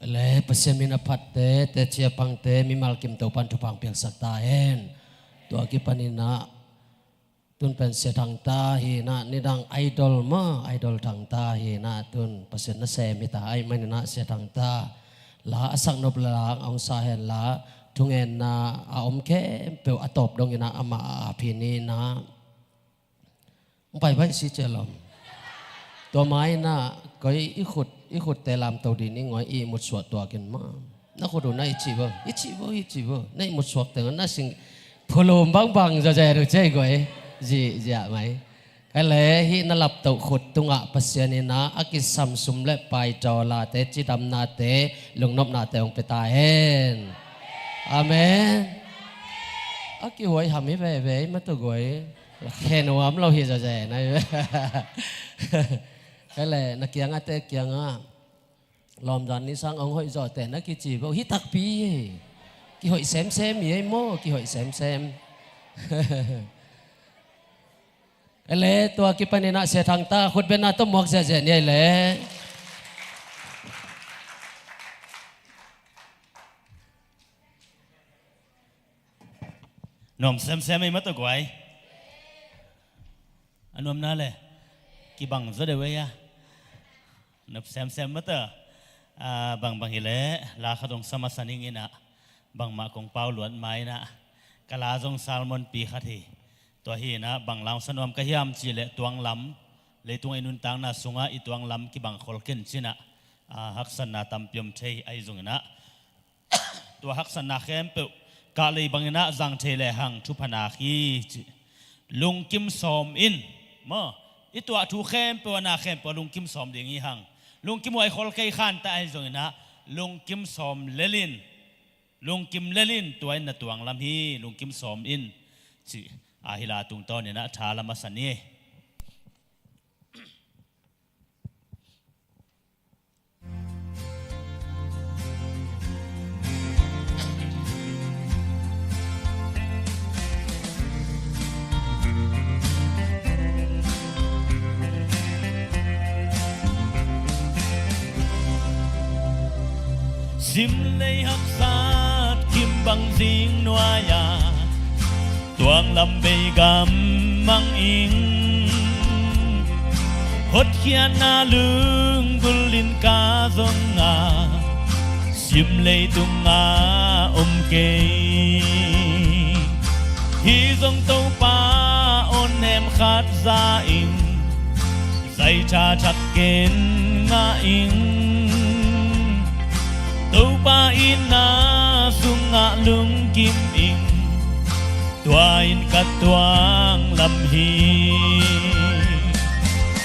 Le Pasian min a phatte, teci a pangte mimal kim Topan thupha piaksak ta hen. Tua kipaninah tun pen Sia Thang ta hinah nidang idol maw, idol Thang ta hinah tun Pasian nasem hi ta ahih maninah Sia Thang ta la a sak nop le la a hong sa hen la, thungenna a om khempeuh a tawp donginah amah a ap hi ninah. Hong pai pai si cia lom. Tua mainah koi i khut, i khutte lamto dih ni ngoi i mutsuah tuakin ma. Na khut uh na i cih bo, i cih bo, i cih bo. Na i mutsuak tengah na sing phulum bangbang zaze uh cei goi. Zih ziah mai. Ka le hih na laptoh khut tungah Pasian inah a kisam sum le pai tawlate, cidamnate, lungnopnate hong pia ta hen. Amen. A kihuai ham hi veve i matu goi. Khen nuam lo hi zaze na hi ve. Ka le na kiangah te kiangah lawmzan ni sang hong hoih zawh te na kici bo hi takpi hi. Kihoih semsem hi ei maw, kihoih semsem. Ka le tua kipaninah Sia Thang ta khutbetna tawh muak ziahziah ni ei le. Nuam semsem ei mata guai. A nuamna le kibang zaw deuh ei a. Nuam semsem mata. A bangbang hi le la khat hong sa masa ning inah bangmah kong pau luat ma inah ka la zong sermon pi khat hi. Tua hi inah bang la hong sa nuam ka hiam cih le tuanglam, leitungah i nuntakna sungah i tuanglam kibang khol ken cinah a haksatna tampi om thei ahi zonginah tua haksatna khempeuh kah lei banginah zang thei le hang thupha nak hi ci. Lungkim sawm in maw, i tuah thu khempeuh a na khempeuh lungkim sawm ding hi hang. Lungkim huai khol kei khan ta ahi zonginah lungkim sawm lel in, lungkim lel in tua in na tuanglam hi, lungkim sawm in ci. A hi la tungtawninah tha la masa ni. Simlei haksat kim bang zing nuai-a tuanglam bei gam mang ing. Hotkhiatna lunggulh in ka zong a simlei tungah om kei. Hi zong Topa aw nem khat za ing. Zaitha thak ken ngah ing. Topa itna sungah lungkim ing. Tua in ka tuanglam hi.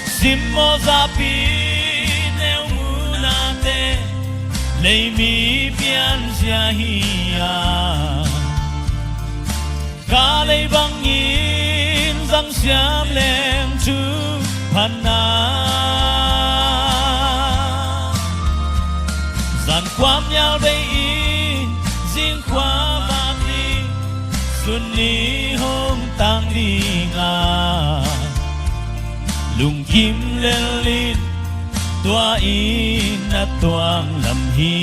Simmawh zahpi neu munate leimi pianzia hi a. Ka lei bangin zang siam leng thupha na. Zan khuamial bei in zing khua vak ding sun ni hong tang ding a. Lungkim lel in tua in na tuanglam hi.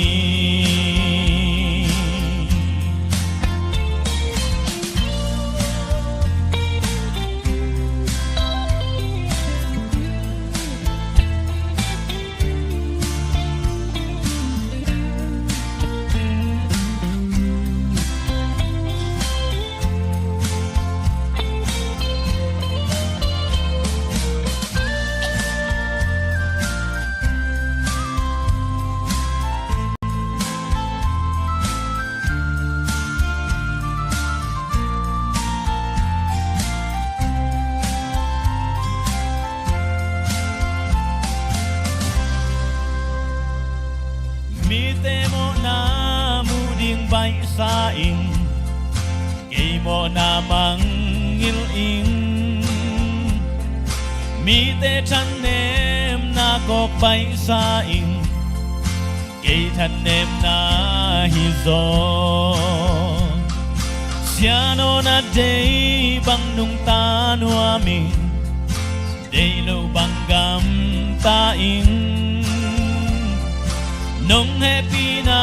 Mite mawhna muh ding baihsa ing. Kei mawhna mangngilh ing. Mite thanemna kawk baihsa ing. Kei thanemna hi zaw. Sianawna dei bang nungta nuam ing. Deih loh bang gamta ing. Nong hehpihna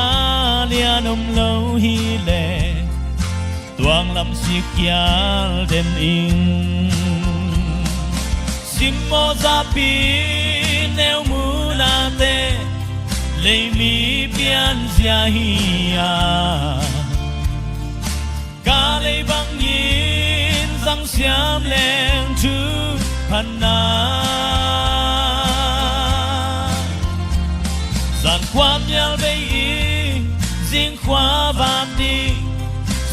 lian om lo hileh tuang lam sikkhial den ing. Simmawh zahpi neu muhnate leimi pianzia hi-a, ka lei bangin zangsiam leng thupha na. Zan khua mial bei in zing khua vak ding,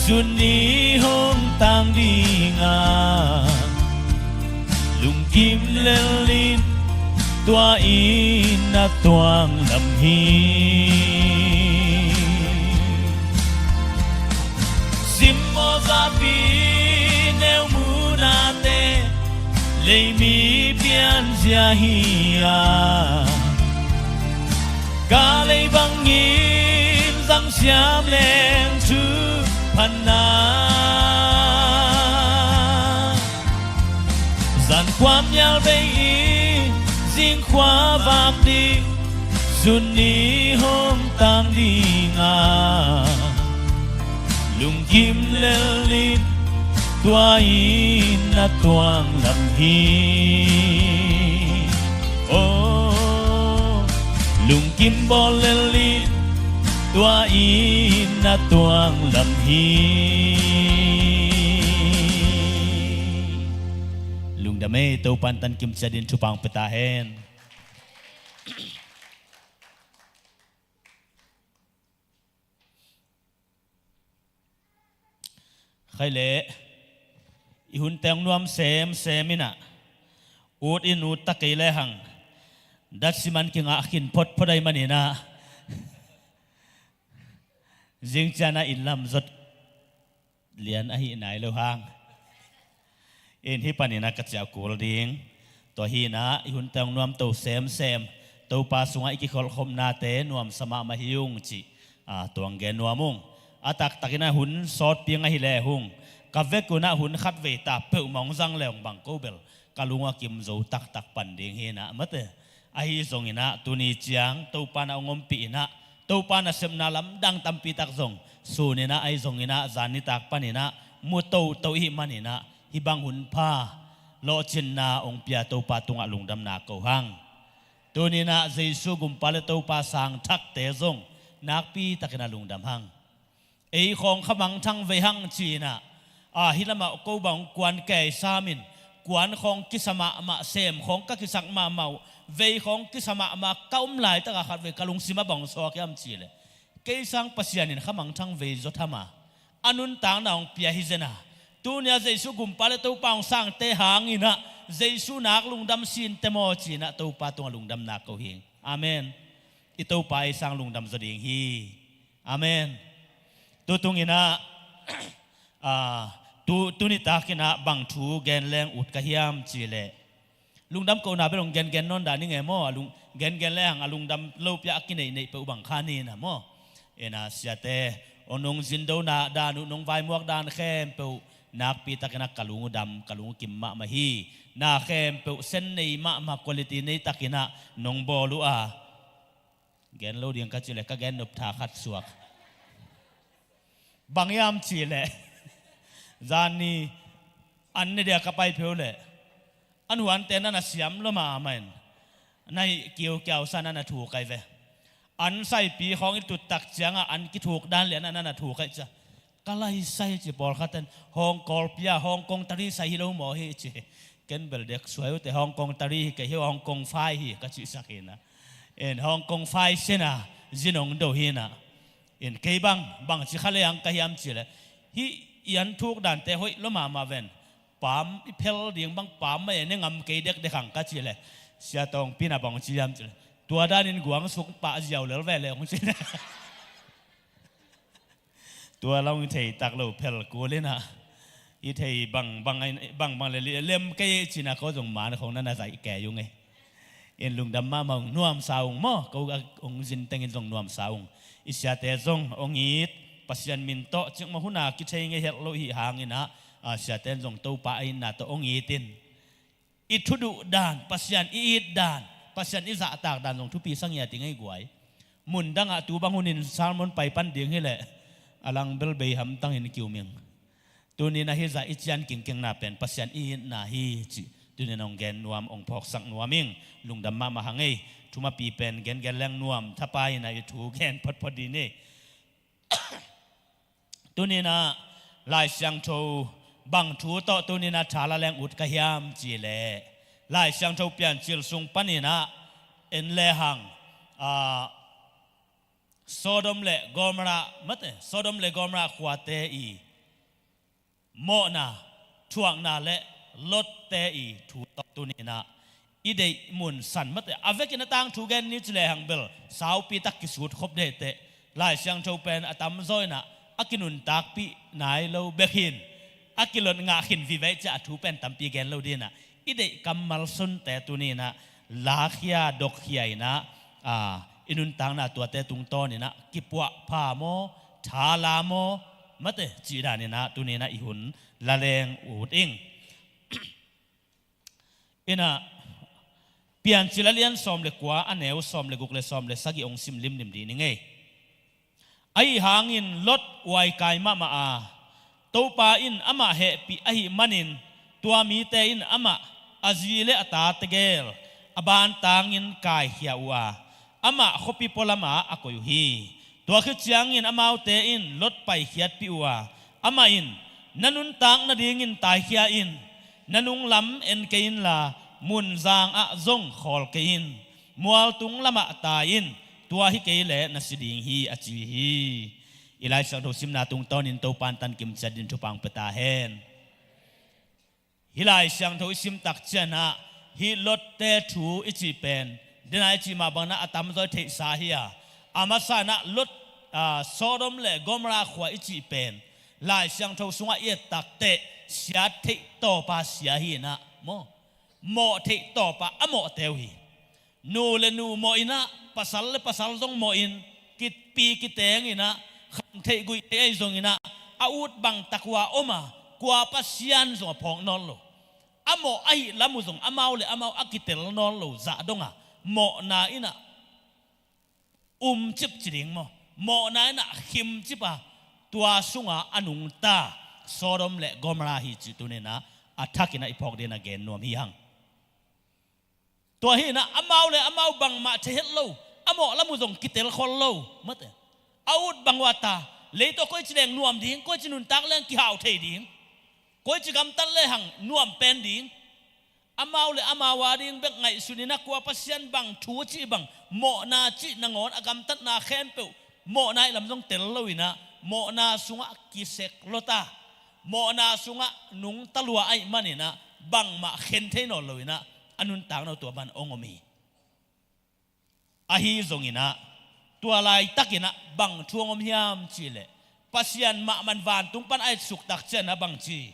sun ni hong tang ding a, lungkim lel in tua in na tuang lam hi. Simmawh zahpi neu muhnate leimi pianzia hi-a, ka lei bangin zangsiam leng thupha na. Zan khua mial bei in zing khua vak ding, sun ni hong tang ding a, lungkim lel in tua in na tuang lam hi. Oh, lungkim bawl lel in tua in na tuang lam hi. Lungdam ei, Topan tan kim ciat in thupha hong pia ta hen. Khai leh i hun teng nuam semsem in ah, ut in ut ta kei lehang, datsi man kingah khin photphot ahih manin ah, zing ciang ah inn lam zot lian ahih nai lo hang. In hih panin ah ka ciah kul ding. Tua hi in ah i hun teng nuam to semsem, Topa sungah i kikholhkhopnate nuamsa mahmah hi ung cih, a, tuang gen nuam ung. A taktak in ah hun sawtpi ngah hi leh hung, ka vek un ah hun khat vei ta peuhmah hong zang leh hong bang ko bel ka lung ah kim zo taktak pan ding hi in ah, mate. Ahi zongin ah tuni ciang Topa in ah hong ompih in ah, Topa nasepna lamdang tampi tak zong sun in ah, ahi zongin ah zan nitak panin ah mu toto i hih manin ah, hih bang hun pha lawhcinna hong pia Topa tungah lungdam na ko hang. Tuni in ah Jesu Gumpa le Topa sang thakte zong nakpi takin ah lungdam hang. Ei khawng kha mangthang vei hang ci in ah, a, hih lamah ko bang kuan kei sam in, kuan khawng kisa mahmah, sem khawng ka kisak mahmah uh, vei khawng kisa mahmah ka om laitak ah khat vei ka lungsim ah bang suak hiam cih leh, kei sang Pasian in kha mangthang vei zaw tham a, a nuntakna hong pia hi zen a, tuni ah Jesu Gumpa le Topa hong sangte hang in ah Jesu nak lungdam sinte maw ci in ah Topa tungah lungdam na ko hi. Amen. I Topa ei sang lungdam zaw ding hi. Amen. Tutung in ah, a, tu, tuni tak in ah bang thu gen leng ut ka hiam cih leh, lungdam kohna bel hong gengen nawn dah ning e maw? A lung, gengen lehang a lungdam lopi ah a kineihneih peuh bang kha ni in ah maw? In ah siate, hong nong zin do na dan uh, nong vaimuak dan khempeuh nakpi takin ah ka lung uh dam, ka lung uh kim mahmah hi. Na khempeuh sen nei mahmah, quality nei takin ah nong bawl uh a, gen lo ding ka cih leh ka gen nop tha khat suak. Bang hiam cih leh, zan ni an ne dia ka pai phei uh leh, an huante na na siam lua mahmah in, na hih kiukiau sa na na thuk ai ve. An saipi khawng i tut tak ciangah an kithuk dan lian ah na na thuk ai cia. Ka lai sai ci pawlkhat in, Hong Kong pia, Hong Kong tari sai hi lo maw hi ci. Ken bel dek suai uh teh, Hong Kong tari hi kei hi, Hong Kong fai hi ka cihsak hi in ah. In Hong Kong fai sen a zin hong do hi in ah. In kei bang, bang ci kha lehang ka hiam cih leh, hih i an thuk dante hoih lua mahmah ven. Pam i phel ding bang pam mah e, ne ngam kei dekdek hang ka cih leh, Sia Tawngpi in ah bang ci hiam cih leh, tua danin guang suk pah ziau lel ve leh hong ci in ah. Tua long i thei tak lo phel kul in ah, i thei bangbang, bangbang le lem kei ci in ah, ko zong man khawng na na zaih kei ung e. In lungdam mahmah ung, nuamsa ung maw, ko a hong zin tengin zong nuamsa ung. I siate zong hong it, Pasian min tawh cikmah hun a kithei ngei het lo i hih hangin ah, a, siate in zong Topa a itna tawh hong it in, i thuduh dan, Pasian i it dan, Pasian i zahtak dan zong thupi sa ngiat i ngei guai. Mun dangah tu bang hunin sermon pai pan ding hileh a lang bel bei hamtangin kium ing. Tuninah hih zah i cian kingkingna pen Pasian i itna hi cih tunin hong gen nuam, hong phawksak nuam ing. Lungdam mahmah hang ei. Thumapi pen gengen leng nuam, thapai inah i thu gen photphot dih ni. Tuninah Lai Siangtho bang thu tawh tuninah thala leng ut ka hiam cihleh, Lai Siangtho Piancil sung paninah en lehang, ah, Sodom le Gomorrah, mate, Sodom le Gomorrah khuate i mawhna, thuakna le Lotte i thu tawh tuninah i deih mun san, mate, a vekin a tangthu gen ni ci lehang bel saupi tak kisut khop dehteh, Lai Siangtho pen a tamzaw inah a kinuntakpih nai lo bek hin a kilot ngah khin vive ciah a thu pen tampi gen lo dinah i deih kammal sunte tuninah lakhia dokkhia inah, a, i nuntakna tuate tungtawninah kipuahpha maw, thala maw, mate, cih daninah tuninah i hun laleng ut ing. Inah Piancil a lian sawm le kua, a neu sawm le guk le sawm le sagih hong sim limlim dih ni ngei. Ahi hangin Lot uaikai mahmah a, Topa in amah hehpih ahih manin tua mite in amah, a zi le a tate gel a bantangin kaikhia uh a, amah khuapi pualamah a koih uh hi. Tua khit ciangin amaute in Lot paikhiatpih uh a, amah in, na nuntak nadingin taikhia in, na nunglam en kei inla munzangah zong khawl kei in, mualtung lamah tai in, tua hi kei leh na si ding hi, a ci hi. I Lai Siangtho simna tungtawnin Topan tankim ciat din thupha hong pia ta hen. Hih Lai Siangtho i sim tak cianah hih Lotte thu i cih pen dena i cih mah bangnah a tamzaw i theihsa hi a, a masa inah Lot, a, Sodom le Gomorrah khua i cih pen Lai Siangtho sungah i et takteh sia theih tawpa sia hi inah maw, mawh theih tawpa a mawhte uh hi. Nu le nu mawh inah, pasal le pasal zong mawh in, kipi kiteng inah, khang theih guih theih ahi zong inah, a ut bang tak uh a om a, kua Pasian zong a phawk nawn lo. A mawh ahih lam uh zong amau le amau a kitel nawn lo zah dong a, mawhna inah umcip ci ding maw, mawhna inah khimcip a, tua sunga a nungta Sodom le Gomorrah hi cih tuninah a thakinah i phawk dinah gen nuam hi hang. Tua hi inah amau le amau bangmah thei het lo, a mawh lam uh zong kitel khol lo, mate. A ut bang uh a ta, leitawh koici leng nuam ding, koici nuntak leng kihau thei ding, koici gamtat lehang nuam pen ding. Amau le amau a ding bek ngaihsun inah kua Pasian bang thu cih bang, mawhna cih nangawn a gamtatna khempeuh mawhna ih lam zong tel lo inah, mawhna sungah kisek lota, mawhna sungah nungta lua ahih maninah bangmah khen thei nawn lo inah a nuntakna uh tua ban hong om hi. Ahi zonginah tua laitakinah bang thu hong om hiam cihleh, Pasian mahmah vantung pan a etsuk tak cianah bang ci?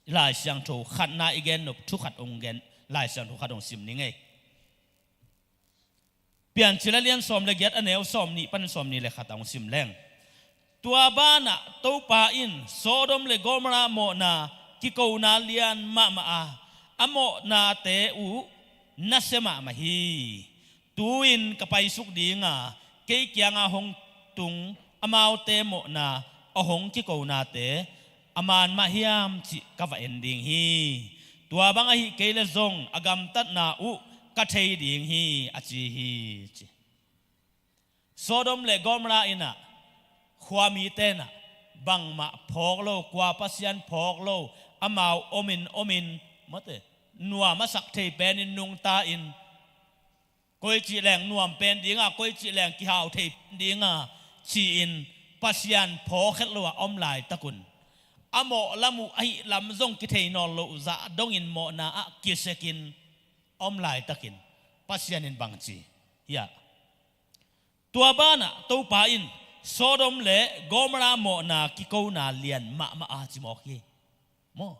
Lai Siangtho khatna i gen nop thu khat hong gen, Lai Siangtho khat hong sim ni ngei. Piancil a lian sawm le giat, a neu sawm nih pan sawm nih le khat a hong sim leng. Tua banah Topa in Sodom le Gomorrah mawhna kikona lian mahmah a, a mawhnate uh nasia mahmah hi. Tu-in ka paisuk dinga kei kianga hong tung amaute mawhna a hong kikonate a man mah hiam cih ka va en ding hi. Tua bang ahih kei leh zong a gamtatna uh ka thei ding hi, a ci hi, ci. Sodom le Gomorrah inah khuamite inah bangmah phawk lo, kua Pasian phawk lo, amau omin omin, mate, nuam a sak thei penin nungta in, koici leng nuam pen dinga, koici leng kihau thei pen dinga ci-in Pasian phawk het lo a om laitakun, a mawh lam uh ahih lam zong kithei nawn loh zah dongin mawhna ah kisekin a om laitakin Pasian in bang ci hiah? Tua banah Topa in Sodom le Gomorrah mawhna kikona lian mahmah a ci mawk hi. Maw?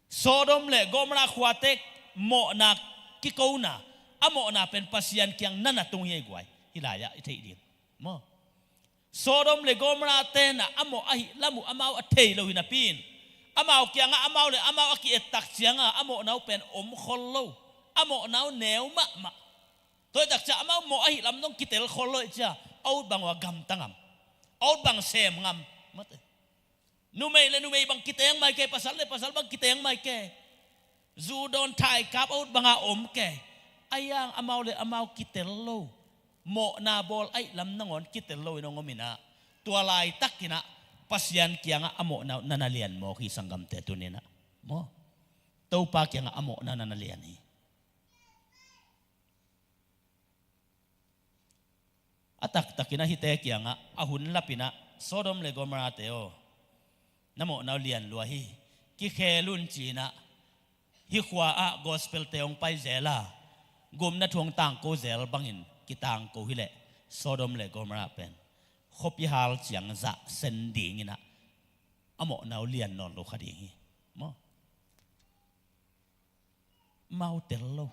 Sodom le Gomorrah khuate mawhna kikona, a mawhna pen Pasian kiang na na tung hi ei guai. Hih lai-ah i theih ding. Maw? Sodom le Gomorrah tenah a mawh ahih lam uh amau a thei lo hi napi in, amau kiangah amau le amau a ki-ettak cianga a mawhna uh pen om khol lo, a mawhna uh neu mahmah. Tua hi tak ciang amau mawh ahih lam zong kitel khol lo hi ciang, a ut bang uh a gamta ngam, a ut bang sem ngam. Mate. Numei le numei bang kiteng mai kei, pasal le pasal bang kiteng mai kei. Zu dawn thaikap a ut banga om kei. A hiang amau le amau kitel lo. Mawhna bawl ahih lam nangawn kitel lo in hong om in ah, tua laitakin ah Pasian kiangah a mawhna uh na na lian mawk hi, sanggamte, tuni in ah. Maw? Topa kiangah a mawhna na na lian hi. A taktakin ah hihte kiangah a hun lapin ah, Sodom le Gomorrah-te aw, na mawhna uh lian lua hi. Kikhel un, ci-in ah hih khua-ah gospel-te hong pai zel a, gupna thu hong tangko zel bangin kitangko hileh, Sodom le Gomorrah pen khuapi hal ciang zah sen dingin ah a mawhna uh lian nawn lo kha ding hi. Maw? Mau tel lo.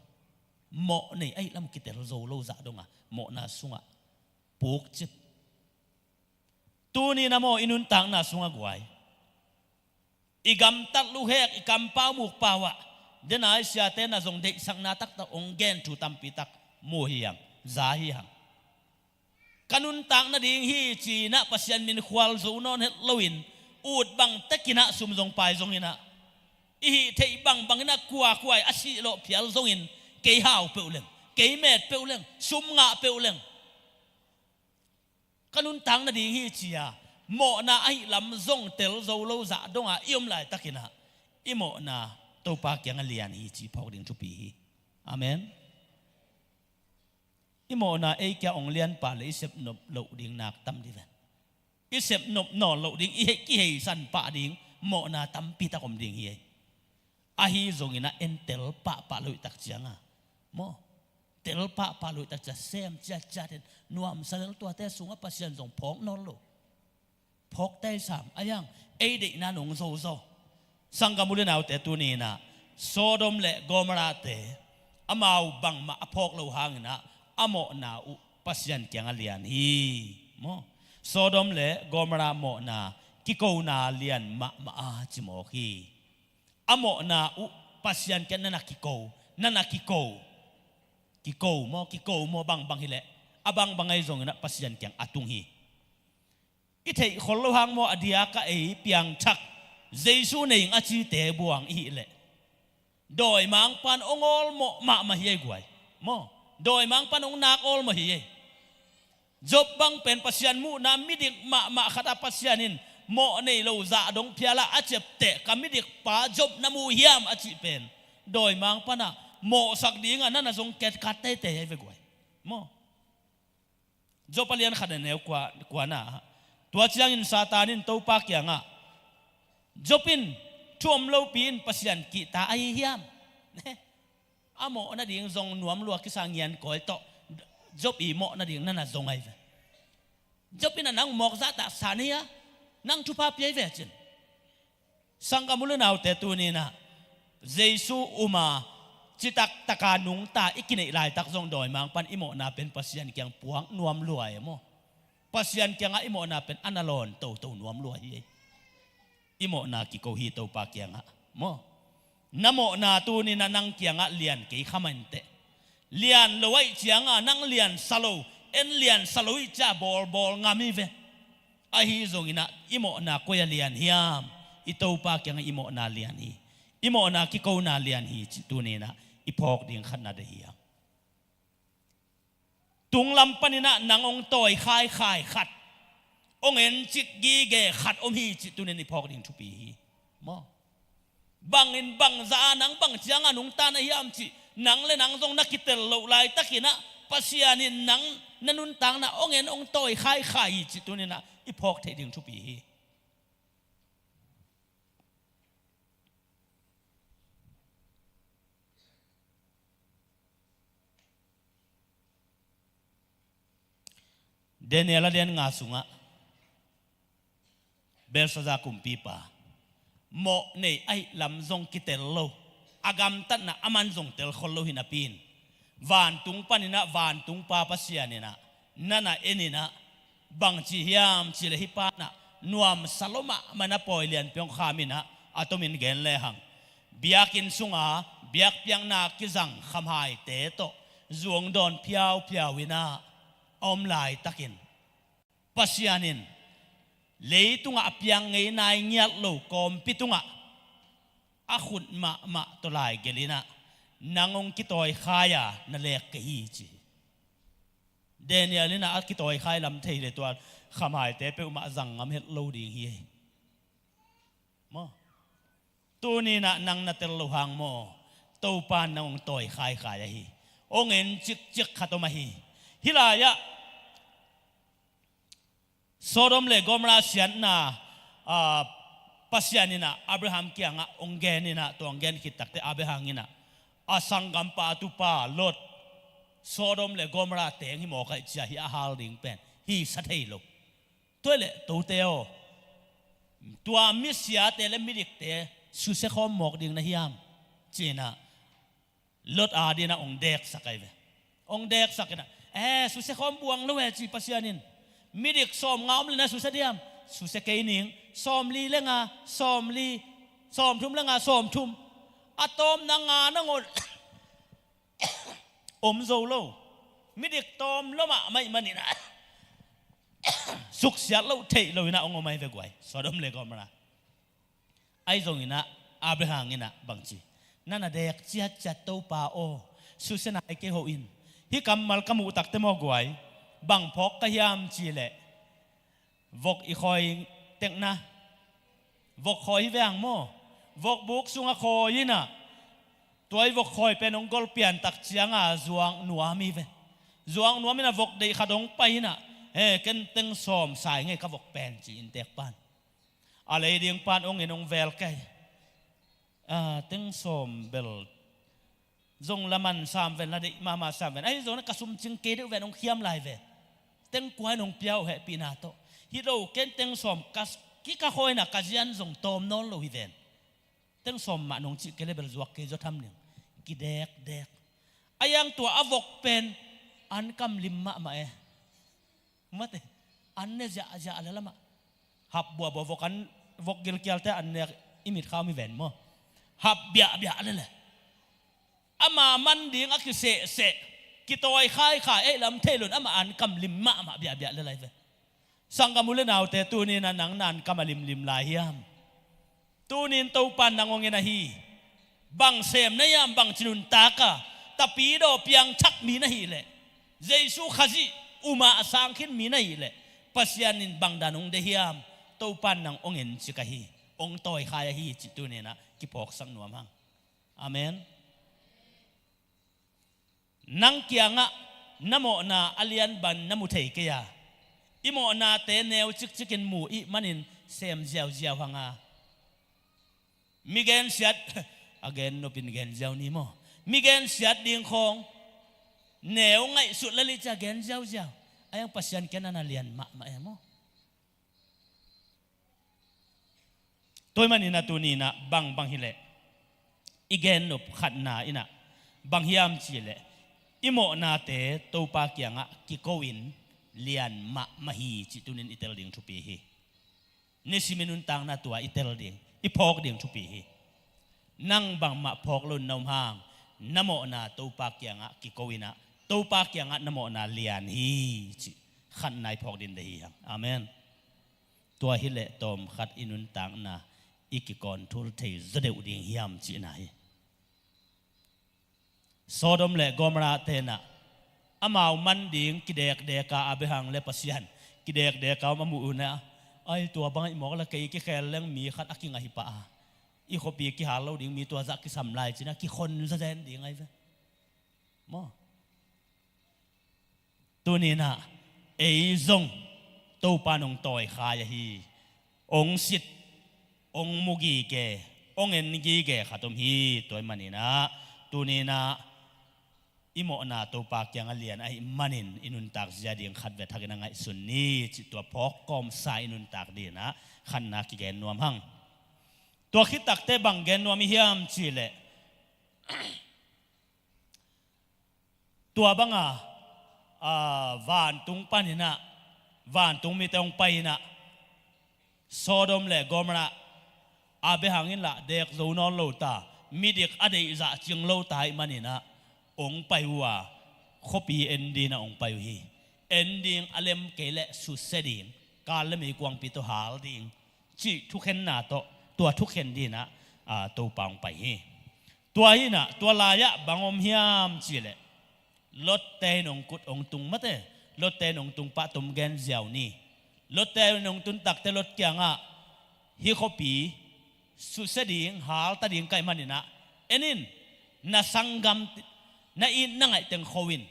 Mawh nei ahih lam kitel zo lo zah dong a, mawhna sungah pukcip. Tuni in ah maw, i nuntakna sungah guai, i gamtat luhek, i kampau mukpau ah, den a i siate na zong deihsakna taktak hong gen thu tampi tak mu hi hang, za hi hang. Ka nuntak nading hi ci-in ah Pasian min khual zo nawn het loin, ut bang tekin ah sum zong pai zongin ah, i hih theih bangbangin ah kuakua a sih lawh phial zongin, kei hau peuh leng, kei met peuh leng, sum ngah peuh leng, ka nuntak nading hi ci-a mawhna ahih lam zong tel zo lo zah dong a i om laitakin ah, i mawhna Topa kiangah lian hi ci phawk ding thupi hi. Amen. I mawhna ei kiang hong lian pah leh i sep nop loh ding nak tam dih ve. I sep nop nawn loh ding, i hei, kiheisan pah ding mawhna tampi tak om ding hi ei. Ahi zongin ah en tel pahpah lo i tak ciang a, maw, tel pahpah lo i tak ciang sem ciatciat in nuamsa lel, tuate sungah Pasian zong phawk nawn lo. Phawk tei sam a, hiang ei deihna nong zo zaw. Sanggam u le naute, tuni in ah Sodom le Gomorrah-te amau bangmah a phawk lo hangin ah a mawhna uh Pasian kiangah lian hi. Maw? Sodom le Gomorrah mawhna kikona lian mahmah a ci mawk hi. A mawhna uh Pasian kiang na na kiko, na na kiko. Kiko maw, kiko maw, bangbang hileh, a bangbang ahi zongin ah Pasian kiang a tung hi. I theih khol lo hang maw, a diak a ei piangthak Jesu nei ing a cite buang i hih leh, dawimangpa'n hong awlmawh mahmah hi ei guai. Maw? Dawimangpa'n hong nak awlmawh hi ei. Job bang pen Pasian muhna midik mahmah khat a, Pasian in mawh nei lo zah dong phial a, a ciapteh, ka midikpa Job na mu hiam a cih pen, dawimangpa'n ah mawhsak dingah na na zong ketkhat teitei hi ei ve guai. Maw? Job a lian khat a neu kua, kuana. Tua ciangin Satan in Topa kiangah, Job in thu om lopi in Pasian kihta ahi hiam? A mawh nading zong nuam lua kisa ngian kawi tawh, Job i mawh nading na na zong ahi ve. Job in a nang mawk zahtak san hi a, nang thupha pia hi ve, a cin. Sanggam u le naute, tuni in ah Jesu um a, citak taka nungta i kineih laitak zong dawimangpa'n i mawhna pen Pasian kiang puak nuam lua ei maw. Pasian kiangah i mawhna pen a na lawn toto nuam lua hi ei. I mawhna kiko hi Topa kiangah maw. Na mawhna tuni in ah nang kiangah lian kei kha mah inteh. Lian lo ahih ciangah nang liansa lo, en liansa lo ahih ciang bawlbawl ngam hi ve. Ahi zongin ah i mawhna koi-ah lian hiam? I Topa kiangah i mawhna lian hi. I mawhna kikona lian hi cih tuni in ah i phawk ding khat na deih hiam? Tunglam panin ah nang hong tawi khaikhai khat, hong encik gige khat om hi cih tuni in i phawk ding thupi hi. Maw? Bangin bangzah a nang bang ciangah nungta na hiam cih nang le nang zong na kitel loh laitakin ah Pasian in nang na nuntakna hong en, hong tawi khaikhai hi cih tuni in ah i phawk theih ding thupi hi. Daniel a lian nga sungah Belshazzar kumpipa, mawh nei ahih lam zong kitel lo, a gamtatna aman zong tel khol lo hi napi in, vantung panin ah vantungpa Pasian in ah na na en in ah, bangci hiam cih leh hih pa'n ah nuamsa lo mahmah in a pawi lianpi hong kham in ah, a tomin gen lehang, biakinn sunga biakpiakna kizang khamhaite tawh zuang dawn phiauphiau in ah a om laitakin Pasian in leitungah a piang ngei nai ngiat lo kawmpi tungah a khut mahmah tawh laigelh in ah nang hong kitawikhai a na lek kei hi ci hi. Daniel in ah a kitawikhai lam thei le tua khamaite peuhmah zang ngam het lo ding hi. Maw? Tuni in ah nang na tel lo hang maw, Topa in nang hong tawikhaikhai ahi. Hong en cikcik khat om ahi. Hih lai-ah Sodom le Gomorrah siatna, ah, Pasian in ah Abraham kiangah hong gen in ah, tua hong gen khit takteh Abraham in ah a sanggampa a tupa Lot, Sodom le Gomorrah teng hi mawk ahih cia hih a hal ding pen hi sa thei lo. Tua hi leh tote aw, tua misiate le midikte susia khawm mawk ding na hiam? Ci-in ah Lot adingin ah hong deksak ahi ve. Hong deksak in ah, eh, susia khawm buang lo e ci Pasian in. Midik sawmnga om le na susia diam? Susia kei ning. Sawmli le nga, sawmli, sawmthum le nga, sawmthum. A tawpna nga nangawn om zo lo. Midik tawm lo mahmah ahih manin ah suksiat loh theih lo in ah hong om ahi ve guai, Sodom le Gomorrah. Ahi zongin ah Abraham in ah bangci, na na dek ciatciat Topa aw, susia nai kei hoh in. Hih kammal ka muh takteh maw guai, bang phawk ka hiam cih leh, vok i khawi tekna, vok khawi hi ve hang maw, vokbuk sungah khawi in ah, tua i vok khawi pen hong golpian tak ciangah zuak nuam hi ve. Zuak nuam in ah vok deih khat hong pai in ah, he, ken teng sawm sai ngei ka vok pen ci inntek pan. A lei ding pan hong en hong vel kei. Ah, teng sawm bel zong la man sam ven, la deih mahmah sam ven. Ahi zongin ah ka sum cing kei deuh ven, hong khiam lai ve. Teng kua in hong pia uh hehpihna tawh. Hi lo, ken teng sawm ka, ki ka khawi in ah ka zian zong tawm nawn lo hi ven. Teng sawm mah nong cih kei le bel zuak kei zaw tham ning. Kidekdek. A yang tua a vok pen an kam lim mahmah e. Mate, an ne ziahziah le lamah. Hap buabua vok an, vok gilkialte an ne i mitkhau mi ven maw. Hap biahbiah le le. Ama man ding a kisehseh, kitawikhaikhai ei lam thei lo in ama an kam lim mahmah biahbiah le lai ve. Sanggam u le naute, tuni in ah nang na an kam a limlim lai hiam? Tuni in Topa in nang hong en ahi. Bang sem na hiam, bangci nuntak a, tapidaw piangthak mi na hih leh, Jesu Khazih umah a sang khin mi na hih leh, Pasian in bang dan hong deih hiam? Topa in nang hong en cik ahi, hong tawikhai ahi cih tuni in ah kiphawksak nuam hang. Amen. Nang kiangah na mawhna a lian bang na mu thei kei a, i mawhnate neu cikcikin mu i hih manin sem ziauziau hang a. Mi gensiat, a gen nopin gen ziau ni maw. Mi gensiat ding khawng neu ngaihsut lel i ci a gen ziauziau. A yang Pasian kiang na na lian mahmah e maw. Tua ahih manin ah tuni in ah bangbang hi leh, i gen nop khatna in ah bang hiam cih leh, i mawhnate Topa kiangah kiko in lian mahmah hi cih tuni in i tel ding thupi hi. Nisim i nuntakna tua i tel ding, i phawk ding thupi hi. Nang bangmah phawk lo in na om hang, na mawhna Topa kiangah kiko in ah, Topa kiangah na mawhna lian hi cih khatna i phawk ding deih hi hang. Amen. Tua hi leh tawmkhat i nuntakna i kicontrol thei zaw deuh ding hiam cihna hi. Sodom le Gomorrah te in ah amau man ding kidekdek a, Abraham le Pasian kidekdek a om a muh uh in ah, ai, tua bang ahih mawk leh kei kikhel leng mi khat a kingah hi pah a, i khuapi kihal lo ding mi tua zah kisam lai ci-in ah kikhon zazen ding ahi ve. Maw? Tuni in ah ei zong Topa in hong tawikhai ahi. Hong sit, hong mu gige, hong en gige khat om hi. Tua ahih manin ah tuni in ah i mawhna Topa kiangah lian ahih manin i nuntak zia ding khatvei thakin a ngaihsun ni cih tua phawk kawmsa i nuntak ding in ah khatna kigen nuam hang. Tua khit takteh bang gen nuam i hiam cih leh, tua banga, a, vantung panin ah, vantung mite hong pai in ah, Sodom le Gomorrah, Abraham in lah dek zo nawn lo ta, midik a deihzah cing lo ta ahih manin ah, hong pai uh a, khuapi en dingin a hong pai uh hi. En ding a lem kei leh susia ding, kal le meikuangpi tawh hal ding cih thukhenna tawh tua thukhen dingin ah, aa, Topa hong pai hi. Tua hi-in ah tua lai-ah bang om hiam cih leh Lotte in hong kut hong tung mate. Lotte in hong tung pah tom gen ziau ni. Lotte in hong tun takteh Lot kiangah, hih khuapi susia ding, halta ding ka hih manin ah, en in, na sanggam, na it na ngaih teng kho in,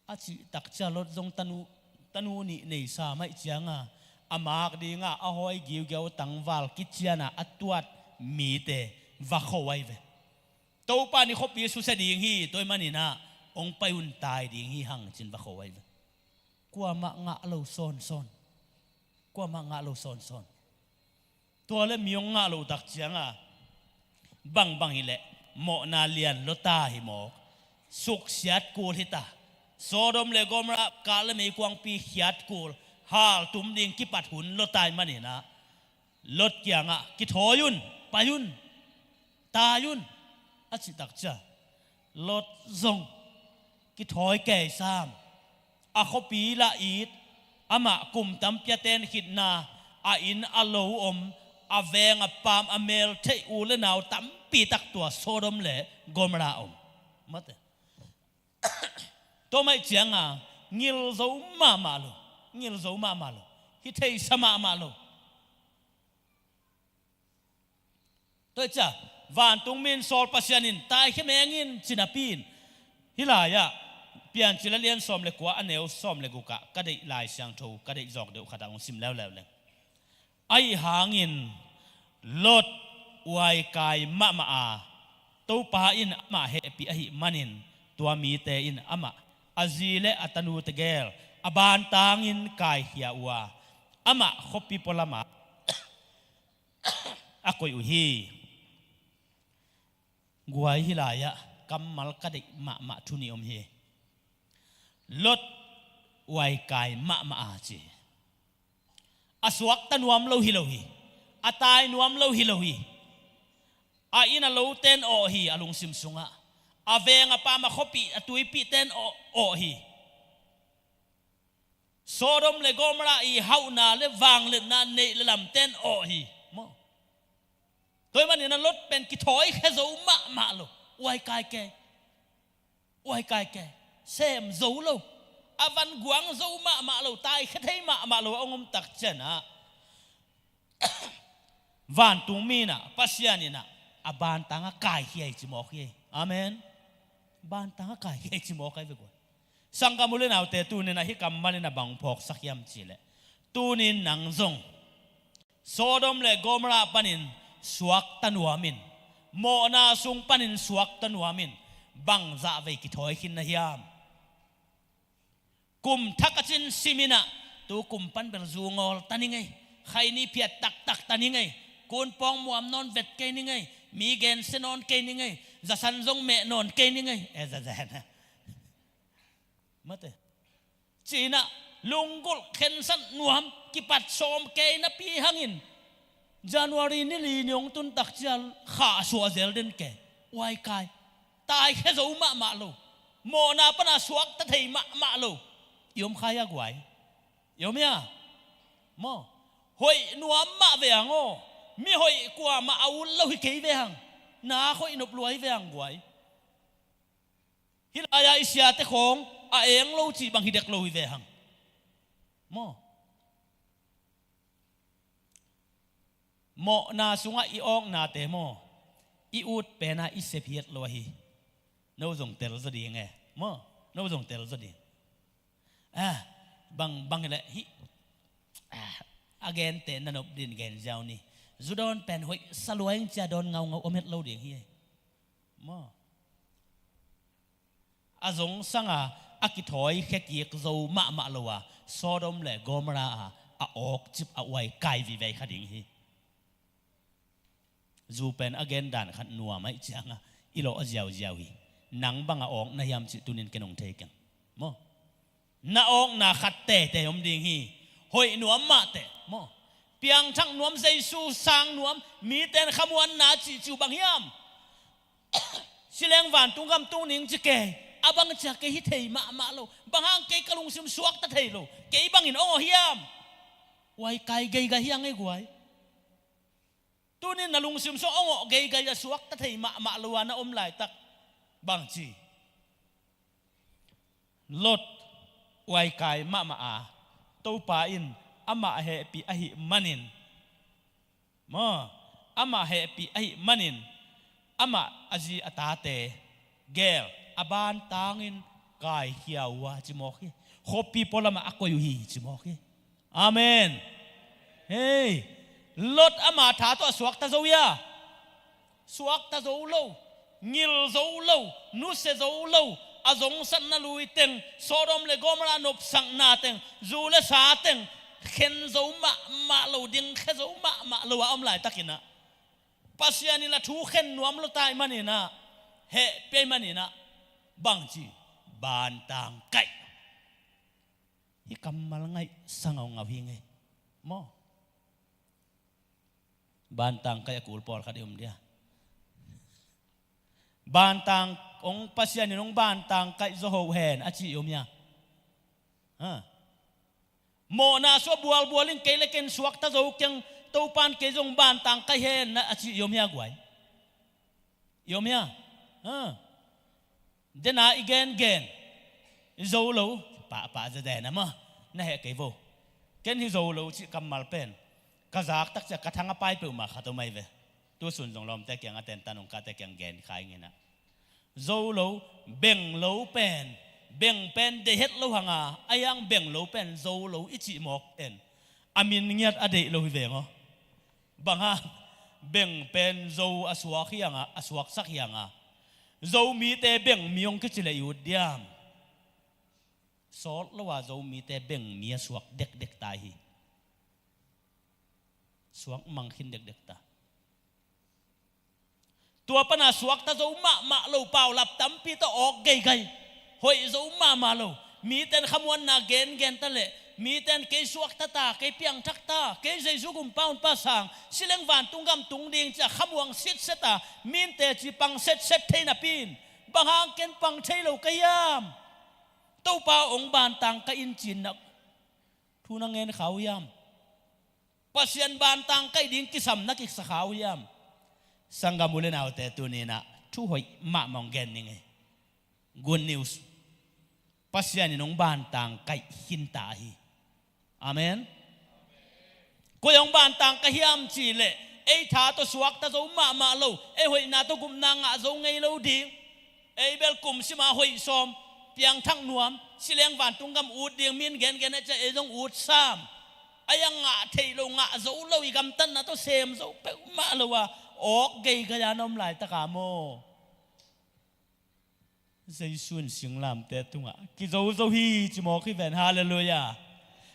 a cih takciang Lot zong tanu, tanu nih nei sam ahih ciangin a mak dingin a hawi giugiau tangval kician a a tuat mite va kho ahi ve. Topa in hih khuapi susia ding hi, tua hih manin ah hong pai un, tai ding hi hang ci-in va kho ahi ve. Kuamah ngah lo sawnsawn. Kuamah ngah lo sawnsawn. Tua leh mi hong ngah loh takciangin bangbang hi leh mawhna lian Lotta hi mawk. Suksiat kul hi ta. Sodom le Gomorrah, kal le meikuangpi khiat kul, haltum ding kipat hun Lotta hih manin ah Lot kiangah, kithawi un, pai un, tai un, a cih takciang Lot zong kithawi kei sam. A khuapi lah it, amah kum tampi a ten khitna, a inn a lo om, a veng a paam a mel theih u le nau tampi tak tua Sodom le Gomorrah om. Mate. Tua mah ahih ciangin ngil zo mahmah lo, ngil zo mahmah lo, hi theisa mahmah lo. Tua hi ciang vantungmi in sawl Pasian in taikhia meng in ci napi-in, hih lai-ah Piancil a lian sawm le kua a neu sawm le guk ah ka deih Lai Siangtho ka deih zawk deuh khat ah hong sim leuleu leng. Ahi hangin Lot uaikai mahmah a, Topa in amah hehpih ahih manin tua mite in amah, a zi le a tanu tegel a bantangin kaikhia uh a, amah khuapi pualamah a koih uh hi. Guai, hih lai-ah kammal ka deih mahmah thu nih om hi. Lot uaikai mahmah a ci. A suakta nuam lo hi lo hi. A tai nuam lo hi lo hi. A inn a lote in awh hi a lungsim sungah. A veng a paam a khuapi a tuipihte in awh, awh hi. Sodom le Gomorrah i hauhna le vangliatna neih le lamte in awh hi. Maw. Tua hih manin a Lot pen kithawi khia zo mahmah lo. Uaikai kei. Uaikai kei. Sem zo lo. A van guang zo mahmah lo. Taikhia thei mahmah lo a hong om takciang ah, vantungmi in ah, Pasian in ah, a bantang ah kaikhia hi ci mawk hi. Amen. Bantang ah kaikhia hi ci mawk ahi ve guai. Sanggam u le naute, tuni-in ah hih kammal in ah bang phawksak hiam cih leh, tuni-in nang zong Sodom le Gomorrah panin suakta nuam in, mawhna sung panin suakta nuam in, bangzah vei kithawi khin na hiam? Kum thak a cin sim in ah, tu kum pan bel zu ngawl ta ning ei, khaini phiat taktak ta ning ei, kunpawng muam nawn vet kei ning ei, mi gensia nawn kei ning ei, zasan zong meh nawn kei ning ei, e, za, za, na. Mate. Ci-in ah lunggulh khensat nuam, kipat sawm kei napi hangin, January ni li ni hong tun takciang khahsuah zel den kei. Uaikai. Taikhia zo mahmah lo. Mawhna pan a suakta thei mahmah lo. I om kha hia guai? I om hia? Maw. Hoih nuam mah ve hang aw. Mi hoih kuamah a ut lo hi kei ve hang. Na hoih nop lua hi ve hang guai. Hih lai-ah i siate khawng a eng lo cih bang hi dek lo hi ve hang. Maw. Mawhna sungah i awknate maw, i ut pen ah i sep hiat lo ahi. No zong tel zaw ding e. Maw. No zong tel zaw ding. Ah, bang, bang hi leh hih, ah, a gente na nop dingin gen ziau ni. Zu dawn pen hoih sa lua ing ci-a dawn ngaungau om het lo ding hi. Maw. A zong sang a, a kithawi khia kik zo mahmah lo a, Sodom le Gomorrah a, a awkcip a uaikai vivei kha ding hi. Zu pen a gen dan khat nuam ahih ciang a, i lawh a ziauziau hi. Nang bang a awk na hiam cih tuni-in ken hong thei keng. Maw. Na awkna khat teitei om ding hi. Hoih nuam mah teh. Maw. Piangthak nuam, Jesu sang nuam, mite in khamuanna cih, cih uh bang hiam? Si leng vantung gam tung ning ci kei. A bang cia kei hi thei mahmah lo. Bang hang kei ka lungsim suakta thei lo? Kei bangin awng aw hiam? Uai kai geigai hiang ei guai. Tunin na lungsim sung awng aw geigai a suakta thei mahmah lo a na om laitak bang ci? Lot uai kai mahmah a, Topa in amah hehpih ahih manin, maw, amah hehpih ahih manin amah a zi a tate gel a bantangin kaikhia uh a ci mawk hi. Khuapi pualamah a koih uh hi ci mawk hi. Amen. Hei, Lot ama tha tawh a suakta zo hia? Suakta zo lo, ngil zo lo, nusia zo lo, a zongsatna lui teng, Sodom le Gomorrah nopsakna teng, zu le sa teng, khen zo mahmah lo, dingkhia zo mahmah lo a om laitakin ah, Pasian in a thu khen nuam lo tai manin ah, hehpih manin ah, bang ci? Bantang kaih. Hih kammal ngaihsa ngaungau hi ngei maw? Bantang kaih a kul pawlkhat i om dia. Bantang, hong Pasian in hong bantang kaih zaw ho hen a ci i om hia? Ha. Mawhna sua bualbual in kei le ken suakta zo keng, Topan kei zong bantang kaih hen a ci i om hia guai? I om hia? Ha. Dena i gengen, i zo lo, pahpah zeden a maw, na heh kei vo. Ken hi zo lo cih kammal pen ka zak takcia ka thang a pai peuhmah khat om ahi ve. Tusun zong lawmte kiang a tentan hong kate kiang gen kha ing inah, zo lo, beng lo pen, beng pen deih het lo hanga, a hiang beng lo pen zo lo i cih mawk pen a min ngiat a deih lo hi veng aw. Bang hang? Beng pen zo a suak hianga, a suaksak hianga, Zomite bengmi hong kici leh i ut diam? Sawt lo a Zomite bengmi a suak dekdek ta hi. Suak mang khin dekdek ta. Tua pana suakta zo mahmah lo, paulap tampi tawh awk geigai, hoih zo mahmah lo. Miten khamuanna gengen ta leh, miten kei suakta ta, kei piangthak ta, kei Jesu gumpa hunpa sang, sileng vantung gam tung ding cia khamuang sitset a, minte ci pang setset thei napi in, bang hang ken pang thei lo ka hiam? Topa hong bantang ka in cin na thu na ngen kha uh hiam? Pasian bantang kaih ding kisam na kisa kha uh hiam? Sanggam u le naute, tuni inah thu hoih mahmah hong gen ning ei. Good news. Pasian in hong bantang kaih khinta hi. Amen. Koi hong bantang ka hiam cih leh, ei tha tawh suakta zo mahmah lo, ei hoihna tawh gupna ngah zo ngei lo ding, ei bel kum sima hoih sawm, piangthak nuam, sileng vantung gam ut ding, min gengen a cia ei zong ut sam. A hiang ngah theih lo, ngah zo lo, i gamtatna tawh sem zo peuhmah lo a, awk geigai a na om laitaka maw? Jesu in singlamteh tungah kizo zo hi ci mawk hi ven. Halleluiah.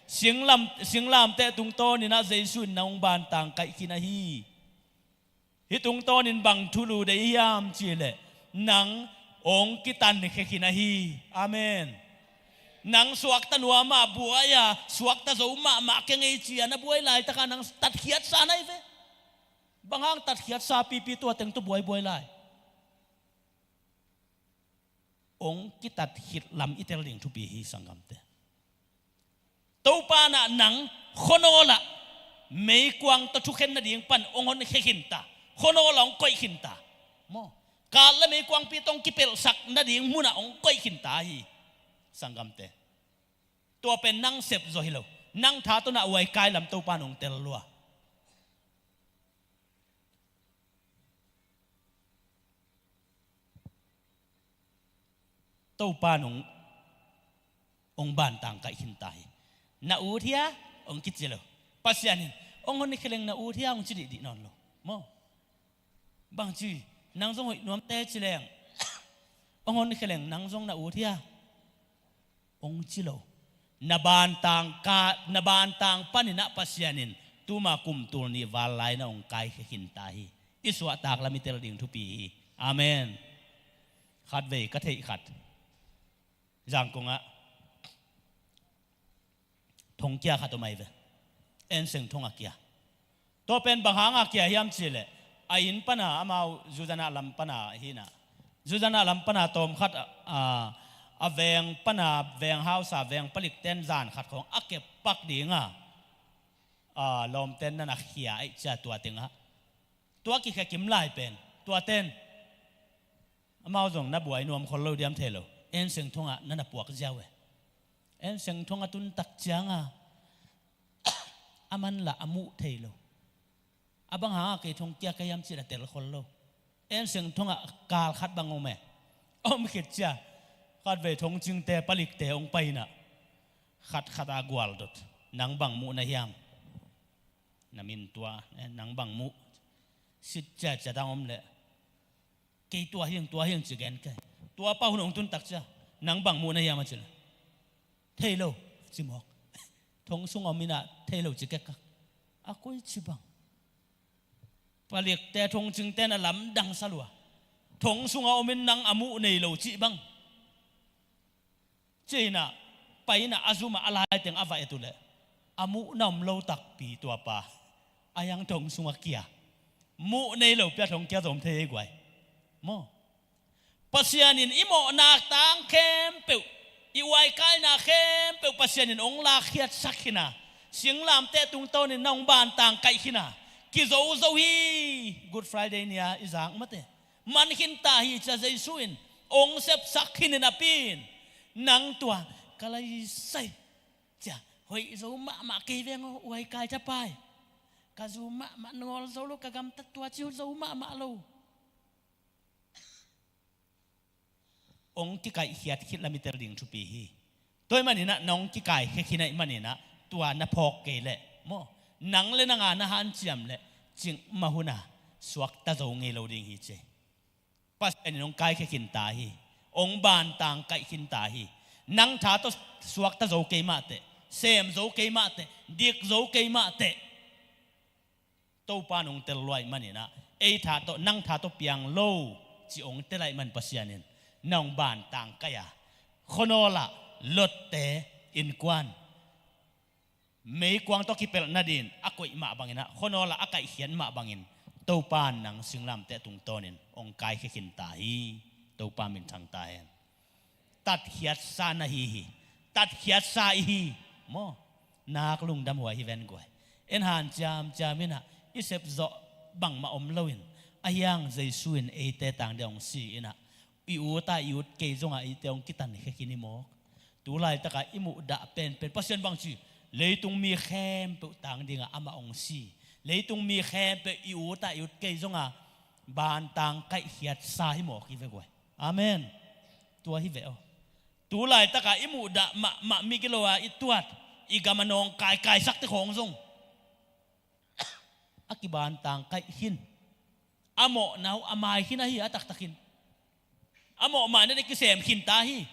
Singlam, singlamteh tungtawn inah Jesu in nang hong bantang kaih khin ahi. Hih tungtawnin bang thulu deih hiam cih leh, nang hong kitankhia khin ahi. Amen. Nang suakta nuam a buai a, suakta zo mahmah keng ei ci a na buai laitaka nang tatkhiatsa na hi ve. Bang hang tatkhiatsa pipi tua teng tawh buaibuai lai? Hong kitat khit lam i tel ding thupi hi, sanggamte. Topa in ah nang khuanawl ah meikuang tawh thukhen nading pan hong honkhia khinta, khuanawl ah hong koih khinta. Maw? Kal le meikuangpi tawh hong kipelhsak nading munah hong koih khinta hi, sanggamte. Tua pen nang sep zaw hi lo. Nang tha tawh na uai kai lam Topa in hong tel lua. Topa in hong, hong bantang kaih khinta hi. Na ut hia? Hong kici lo. Pasian in hong honkhia leng na ut hia? Hong ci dihdih nawn lo. Maw? Bangci, nang zong hoih nuamte ci leng, hong honkhia leng nang zong na ut hia? Hong ci lo. Na bantang ka, na bantang panin ah Pasian in tuma kum tul nih val lai na hong kaikhia khinta hi. I suahtak lam i tel ding thupi hi. Amen. Khatvei ka theih khat, Zangkong ah thongkia khat om ahi ve. Enseng thong a kia. Tua pen bang hanga kia hiam cih leh, a inn pana, amau zuzana lam pana hi inah, Zuzana lam pana tawmkhat a, a veng pana veng hausa veng palikten zan khat khawng a keppak dinga, a, lawmten nan a khia aih cia tua tengah. Tua kikhekim lai pen tuaten amau zong na buai nuam khol lo diam thei lo. Enseng thongah nan a puak ziau e. Enseng thong a tuntak cianga a man la a muh thei lo. A bang hanga kei thong kia ka hiam cih a tel khol lo. Enseng thongah kal khat bang om e. Om khit cia khat vei thongcingte palikte hong paina khat khat a gualdot. Nang bang muh na hiam? Na min tua, eh, nang bang muh? Sit cia cia dang om le kei tua hiang tua hiang ci gen kei. Tua pa hun hong tuntak cia nang bang muh na hiam a ci le thei lo ci mawk. Thong sung om inah thei lo ci kekak. A koi ci bang? Palikte thongcingte na lamdang sa lua. Thong sunga om in nang a muh nei lo cih bang. Ci inah painah a zumah a laiteng a va et uh leh a muh na om lo takpi tua pa. A hiang thong sungah kia muh nei lo pia thong kia zom thei ei guai. Maw? Pasian in i mawhna tang khempeuh, i uaikaina khempeuh Pasian in hong lakkhiatsak khin a, singlamteh tungtawnin na hong bantang kaih khin a, kizozo hi. Good Friday ni-a i zak mate man khin ta hi cia Jesu in hong sepsak khin in a pi in. Nang tua ka laisai cia hoih zo mahmah kei veng aw uaikai ca pai. Ka zu mahmah ngawl zo lo, ka gamtat tua ci zo mahmah lo. Hong kikaihkhiat khit lam i tel ding thupi hi. Tua ih maninah nong kikaikhia khin ahih maninah tua na phawk kei leh maw, nang le nanga na hanciam leh cingmah huna suakta zo ngei lo ding hi ci. Pasian in hong kaikhia khin ta hi. Hong bantang kaih khin ta hi. Nang tha tawh suakta zo kei mahteh, sem zo kei mahteh, dik zo kei mahteh, Topa in hong tel luai maninah ei tha tawh nang tha tawh piang lo ci hong tel ahih man Pasian in na hong bantang kaih a, khuanawlah Lotte innkuan meikuang tawh kipelh nadin a koih mah banginah khuanawlah a kaihkhiat mah bangin Topa in nang singlamteh tungtawnin hong kaikhia khin ta hi. Topa minthang ta hen. Tatkhiatsa na hi hi. Tatkhiatsa i hi maw? Nak lungdam huai hi ven guai. En hanciamciam inah i sepzawh bangmah om loin a hiang Jesu in eite tang dia hong si inah i ut a i ut kei zongah eite hong kitankhia khin hi mawk. Tu laitakah i muhdah penpen Pasian bangci leitung mi khempeuh tang dingah amah hong si. Leitung mi khempeuh i ut a i ut kei zongah bantang kaihkhiatsa hi mawk hi ve guai. Amen. Tua hi ve aw. Tu laitakah i muhdah mahmah migilo a i tuat i gam a nawng kaikaisak te khawng zong a kibantang kaih khin. A mawhna uh a mai khin ahi a taktak khin. A mawh mai na dek kisem khin ta hi.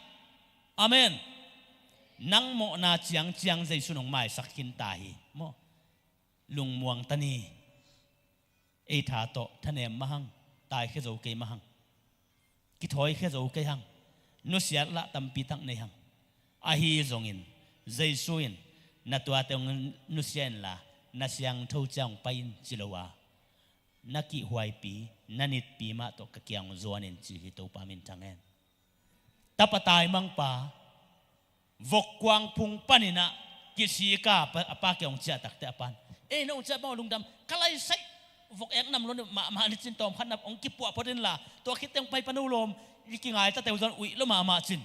Amen. Nang mawhna ciangciang Jesu in hong maisak khin ta hi maw? Lungmuang ta ni. Ei tha tawh thanem mah hang, taikhia zo kei mah hang, kithawikhia zo kei hang, nusiat lah tampi tak nei hang. Ahi zongin Jesu in na tuate hong nusia inla na siangtho cia hong pai in ci lo a, na kihhuaipi na nitpi mah tawh ka kiang hong zuan in ci hi. Topa minthang hen. Tapa taimangpa vokkuang phung paninah kisika a pa kiang hong ciahtakte a pan ei na hong ciah bang aw lungdam ka laisaih. Vok ek nam lo ni mahmah ni cin tawmkhat na hong kipuah phot inla tua khitte hong pai pan aw lawm. I kingai tate uh zon uih lo mahmah cin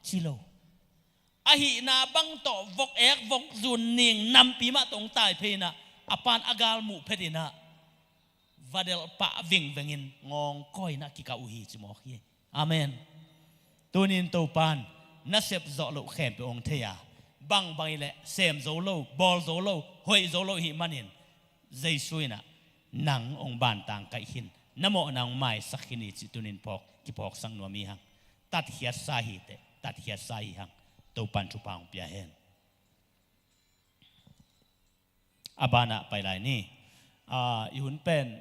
ci lo. Ahihna bang tawh vok ek vok zun ning nampi mah tawh hong tai phei inah a pan a gal muh phet inah vadelh pah vingvengin ngawngkawi inah kikah uh hi ci mawk hi. Amen. Tunin Topan na sepzawh loh khempeuh hong thei a, bangbang hileh sem zo lo, bawl zo lo, hoih zo lo ihih manin Jesu inah nang hong bantang kaih khin, na mawhna hong maisak khin hi cih tunin phawk kiphawksak nuam hi hang. Tatkhiatsa hiteh tatkhiatsa hi hang. Topan thupha hong pia hen. A banah pai lai ni. A, i hun pen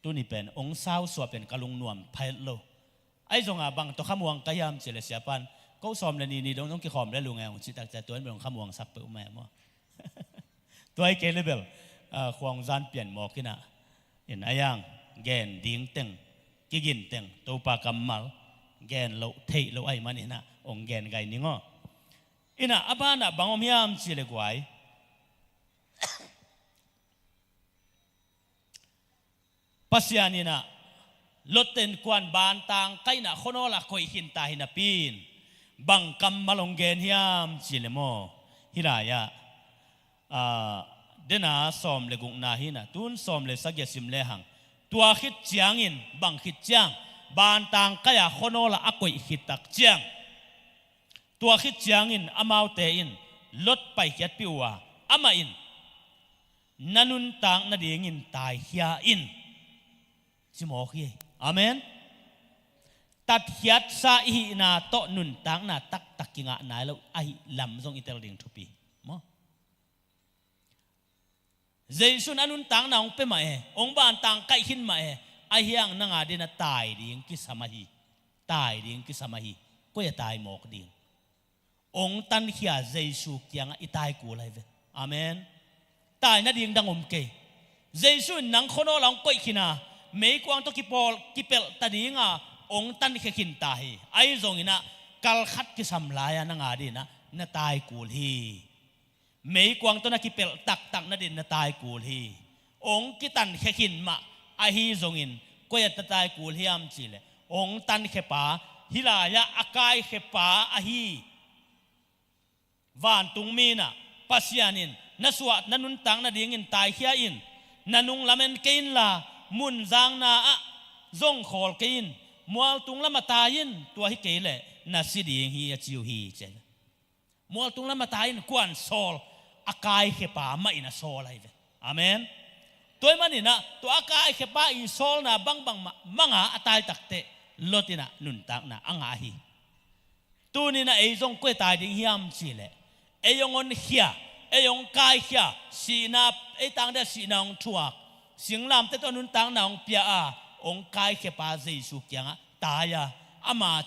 tuni pen hong sausuah pen ka lungnuam pha het lo. Ahi zonga bang tawh khamuang ka hiam cih le siapan ko sawm le nih ni dong dong kikhawm le lungeng hong cih takcia tua in bel hong khamuangsak peuh mah maw? Tua hi kei le bel, a, khuang zan pian mawk inah in a hiang gen ding teng kiginteng, Topa kammal gen loh, theih loh ahih manin ah hong gen gai ning aw. Inah a banah bang om hiam cih leh guai, Pasian inah Lot innkuan bantang kaihna khuanawl ah koih khin ta hi napi in, bang kammal hong gen hiam cih leh maw, hih lai-ah, ah, Dena sawm le gukna hi inah, tun sawm le sagih a sim lehang, tua khit ciangin, bang khit ciang, bantang kaih a khuanawl ah a koih khit tak ciang, tua khit ciangin amaute in Lot paikhiatpih uh a, amah in, "Na nuntak nadingin taikhia in," ci mawk hi. Amen. Tatkhiatsa i hihna tawh nuntakna taktak kingah nai lo ahih lam zong i tel ding thupi. Maw? Jesu in a nuntakna hong pia mah e, hong bantang kaih khin mah e, ahi hang nang a dingin a tai ding kisam ahi. Tai ding kisam ahi. Koi a tai mawk ding? Hong tankhia Jesu kiangah i tai kul ahi ve. Amen. Tai nading dang om kei. Jesu in nang khuanawl ah hong koih khin a, meikuang tawh kipawl, kipelh ta ding a, hong tankhia khin ta hi. Ahi zongin ah, kal khat kisam lai-a nang a dingin ah na tai kul hi. Meikuang tawh na kipelh taktak nadingin na tai kul hi. Hong kitankhia khin mah ahi zongin, koi ah na tai kul hiam cih leh, hong tankhia pa, hih lai-ah a kaikhia pa ahi vantungmi inah, Pasian in na suah, na nuntak nadingin taikhia in, na nung lam en kei inla, mun zangna ah zong khawl kei in, mualtung lam ah tai in, tua hi kei leh na si ding hi, a ci uh hi, ci. Mualtung lam ah tai in, kuan sawl, a kaikhia pa mah in a sawl ahi ve. Amen. Tua ahih manin ah, tua a kaikhia pa i sawlna bangbang mah mang a a tai takteh, Lot inah nuntakna a ngah hi. Tuni inah ei zong koi tai ding hiam cih leh, ei hong honkhia, ei hong kaikhia, sihna, ei tang dingin sihna hong thuak, singlamteh tawh nuntakna hong pia a, hong kaikhia pa Jesu kiangah tai a, ama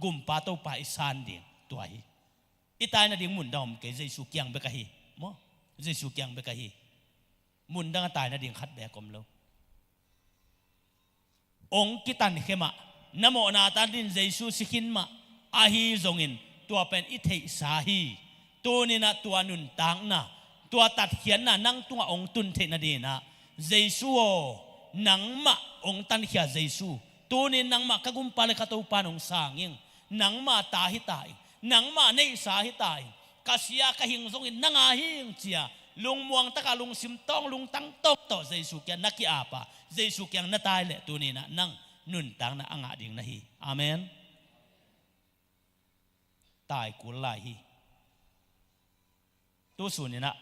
Gumpa Topa i san ding, tua hi. I tai nading mun dang om kei, Jesu kiang bek ahi. Maw? Jesu kiang bek ahi. Mun dang a tai nading khat beek om lo. Hong kitankhia mah, na mawhna tan dingin Jesu si khin mah, ahi zongin tua pen i theihsa hi. Tuni inah tua nuntakna, tua tatkhiatna nang tungah hong tun theih nadingin ah, Jesu aw, nangmah hong tankhia Jesu, tuni in nangmah ka Gumpa le ka Topa in hong sang ing. Nangmah ta hi ta ing. Nangmah neihsa hi ta ing. Ka si a ka hing zongin nang a hing ci a, lungmuang tak a, lungsim tawng, lungtang tawng tawh Jesu kiang na ki-ap a, Jesu kiang na tai leh tuni inah nang nuntakna a ngah ding na hi. Amen. Tai kul lai hi. Tu sun inah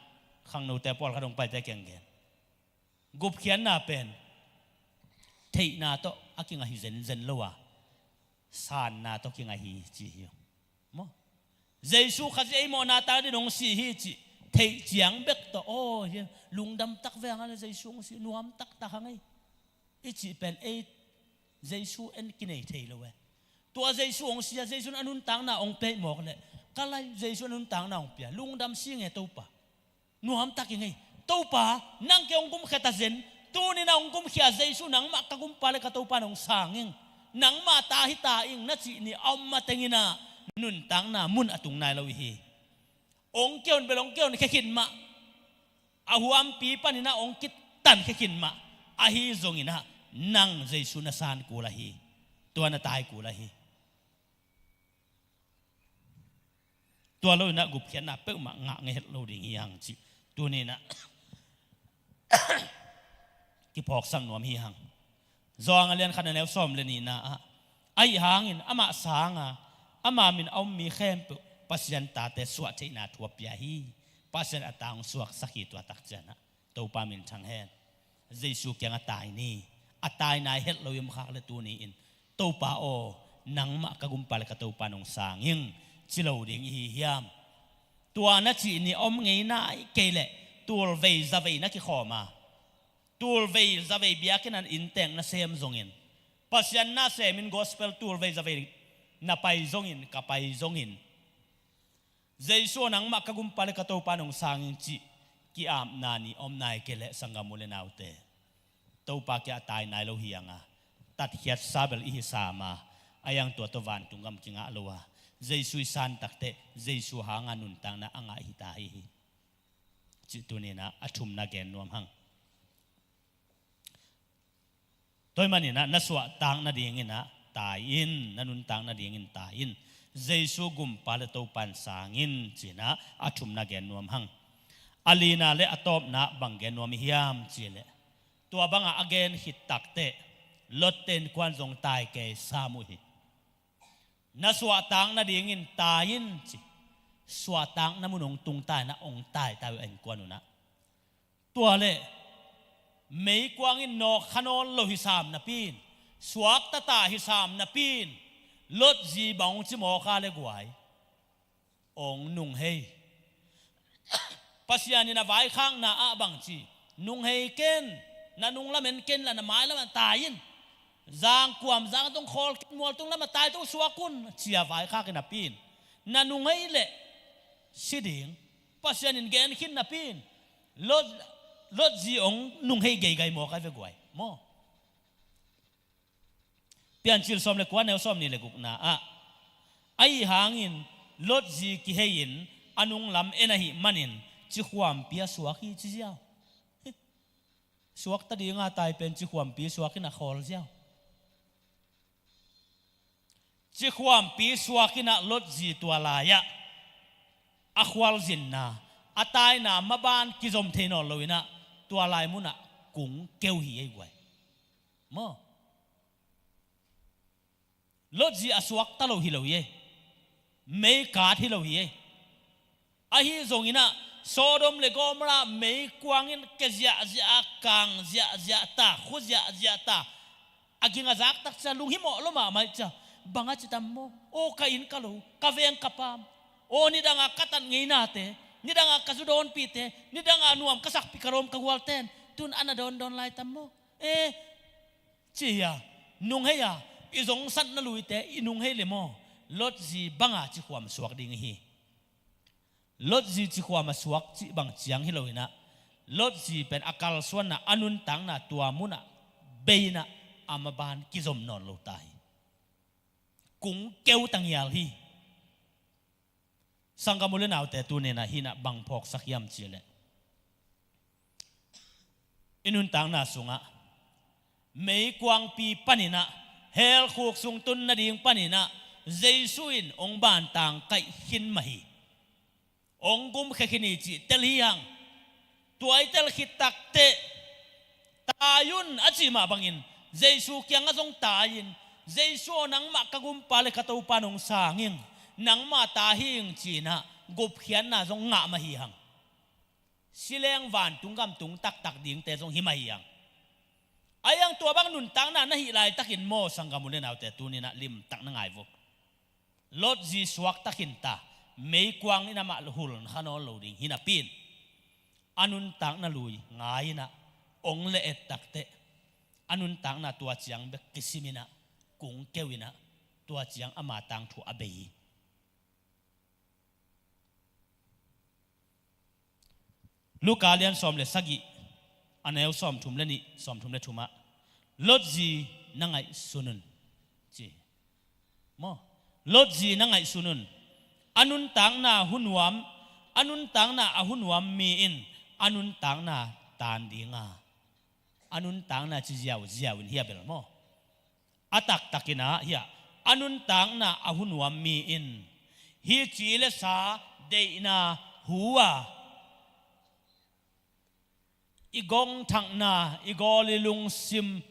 khangnote pawlkhat hong paite kiang gen. Gupkhiatna pen theihna tawh a kingah hi zenzen lo a, sanna tawh kingah hi ci hi. Maw? Jesu Khazih ei mawhna tan dingin hong si hi cih theih ciang bek tawh, aw, hi lungdam tak ve hang a leh Jesu hong si, nuam taktak hang ei, i cih pen ei Jesu en kinei thei lo e. Tua Jesu hong si a, Jesu in a nuntakna hong pia mawk leh, ka lai Jesu in a nuntakna hong pia, lungdam si ing e Topa. Nuam tak ing ei. Topa, nang kei hong gumkhia ta zen. Tuni inah hong gumkhia Jesu, nangmah ka Gumpa le ka Topa in hong sang ing. Nangmah ta hi ta ing, na cih ni a om mateng inah nuntakna mun a tung nai lo i hi. Hong kihon bel hong kihonkhia khin mah, a huampi pan inah hong kitankhia khin mah, ahi zongin ah nang Jesu na san kul ahi. Tua na tai kul ahi. Tua lo inah gupkhiatna peuhmah ngah ngei het lo ding hi hang cih tuni inah kiphawksak nuam hi hang. Johan a lian khat a neu sawm le nihna ah, ahi hangin amah sanga ama min a um mi khempeuh Pasian tate suah theihna thu a pia hi. Pasian a ta hong suaksak hi. Tua tak ciangah Topa minthang hen. Jesu kiangah tai ni. A tai nai het lo i om khak leh tuni in, Topa aw, nangmah ka Gumpa le ka Topa in hong sang ing, ci lo ding i hi hiam? Tua na cih ni om ngei nai kei leh, tulvei zavei na kikhawm a, tulvei zavei biakinn ah innteek na sem zongin, Pasian na semin gospel tulvei zavei na pai zongin, ka pai zongin, Jesu aw, nangmah ka Gumpa le ka Topa in hong sang ing cih ki-apna ni om nai kei leh, sanggam u le naute, Topa kiang a tai nai lo hi hang a, tatkhiatsa bel i hi sam a, a iang tua tawh vantung gam kingah lo a, Jesu i san takteh Jesu hanga nuntakna a ngah i hi ta hi hi. Cih tuni-in ah a thumna gen nuam hang. Tua ahih manin ah na suahtak nadingin ah tai in, na nuntak nadingin tai in. Jesu gumpa le Topa in sang in ci-in ah a thumna gen nuam hang. A lina le a tawpna bang gen nuam i hiam cih leh, tua bangah a gen khit takteh Lot-te innkuan zong tai kei sam uh hi. Na suahtak nadingin tai in ci. Suahtakna mun hong tung ta in ah hong tai ta uh a innkuan un ah. Tua leh meikuang in nawk kha nawn lo hi sam napi in, suakta ta hi sam napi in, Lot zi bang hong ci mawk a le guai, hong nunghei. Pasian in a vaikhakna ah bang ci, nunghei ken, na nunglam en ken la na mailam ah tai in. Zangkuam zang tong khawl khin mual tung lam ah tai tawh suak un ci a vaikhak in napi in, na nunghei leh si ding. Pasian in gen khin napi in Lot, Lot zi hong nunghei geigai mawk a ve guai maw. Piancil sawm le kua, neu sawmnih le gukna ah, ahi hangin Lot zi kihei in a nunglam en ahih manin cikhuampi a suak hi ci ziau. Suakta dinga tai pen cikhuampi suak in a khawl ziau. Cikhuampi suak in ah Lot zi tua lai-ah a khualzinna, a taina maban kizom thei nawn lo in ah tua lai munah kung keu hi ei guai. Maw? Lot zi a suakta lo hi lo hi ei. Meikat hi lo hi ei. Ahi zongin ah Sodom le Gomorrah meikuang in ke ziahziah a, kang ziahziah ta, khu ziahziah ta, a ging a zak tak cia lunghimawh lo mahmah ih cia. Bang a ci tam maw? Aw ka inn ka lo, ka veng ka paam, aw nidanga ka tat ngeinate, nidanga ka zu dawnpite, nidanga nuam ka sakpih ka lawm ka gualten tun a na dawndawn lai tam maw? E, ci hi a, nunghei a, i zongsatna luite i nunghei le maw? Lot zi banga cikhuam suak ding hi. Lot zi cikhuam a suak cih bang ciang hi lo in ah, Lot zi pen a kalsuanna, a nuntakna tua munah bei in ah a maban kizom nawn lo ta hi. Kung keu ta ngial hi. Sanggam u le naute, tuni-in ah hih in ah bang phawksak hiam cih leh, i nuntakna sungah meikuangpi panin ah, hell khuk sung tun nading panin ah Jesu in hong bantang kaih khin mah hi. Hong gumkhia khin hi cih tel hi hang. Tua i tel khit takteh, tai un a cih mah bangin Jesu kiangah zong tai in, Jesu aw, nangmah ka gumpa le ka Topa in hong sang ing, nangmah ta hi ing ci-in ah gupkhiatna zong ngah mah hi hang. Si leng vantung gam tung taktak dingte zong hi mah hi hang. Ahi hang tua bang nuntakna na hih laitakin maw, sanggam u le naute, tuni-in ah limtak na ngai vo. Lot zi suakta khin ta, meikuang in amah hul kha nawn lo ding hi napi in, a nuntakna lui ngai in ah hong le-et takteh, a nuntakna tua ciang bek kisim in ah, kung keu in ah, tua ciang ama tangthu a bei hi. Luka lian sawm le sagih, a neu sawmthum le nih, sawmthum le thumah, Lot zi na ngaihsun un, ci. Maw? Lot zi na ngaihsun un. A nuntakna hu nuam, a nuntakna a hu nuam mi in a nuntakna tan dinga, a nuntakna ci ziauziau in hi a bel maw? A taktakin ah hi a, a nuntakna a hu nuam mi in hih ci le sa deihna hu a, i gongthakna, i gawl, i lungsim,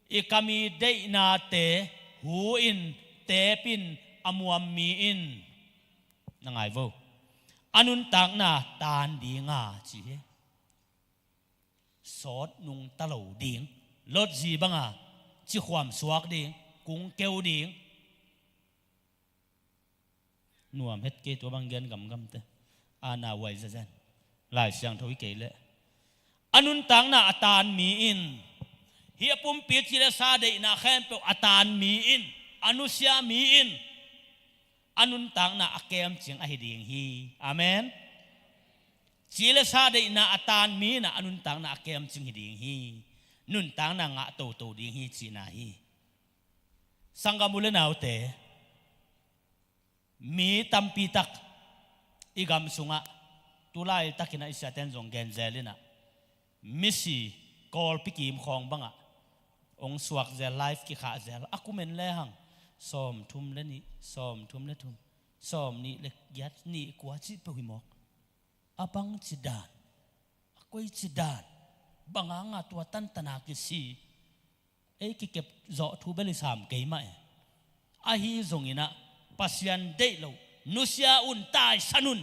i kam, i deihnate hu in, tep in a muam mi in, na ngai vo, a nuntakna tan dinga ci hi. Sawt nungta lo ding. Lot zi banga cikhuam suak ding, kung keu ding. Nuam het kei tua bang gen gamgamte. A na uai zazen. Lai Siangtho hi kei leh, a nuntakna a tan mi in, hih a pumpi ci le sa deihna khempeuh a tan mi in, a nusia mi in, a nuntakna a kemcing ahi ding hi. Amen. Ci le sa deihna a tan mi in ah a nuntakna a kemcing hi ding hi. Nuntakna ngah toto ding hi cihna hi. Sanggam u le naute, mi tampi tak i gam sungah, tu laitakin ah i siaten zong genzel in ah, misi Kawlpi kim khawng bangah hong suakzel, live kikhahzel, a kum en lehang sawmthum le nih, sawmthum le thum, sawmnih le giat, nih kua cih peuh hi mawk. A bangci dan, a koici dan, bang hanga tua tantan a kisi, ei kikep zawh thu bel i sam kei mah e. Ahi zongin ah, Pasian deih loh, nusia un, taisan un,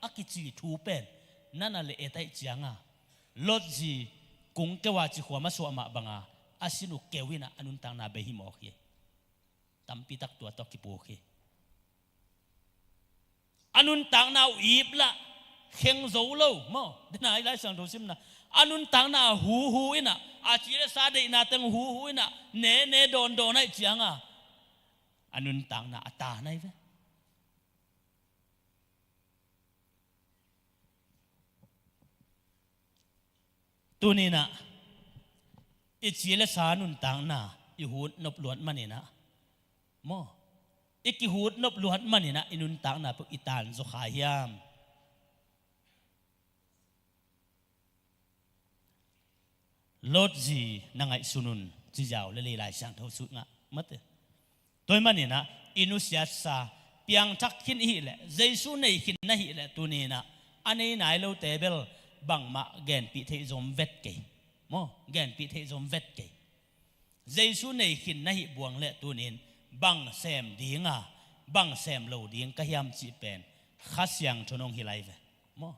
a kici thu pen na na le et ahih cianga, Lot zi kung keu a ci khuam a suah mah banga, a sin uh keu in ah a nuntakna bei hi mawk hi. Tampi tak tua tawh kipuk hi. A nuntakna uh ip lah, kheng zo lo maw? Dena i Lai Siangtho simna, a nuntakna huhu in ah, a ci le sa deihna teng huhu in ah, ne ne dawn dawn ahih cianga, a nuntakna a tan ahi ve. Tuni in ah, i ci le sa nuntakna i hut nop luat manin ah, maw, i kihut nop luat manin ah, i nuntakna peuh i tan zaw kha hiam? Lot zi na ngaihsun un, ci ziau le lei Lai Siangtho sungah, mate. Tua ahih manin ah, i nusiatsa, piangthak khin i hih leh, Jesu nei khin na hih leh, tuni in ah, a nei nai lote bel bangmah genpih theih zom vet kei. Maw, genpih theih zom vet kei. Jesu nei khin na hih buang leh tuni in, bang sem dinga, bang sem lo ding ka hiam cih pen Kha Siangtho in hong hilh ahi ve. Maw?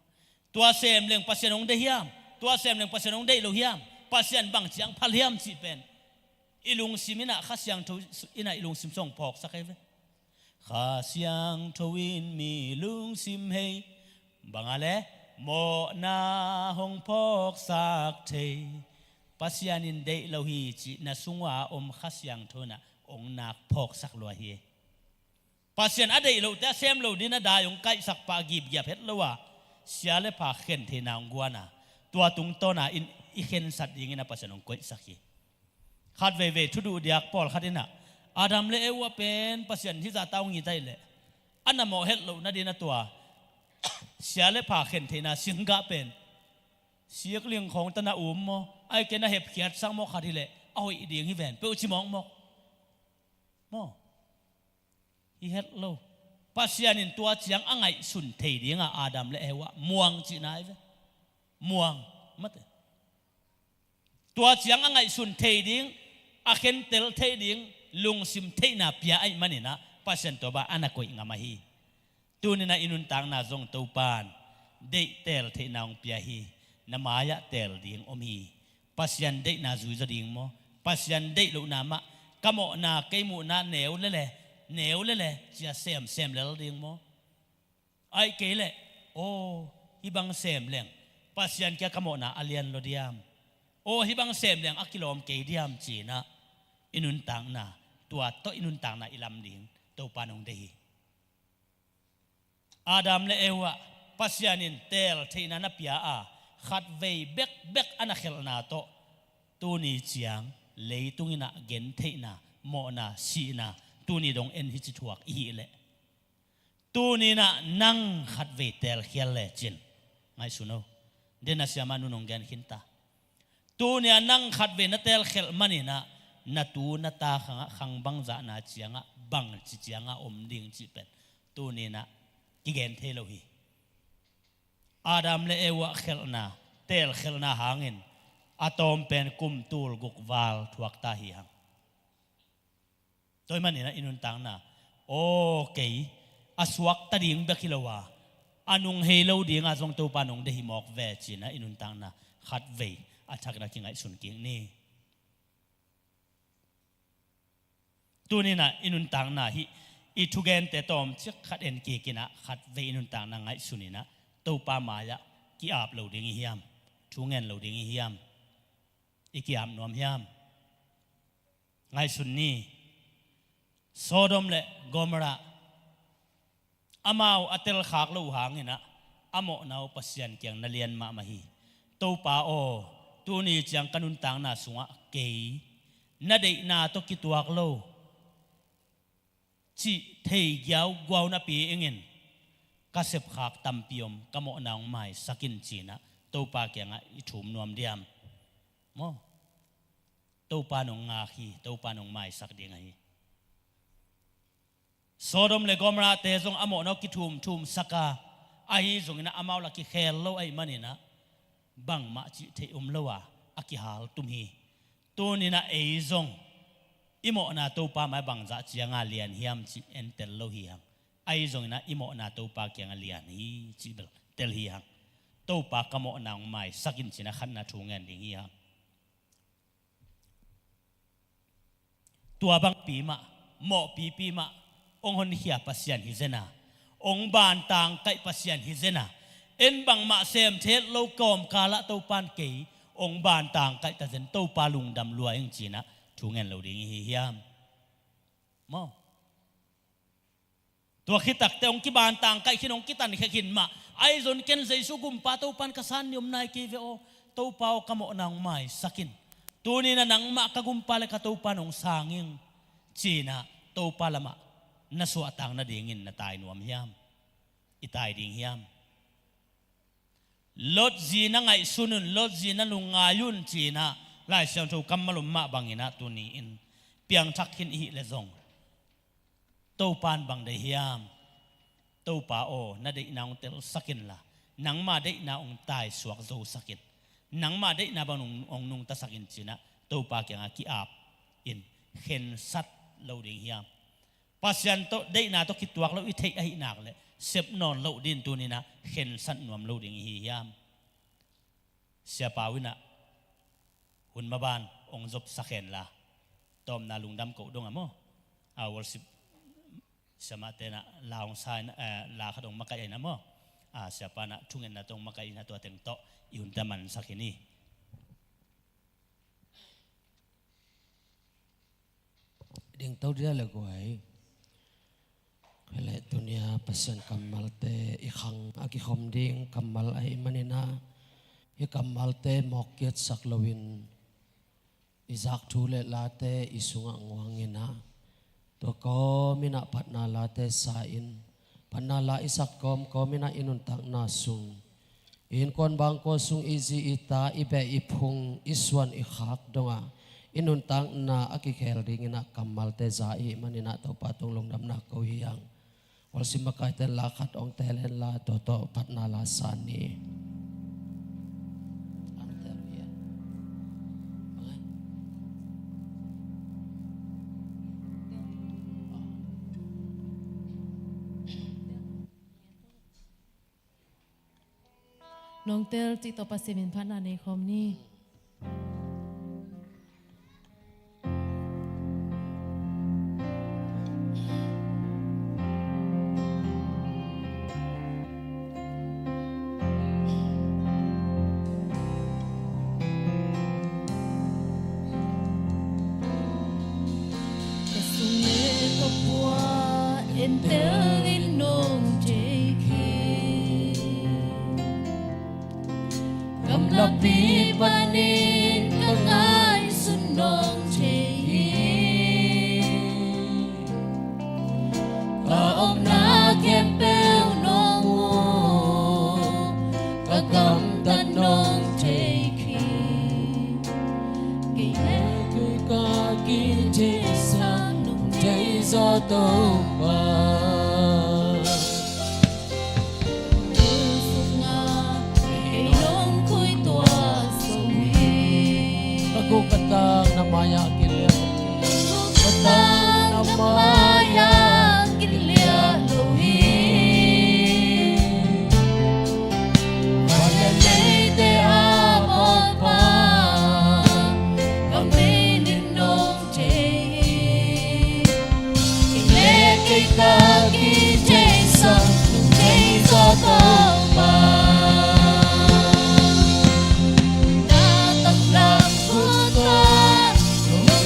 Tua sem leng Pasian hong deih hiam? Tua sem leng Pasian hong deih lo hiam? Pasian bang ciang phal hiam cih pen i lungsim in ah, Kha Siangtho in ah i lungsim sung phawksak ahi ve. Kha Siangtho in mi lungsim hei, bang a le, mawhna hong phawksak thei. Pasian in deih lo hi cih na sungah a om Kha Siangtho in ah hong nak phawksak lua hi. Pasian a deih lohte a sem lo ding a dai hong kaihsak pah, gipgiap het lo a, sia le pha khen theihna hong guan a, tua tungtawn a in i khensat dingin a Pasian hong koihsak hi. Khat veivei thuduh diak pawlkhat in ah, Adam le Eva pen Pasian hih zah ta hong it ahih leh, a na mawh het loh nading a tua sia le pha khen theihna singgah pen sikling khawng ta na um maw, ahih kei leh na hepkhiatsak maw, khat hi leh a hoih ding hi ven peuh ci mawkmawk. Maw? Hi het lo. Pasian in tua ciang a ngaihsun thei dinga Adam le Eva muang cihna ahi ve. Muang, mate. Tua ciang a ngaihsun thei ding, a khentel thei ding lungsim theihna pia ahih manin ah, Pasian tua bang a na koih ngam ahi. Tuni in ah i nuntakna zong Topa'n deih teel theihna hong pia hi. Na mai-ah teel ding om hi. Pasian deihna zui zaw ding maw? Pasian deih lohna mah, ka mawhna, kei muhna neu lele, neu lele ci-a semsem lel ding maw? Ahih kei leh, aw, hih bang sem leng Pasian kiang ka mawhna a lian lua diam? Aw, hih bang sem leng a kilawm kei diam? Ci-in ah i nuntakna, tua tawh i nuntakna i lam ding Topa'n hong deih hi. Adam le Eva, Pasian in teel theihna na pia a, khatvei bekbek a na khelhna tawh tuni ciang leitung in ah gentheihna, mawhna, sihna, tuni dong en hi ci thuak i hih leh, tuni in ah nang khatvei teelkhial lecin, ngaihsun o, den a siamah nun hong gen khin ta. Tuni-a nang khatvei na teelkhelh manin ah, na tu na ta khangah khang bangzahna ciangah, bangci ciangah om ding cih pen tuni in ah kigen thei lo hi. Adam le Eva khelhna, teelkhelhna hangin a tawm pen kum tul guk val thuak ta hi hang. Tua ahih manin ah i nuntakna, aw kei, a suakta ding bek hi lo a, a nung hei lo dinga zong Topa nung deih hi mawk ve ci-in ah i nuntakna khatvei a thakin ah kingaihsun kik ni. Tuni in ah i nuntakna hih i thugente tawmcik khat en kik in ah khatvei i nuntakna ngaihsun in ah Topa mai-ah ki-ap lo ding i hiam? Thu ngen lo ding i hiam? I ki-ap nuam hiam? Ngaihsun ni. Sodom le Gomorrah, amau a telkhak loh hangin ah a mawhna uh Pasian kiang na lian mahmah hi. Topa aw, tuni ciang ka nuntakna sungah kei na deihna tawh kituak lo, cih thei giau guau napi ingin, ka sepkhak tampi om, ka mawhna hong maisak in cinah Topa kiangah i thum nuam diam? Maw? Topa nong ngak hi, Topa nong maisak ding ahi. Sodom le Gomorrah te zong a mawhna kithumthum saka, ahi zonginah amau la kikhel lo ahih maninah bangmah cih theih um lo a, a kihal tum hi. Tuninah ei zong i mawhna Topa mai bangzah cianga lian hiam cih en tel lo hi hang. Ahi zonginah i mawhna Topa kiangah lian hi cih bel tel hi hang. Topa ka mawhna hong maisak in cinah khatna thu ngen ding hi hang. Tua bangpi mah, mawhpipi mah, hong honkhia Pasian hi zena, hong bantang kaih Pasian hi zena, en bangmah sem thet lo kawmkalah Topan kei hong bantang kaih ta zen, Topa lungdam lua ing cinah thu ngen lo ding hi hiam? Maw? Tua khitakte hong kibantang kaih khin, hong kitankhia khin mah. Ahi zong ken Jesu gumpa Topan ka san ni om nai kei ve aw. Topa aw, ka mawhna hong maisak in. Tuninah nangmah ka gumpa le ka Topa nong sang ing cinah Topa lamah na suahtak nadingin na tai nuam hiam? I tai ding hiam? Lot zi na ngaihsun un, Lot zi na lungngai un cinah Lai Siangtho kammal om mah banginah tuni-in piangthak khin i hih leh zong Topan bang deih hiam? Topa aw, na deihna hong telsak inla, nangma deihna hong taisuak zosak in, nangma deihna bang hong, hong nungtasak in cinah Topa kiangah ki-ap in khensat lo ding hiam? Pasian tawh deihna tawh kituak lo i theih ahih nak leh sep nawn loh ding tuninah khensat nuam lo ding i hi hiam? Siapa uh inah hun maban hong zopsak henla, tawmna lungdam koh dong a maw? A worship siamah tenah la hong sa inah, eh, la khat hong makaih inah maw? A siapa inah thungetna tawh hong makaih inah tua teng tawh i hunte mansak hi ni. Dingto dia le guai. Kei le tunia Pasian kammalte i khang a kikhom ding kammal ahih maninah, hih kammalte mawkkiatsak loin i zak thu le late i sungah nguang inah, tua kawm inah phatna late sa in, phatna la i sak kawmkawm inah i nuntakna sung, i innkuan bangkua sung i zi i ta, i beh i phung, i suan i khak dongah i nuntakna a kikhel dinginah kammalte za i hih maninah Topa tung lungdamna ko hi hang. Worship makaite la khat hong teel henla, tua tawh phatna la sa ni. Nong teel cih tawh Pasian min phatna nei khawm ni. Ka sung le ka pua entel in nong thei khin. Gamlapi panin ka ngaihsun nong thei hi. Ka omna khempeuh nong mu, ka gamtat nong thei khin. Kei le kei ka kitheisak nong thei zaw Topa. Ka guk ka tang na mai-ah kiliah lo hi. Ka guk ka tang na mai-ah kiliah lo hi. Van le leite a bawlpa, ka min in nong thei hi. Kei le kei ka kitheisak nong thei zaw Topa. Na taklam khut khat nong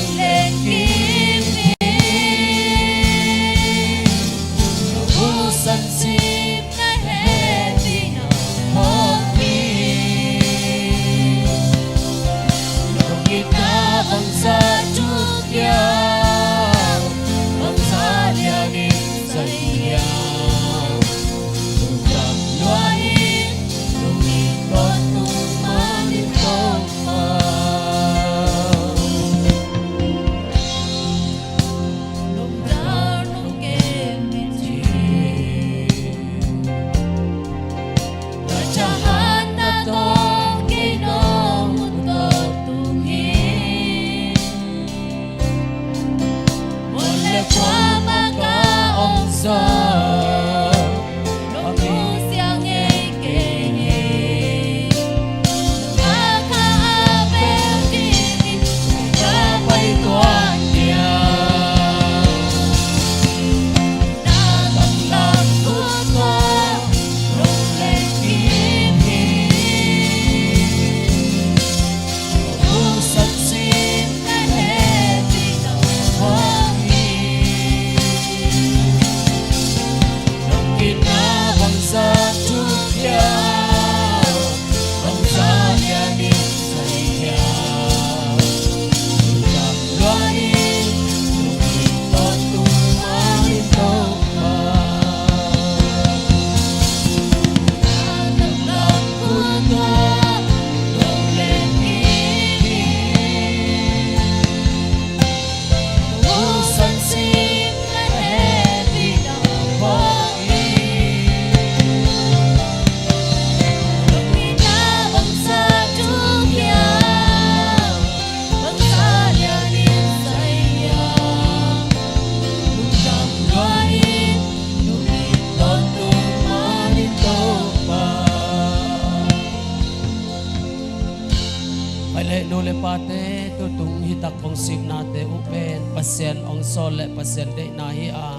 Pasian hong sawl le Pasian deihna hi a,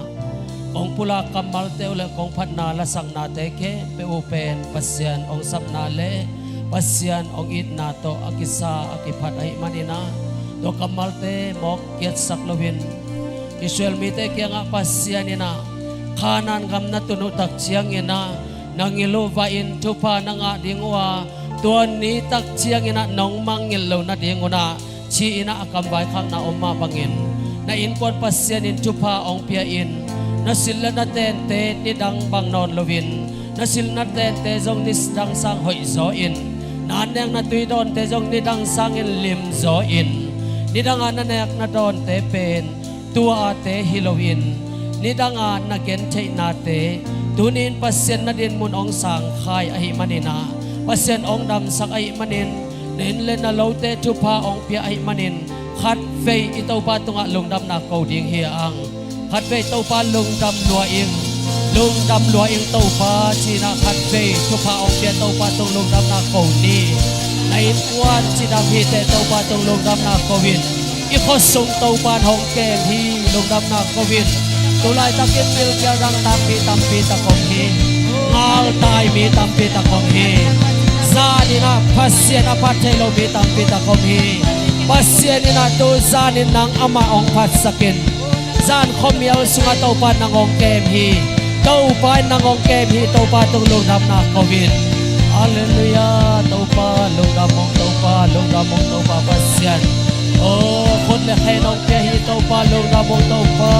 kong pulak kammalte uh le kong phatna lasaknate khempeuh uh pen Pasian hong sapna le Pasian hong itna tawh a kisa a kiphat ahih manin ah, tua kammalte mawk kiatsak loin Israel mite kiangah Pasian in ah Kanaan gam na tun uh tak ciangin ah na ngil uh vahin thupha na ngah ding uh a, tua ni tak ciangin ah nong mangngilh loh nading un ah ci-in ah a kam vaikhakna om mah bangin, na innkuan Pasian in thupha hong pia-in, na sil le na tente nidang bang nawn loin, na sil na tente zong nidang sang hoih zaw in, na nek na tui dawnte zong nidang sangin lim zaw in, nidanga na nek na dawnte pen tua-ate hi loin, nidanga na gentheihnate tuni-in Pasian na dinmun hong sangkhai ahih manin ah, Pasian hong damsak ahih manin, na inn le na lote thupha hong pia ahih manin, khatvei i Topa tungah lungdamna ko ding hi ang. Khatvei Topa lungdam lua ing, lungdam lua ing Topa ci-in ah khatvei thupha hong pia Topa tung lungdamna ko ni. Na innkuan cidam hi teh Topa tung lungdamna ko in. I khuasung Topa in hong kem hi, lungdamna ko in. Tulaitakin pilkial dangtak mi tampi tak om hi. Ngaltai mi tampi tak om hi. Zan in ah Pasian a phat thei lo mi tampi tak om hi. Pasian in ah tu zan in nang amah hong phatsak in. Zan khuamial sungah Topa in nang hong kem hi. Topa in nang hong kem hi. Topa tung lungdamna ko in. Halleluiah. Topa lungdam ung, Topa lungdam ung, Topa Pasian. O, khut le khe nong pia hi Topa, lungdam ung Topa.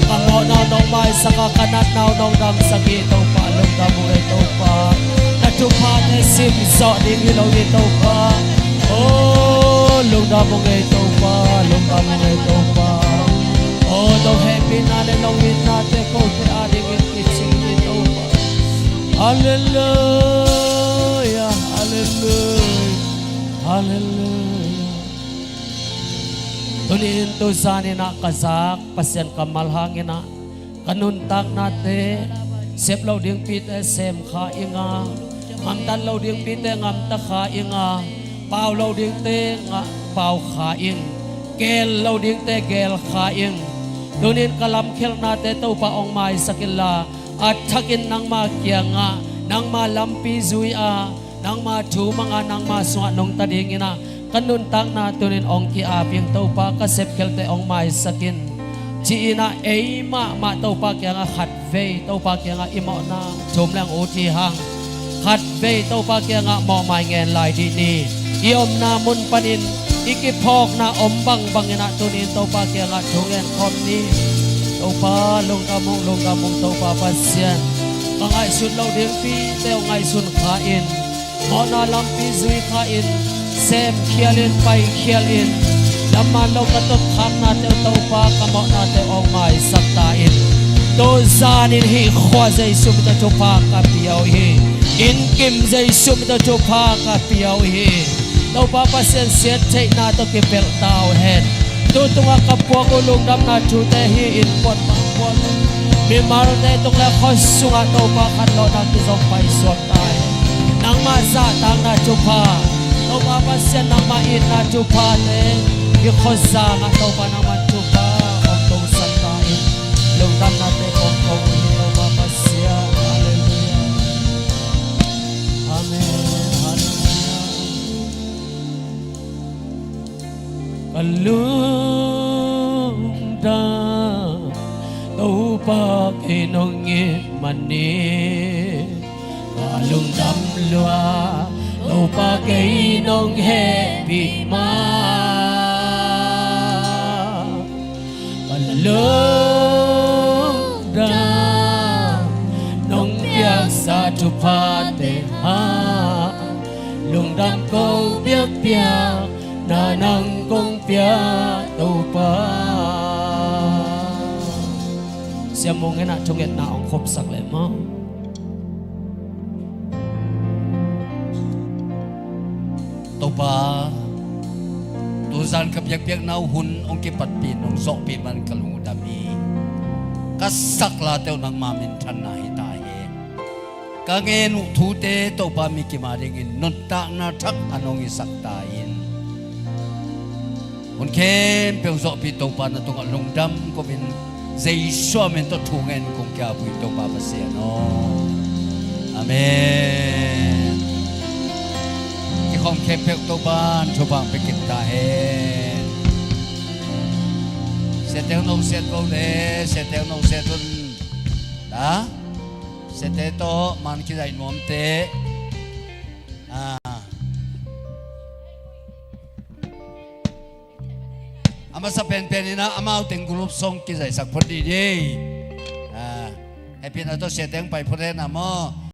Ka mawhna uh nong maisak a, ka natna uh nong damsak hi Topa, lungdam ung ei Topa. Na thuphate sim zawh ding hi lo hi Topa. O, lungdam ung ei Topa, lungdam ung ei Topa. O, nong hehpihna le nong itnate kote adingin kicing hi Topa. Halleluiah, halleluiah, halleluiah. Tuni-in tu zan in ah ka zak Pasian kammal hangin ah ka nuntaknate sep lo dingpite sem kha ing a, ngamtat lo dingpite ngamta kha ing a, pau lo dingte ngah pau kha ing, geel lo dingte geel kha ing. Tuni-in ka lamkhialhnate Topa hong maisak inla, a thakin nangma kiangah, nangma lampi zui a, nangma thu mang a, nangma sungah nungta dingin ah ka nuntakna tuni-in hong ki-ap ing Topa, ka sepkhialte hong maisak in, ci-in ah ei mahmah Topa kiangah khatvei Topa kiangah i mawhna thum leng ut hi hang. Khatvei Topa kiangah mawhmai ngen lai dih ni. I omna mun panin i kiphawkna om bangbang in ah tuni-in Topa kiangah thu ngen khawm ni. Topa lungdam ung, lungdam ung Topa Pasian. Ka ngaihsut lo dingpite hong ngaihsun kha in, mawhna lampi zui kha in, semkhial in, paikhial in, lamman lo ka totkhaknate uh Topa ka mawhnate uh hong maisak ta in. Tu zan in hih khua Jesu min tawh thupha ka pia uh hi. Innkim Jesu min tawh thupha ka pia uh hi. Topa Pasian siattheihna tawh kipelh ta uh hen. Tu tungah ka puak uh lungdamna thute hi in puan bang puan uh, mimalte tung le khua sungah Topa khanlawhna kizom paisuak ta hen. Nangma zahtakna thupha, Topa Pasian nangma itna thuphate i khuazang ah Topa nangma thupha hong tungsak ta in. Lungdamnate kong ko uh hi Topa Pasian. Halleluiah. Amen. Halleluiah. Ka lungdam Topa kei nong it manin, ka lungdam lua Topa kei nong hehpih ma. Ka lungdam nong piaksa thuphate hang, lungdam ko biakpiak na nang kong pia Topa. Siamung in ah thungetna hong khupsak leh maw. Topa, tuzan ka biakpiakna uh hun hong kipatpih nong zawhpih man ka lungdam hi. Ka saklate uh nangma minthanna hi ta hi. Ka ngen uh thute Topa mi kim a dingin nuntakna thak a nong hisak ta in. Hun khempeuh zawhpih Topa na tungah lungdam ko-in, Jesu min tawh thu ngen kong ki-ap uh hi Topa Pasian aw. Amen. Kikhawm khempeuh Topa'n thupha pia kim ta hen. Siate uh no siat vo le, siate uh no siat un. Siate tawh man kizai nuamte. Ah. A masa penpen in ah amau teng group song kizaisak phot dih ni. Ah, hehpihna tawh siate hong pai phot hen a maw.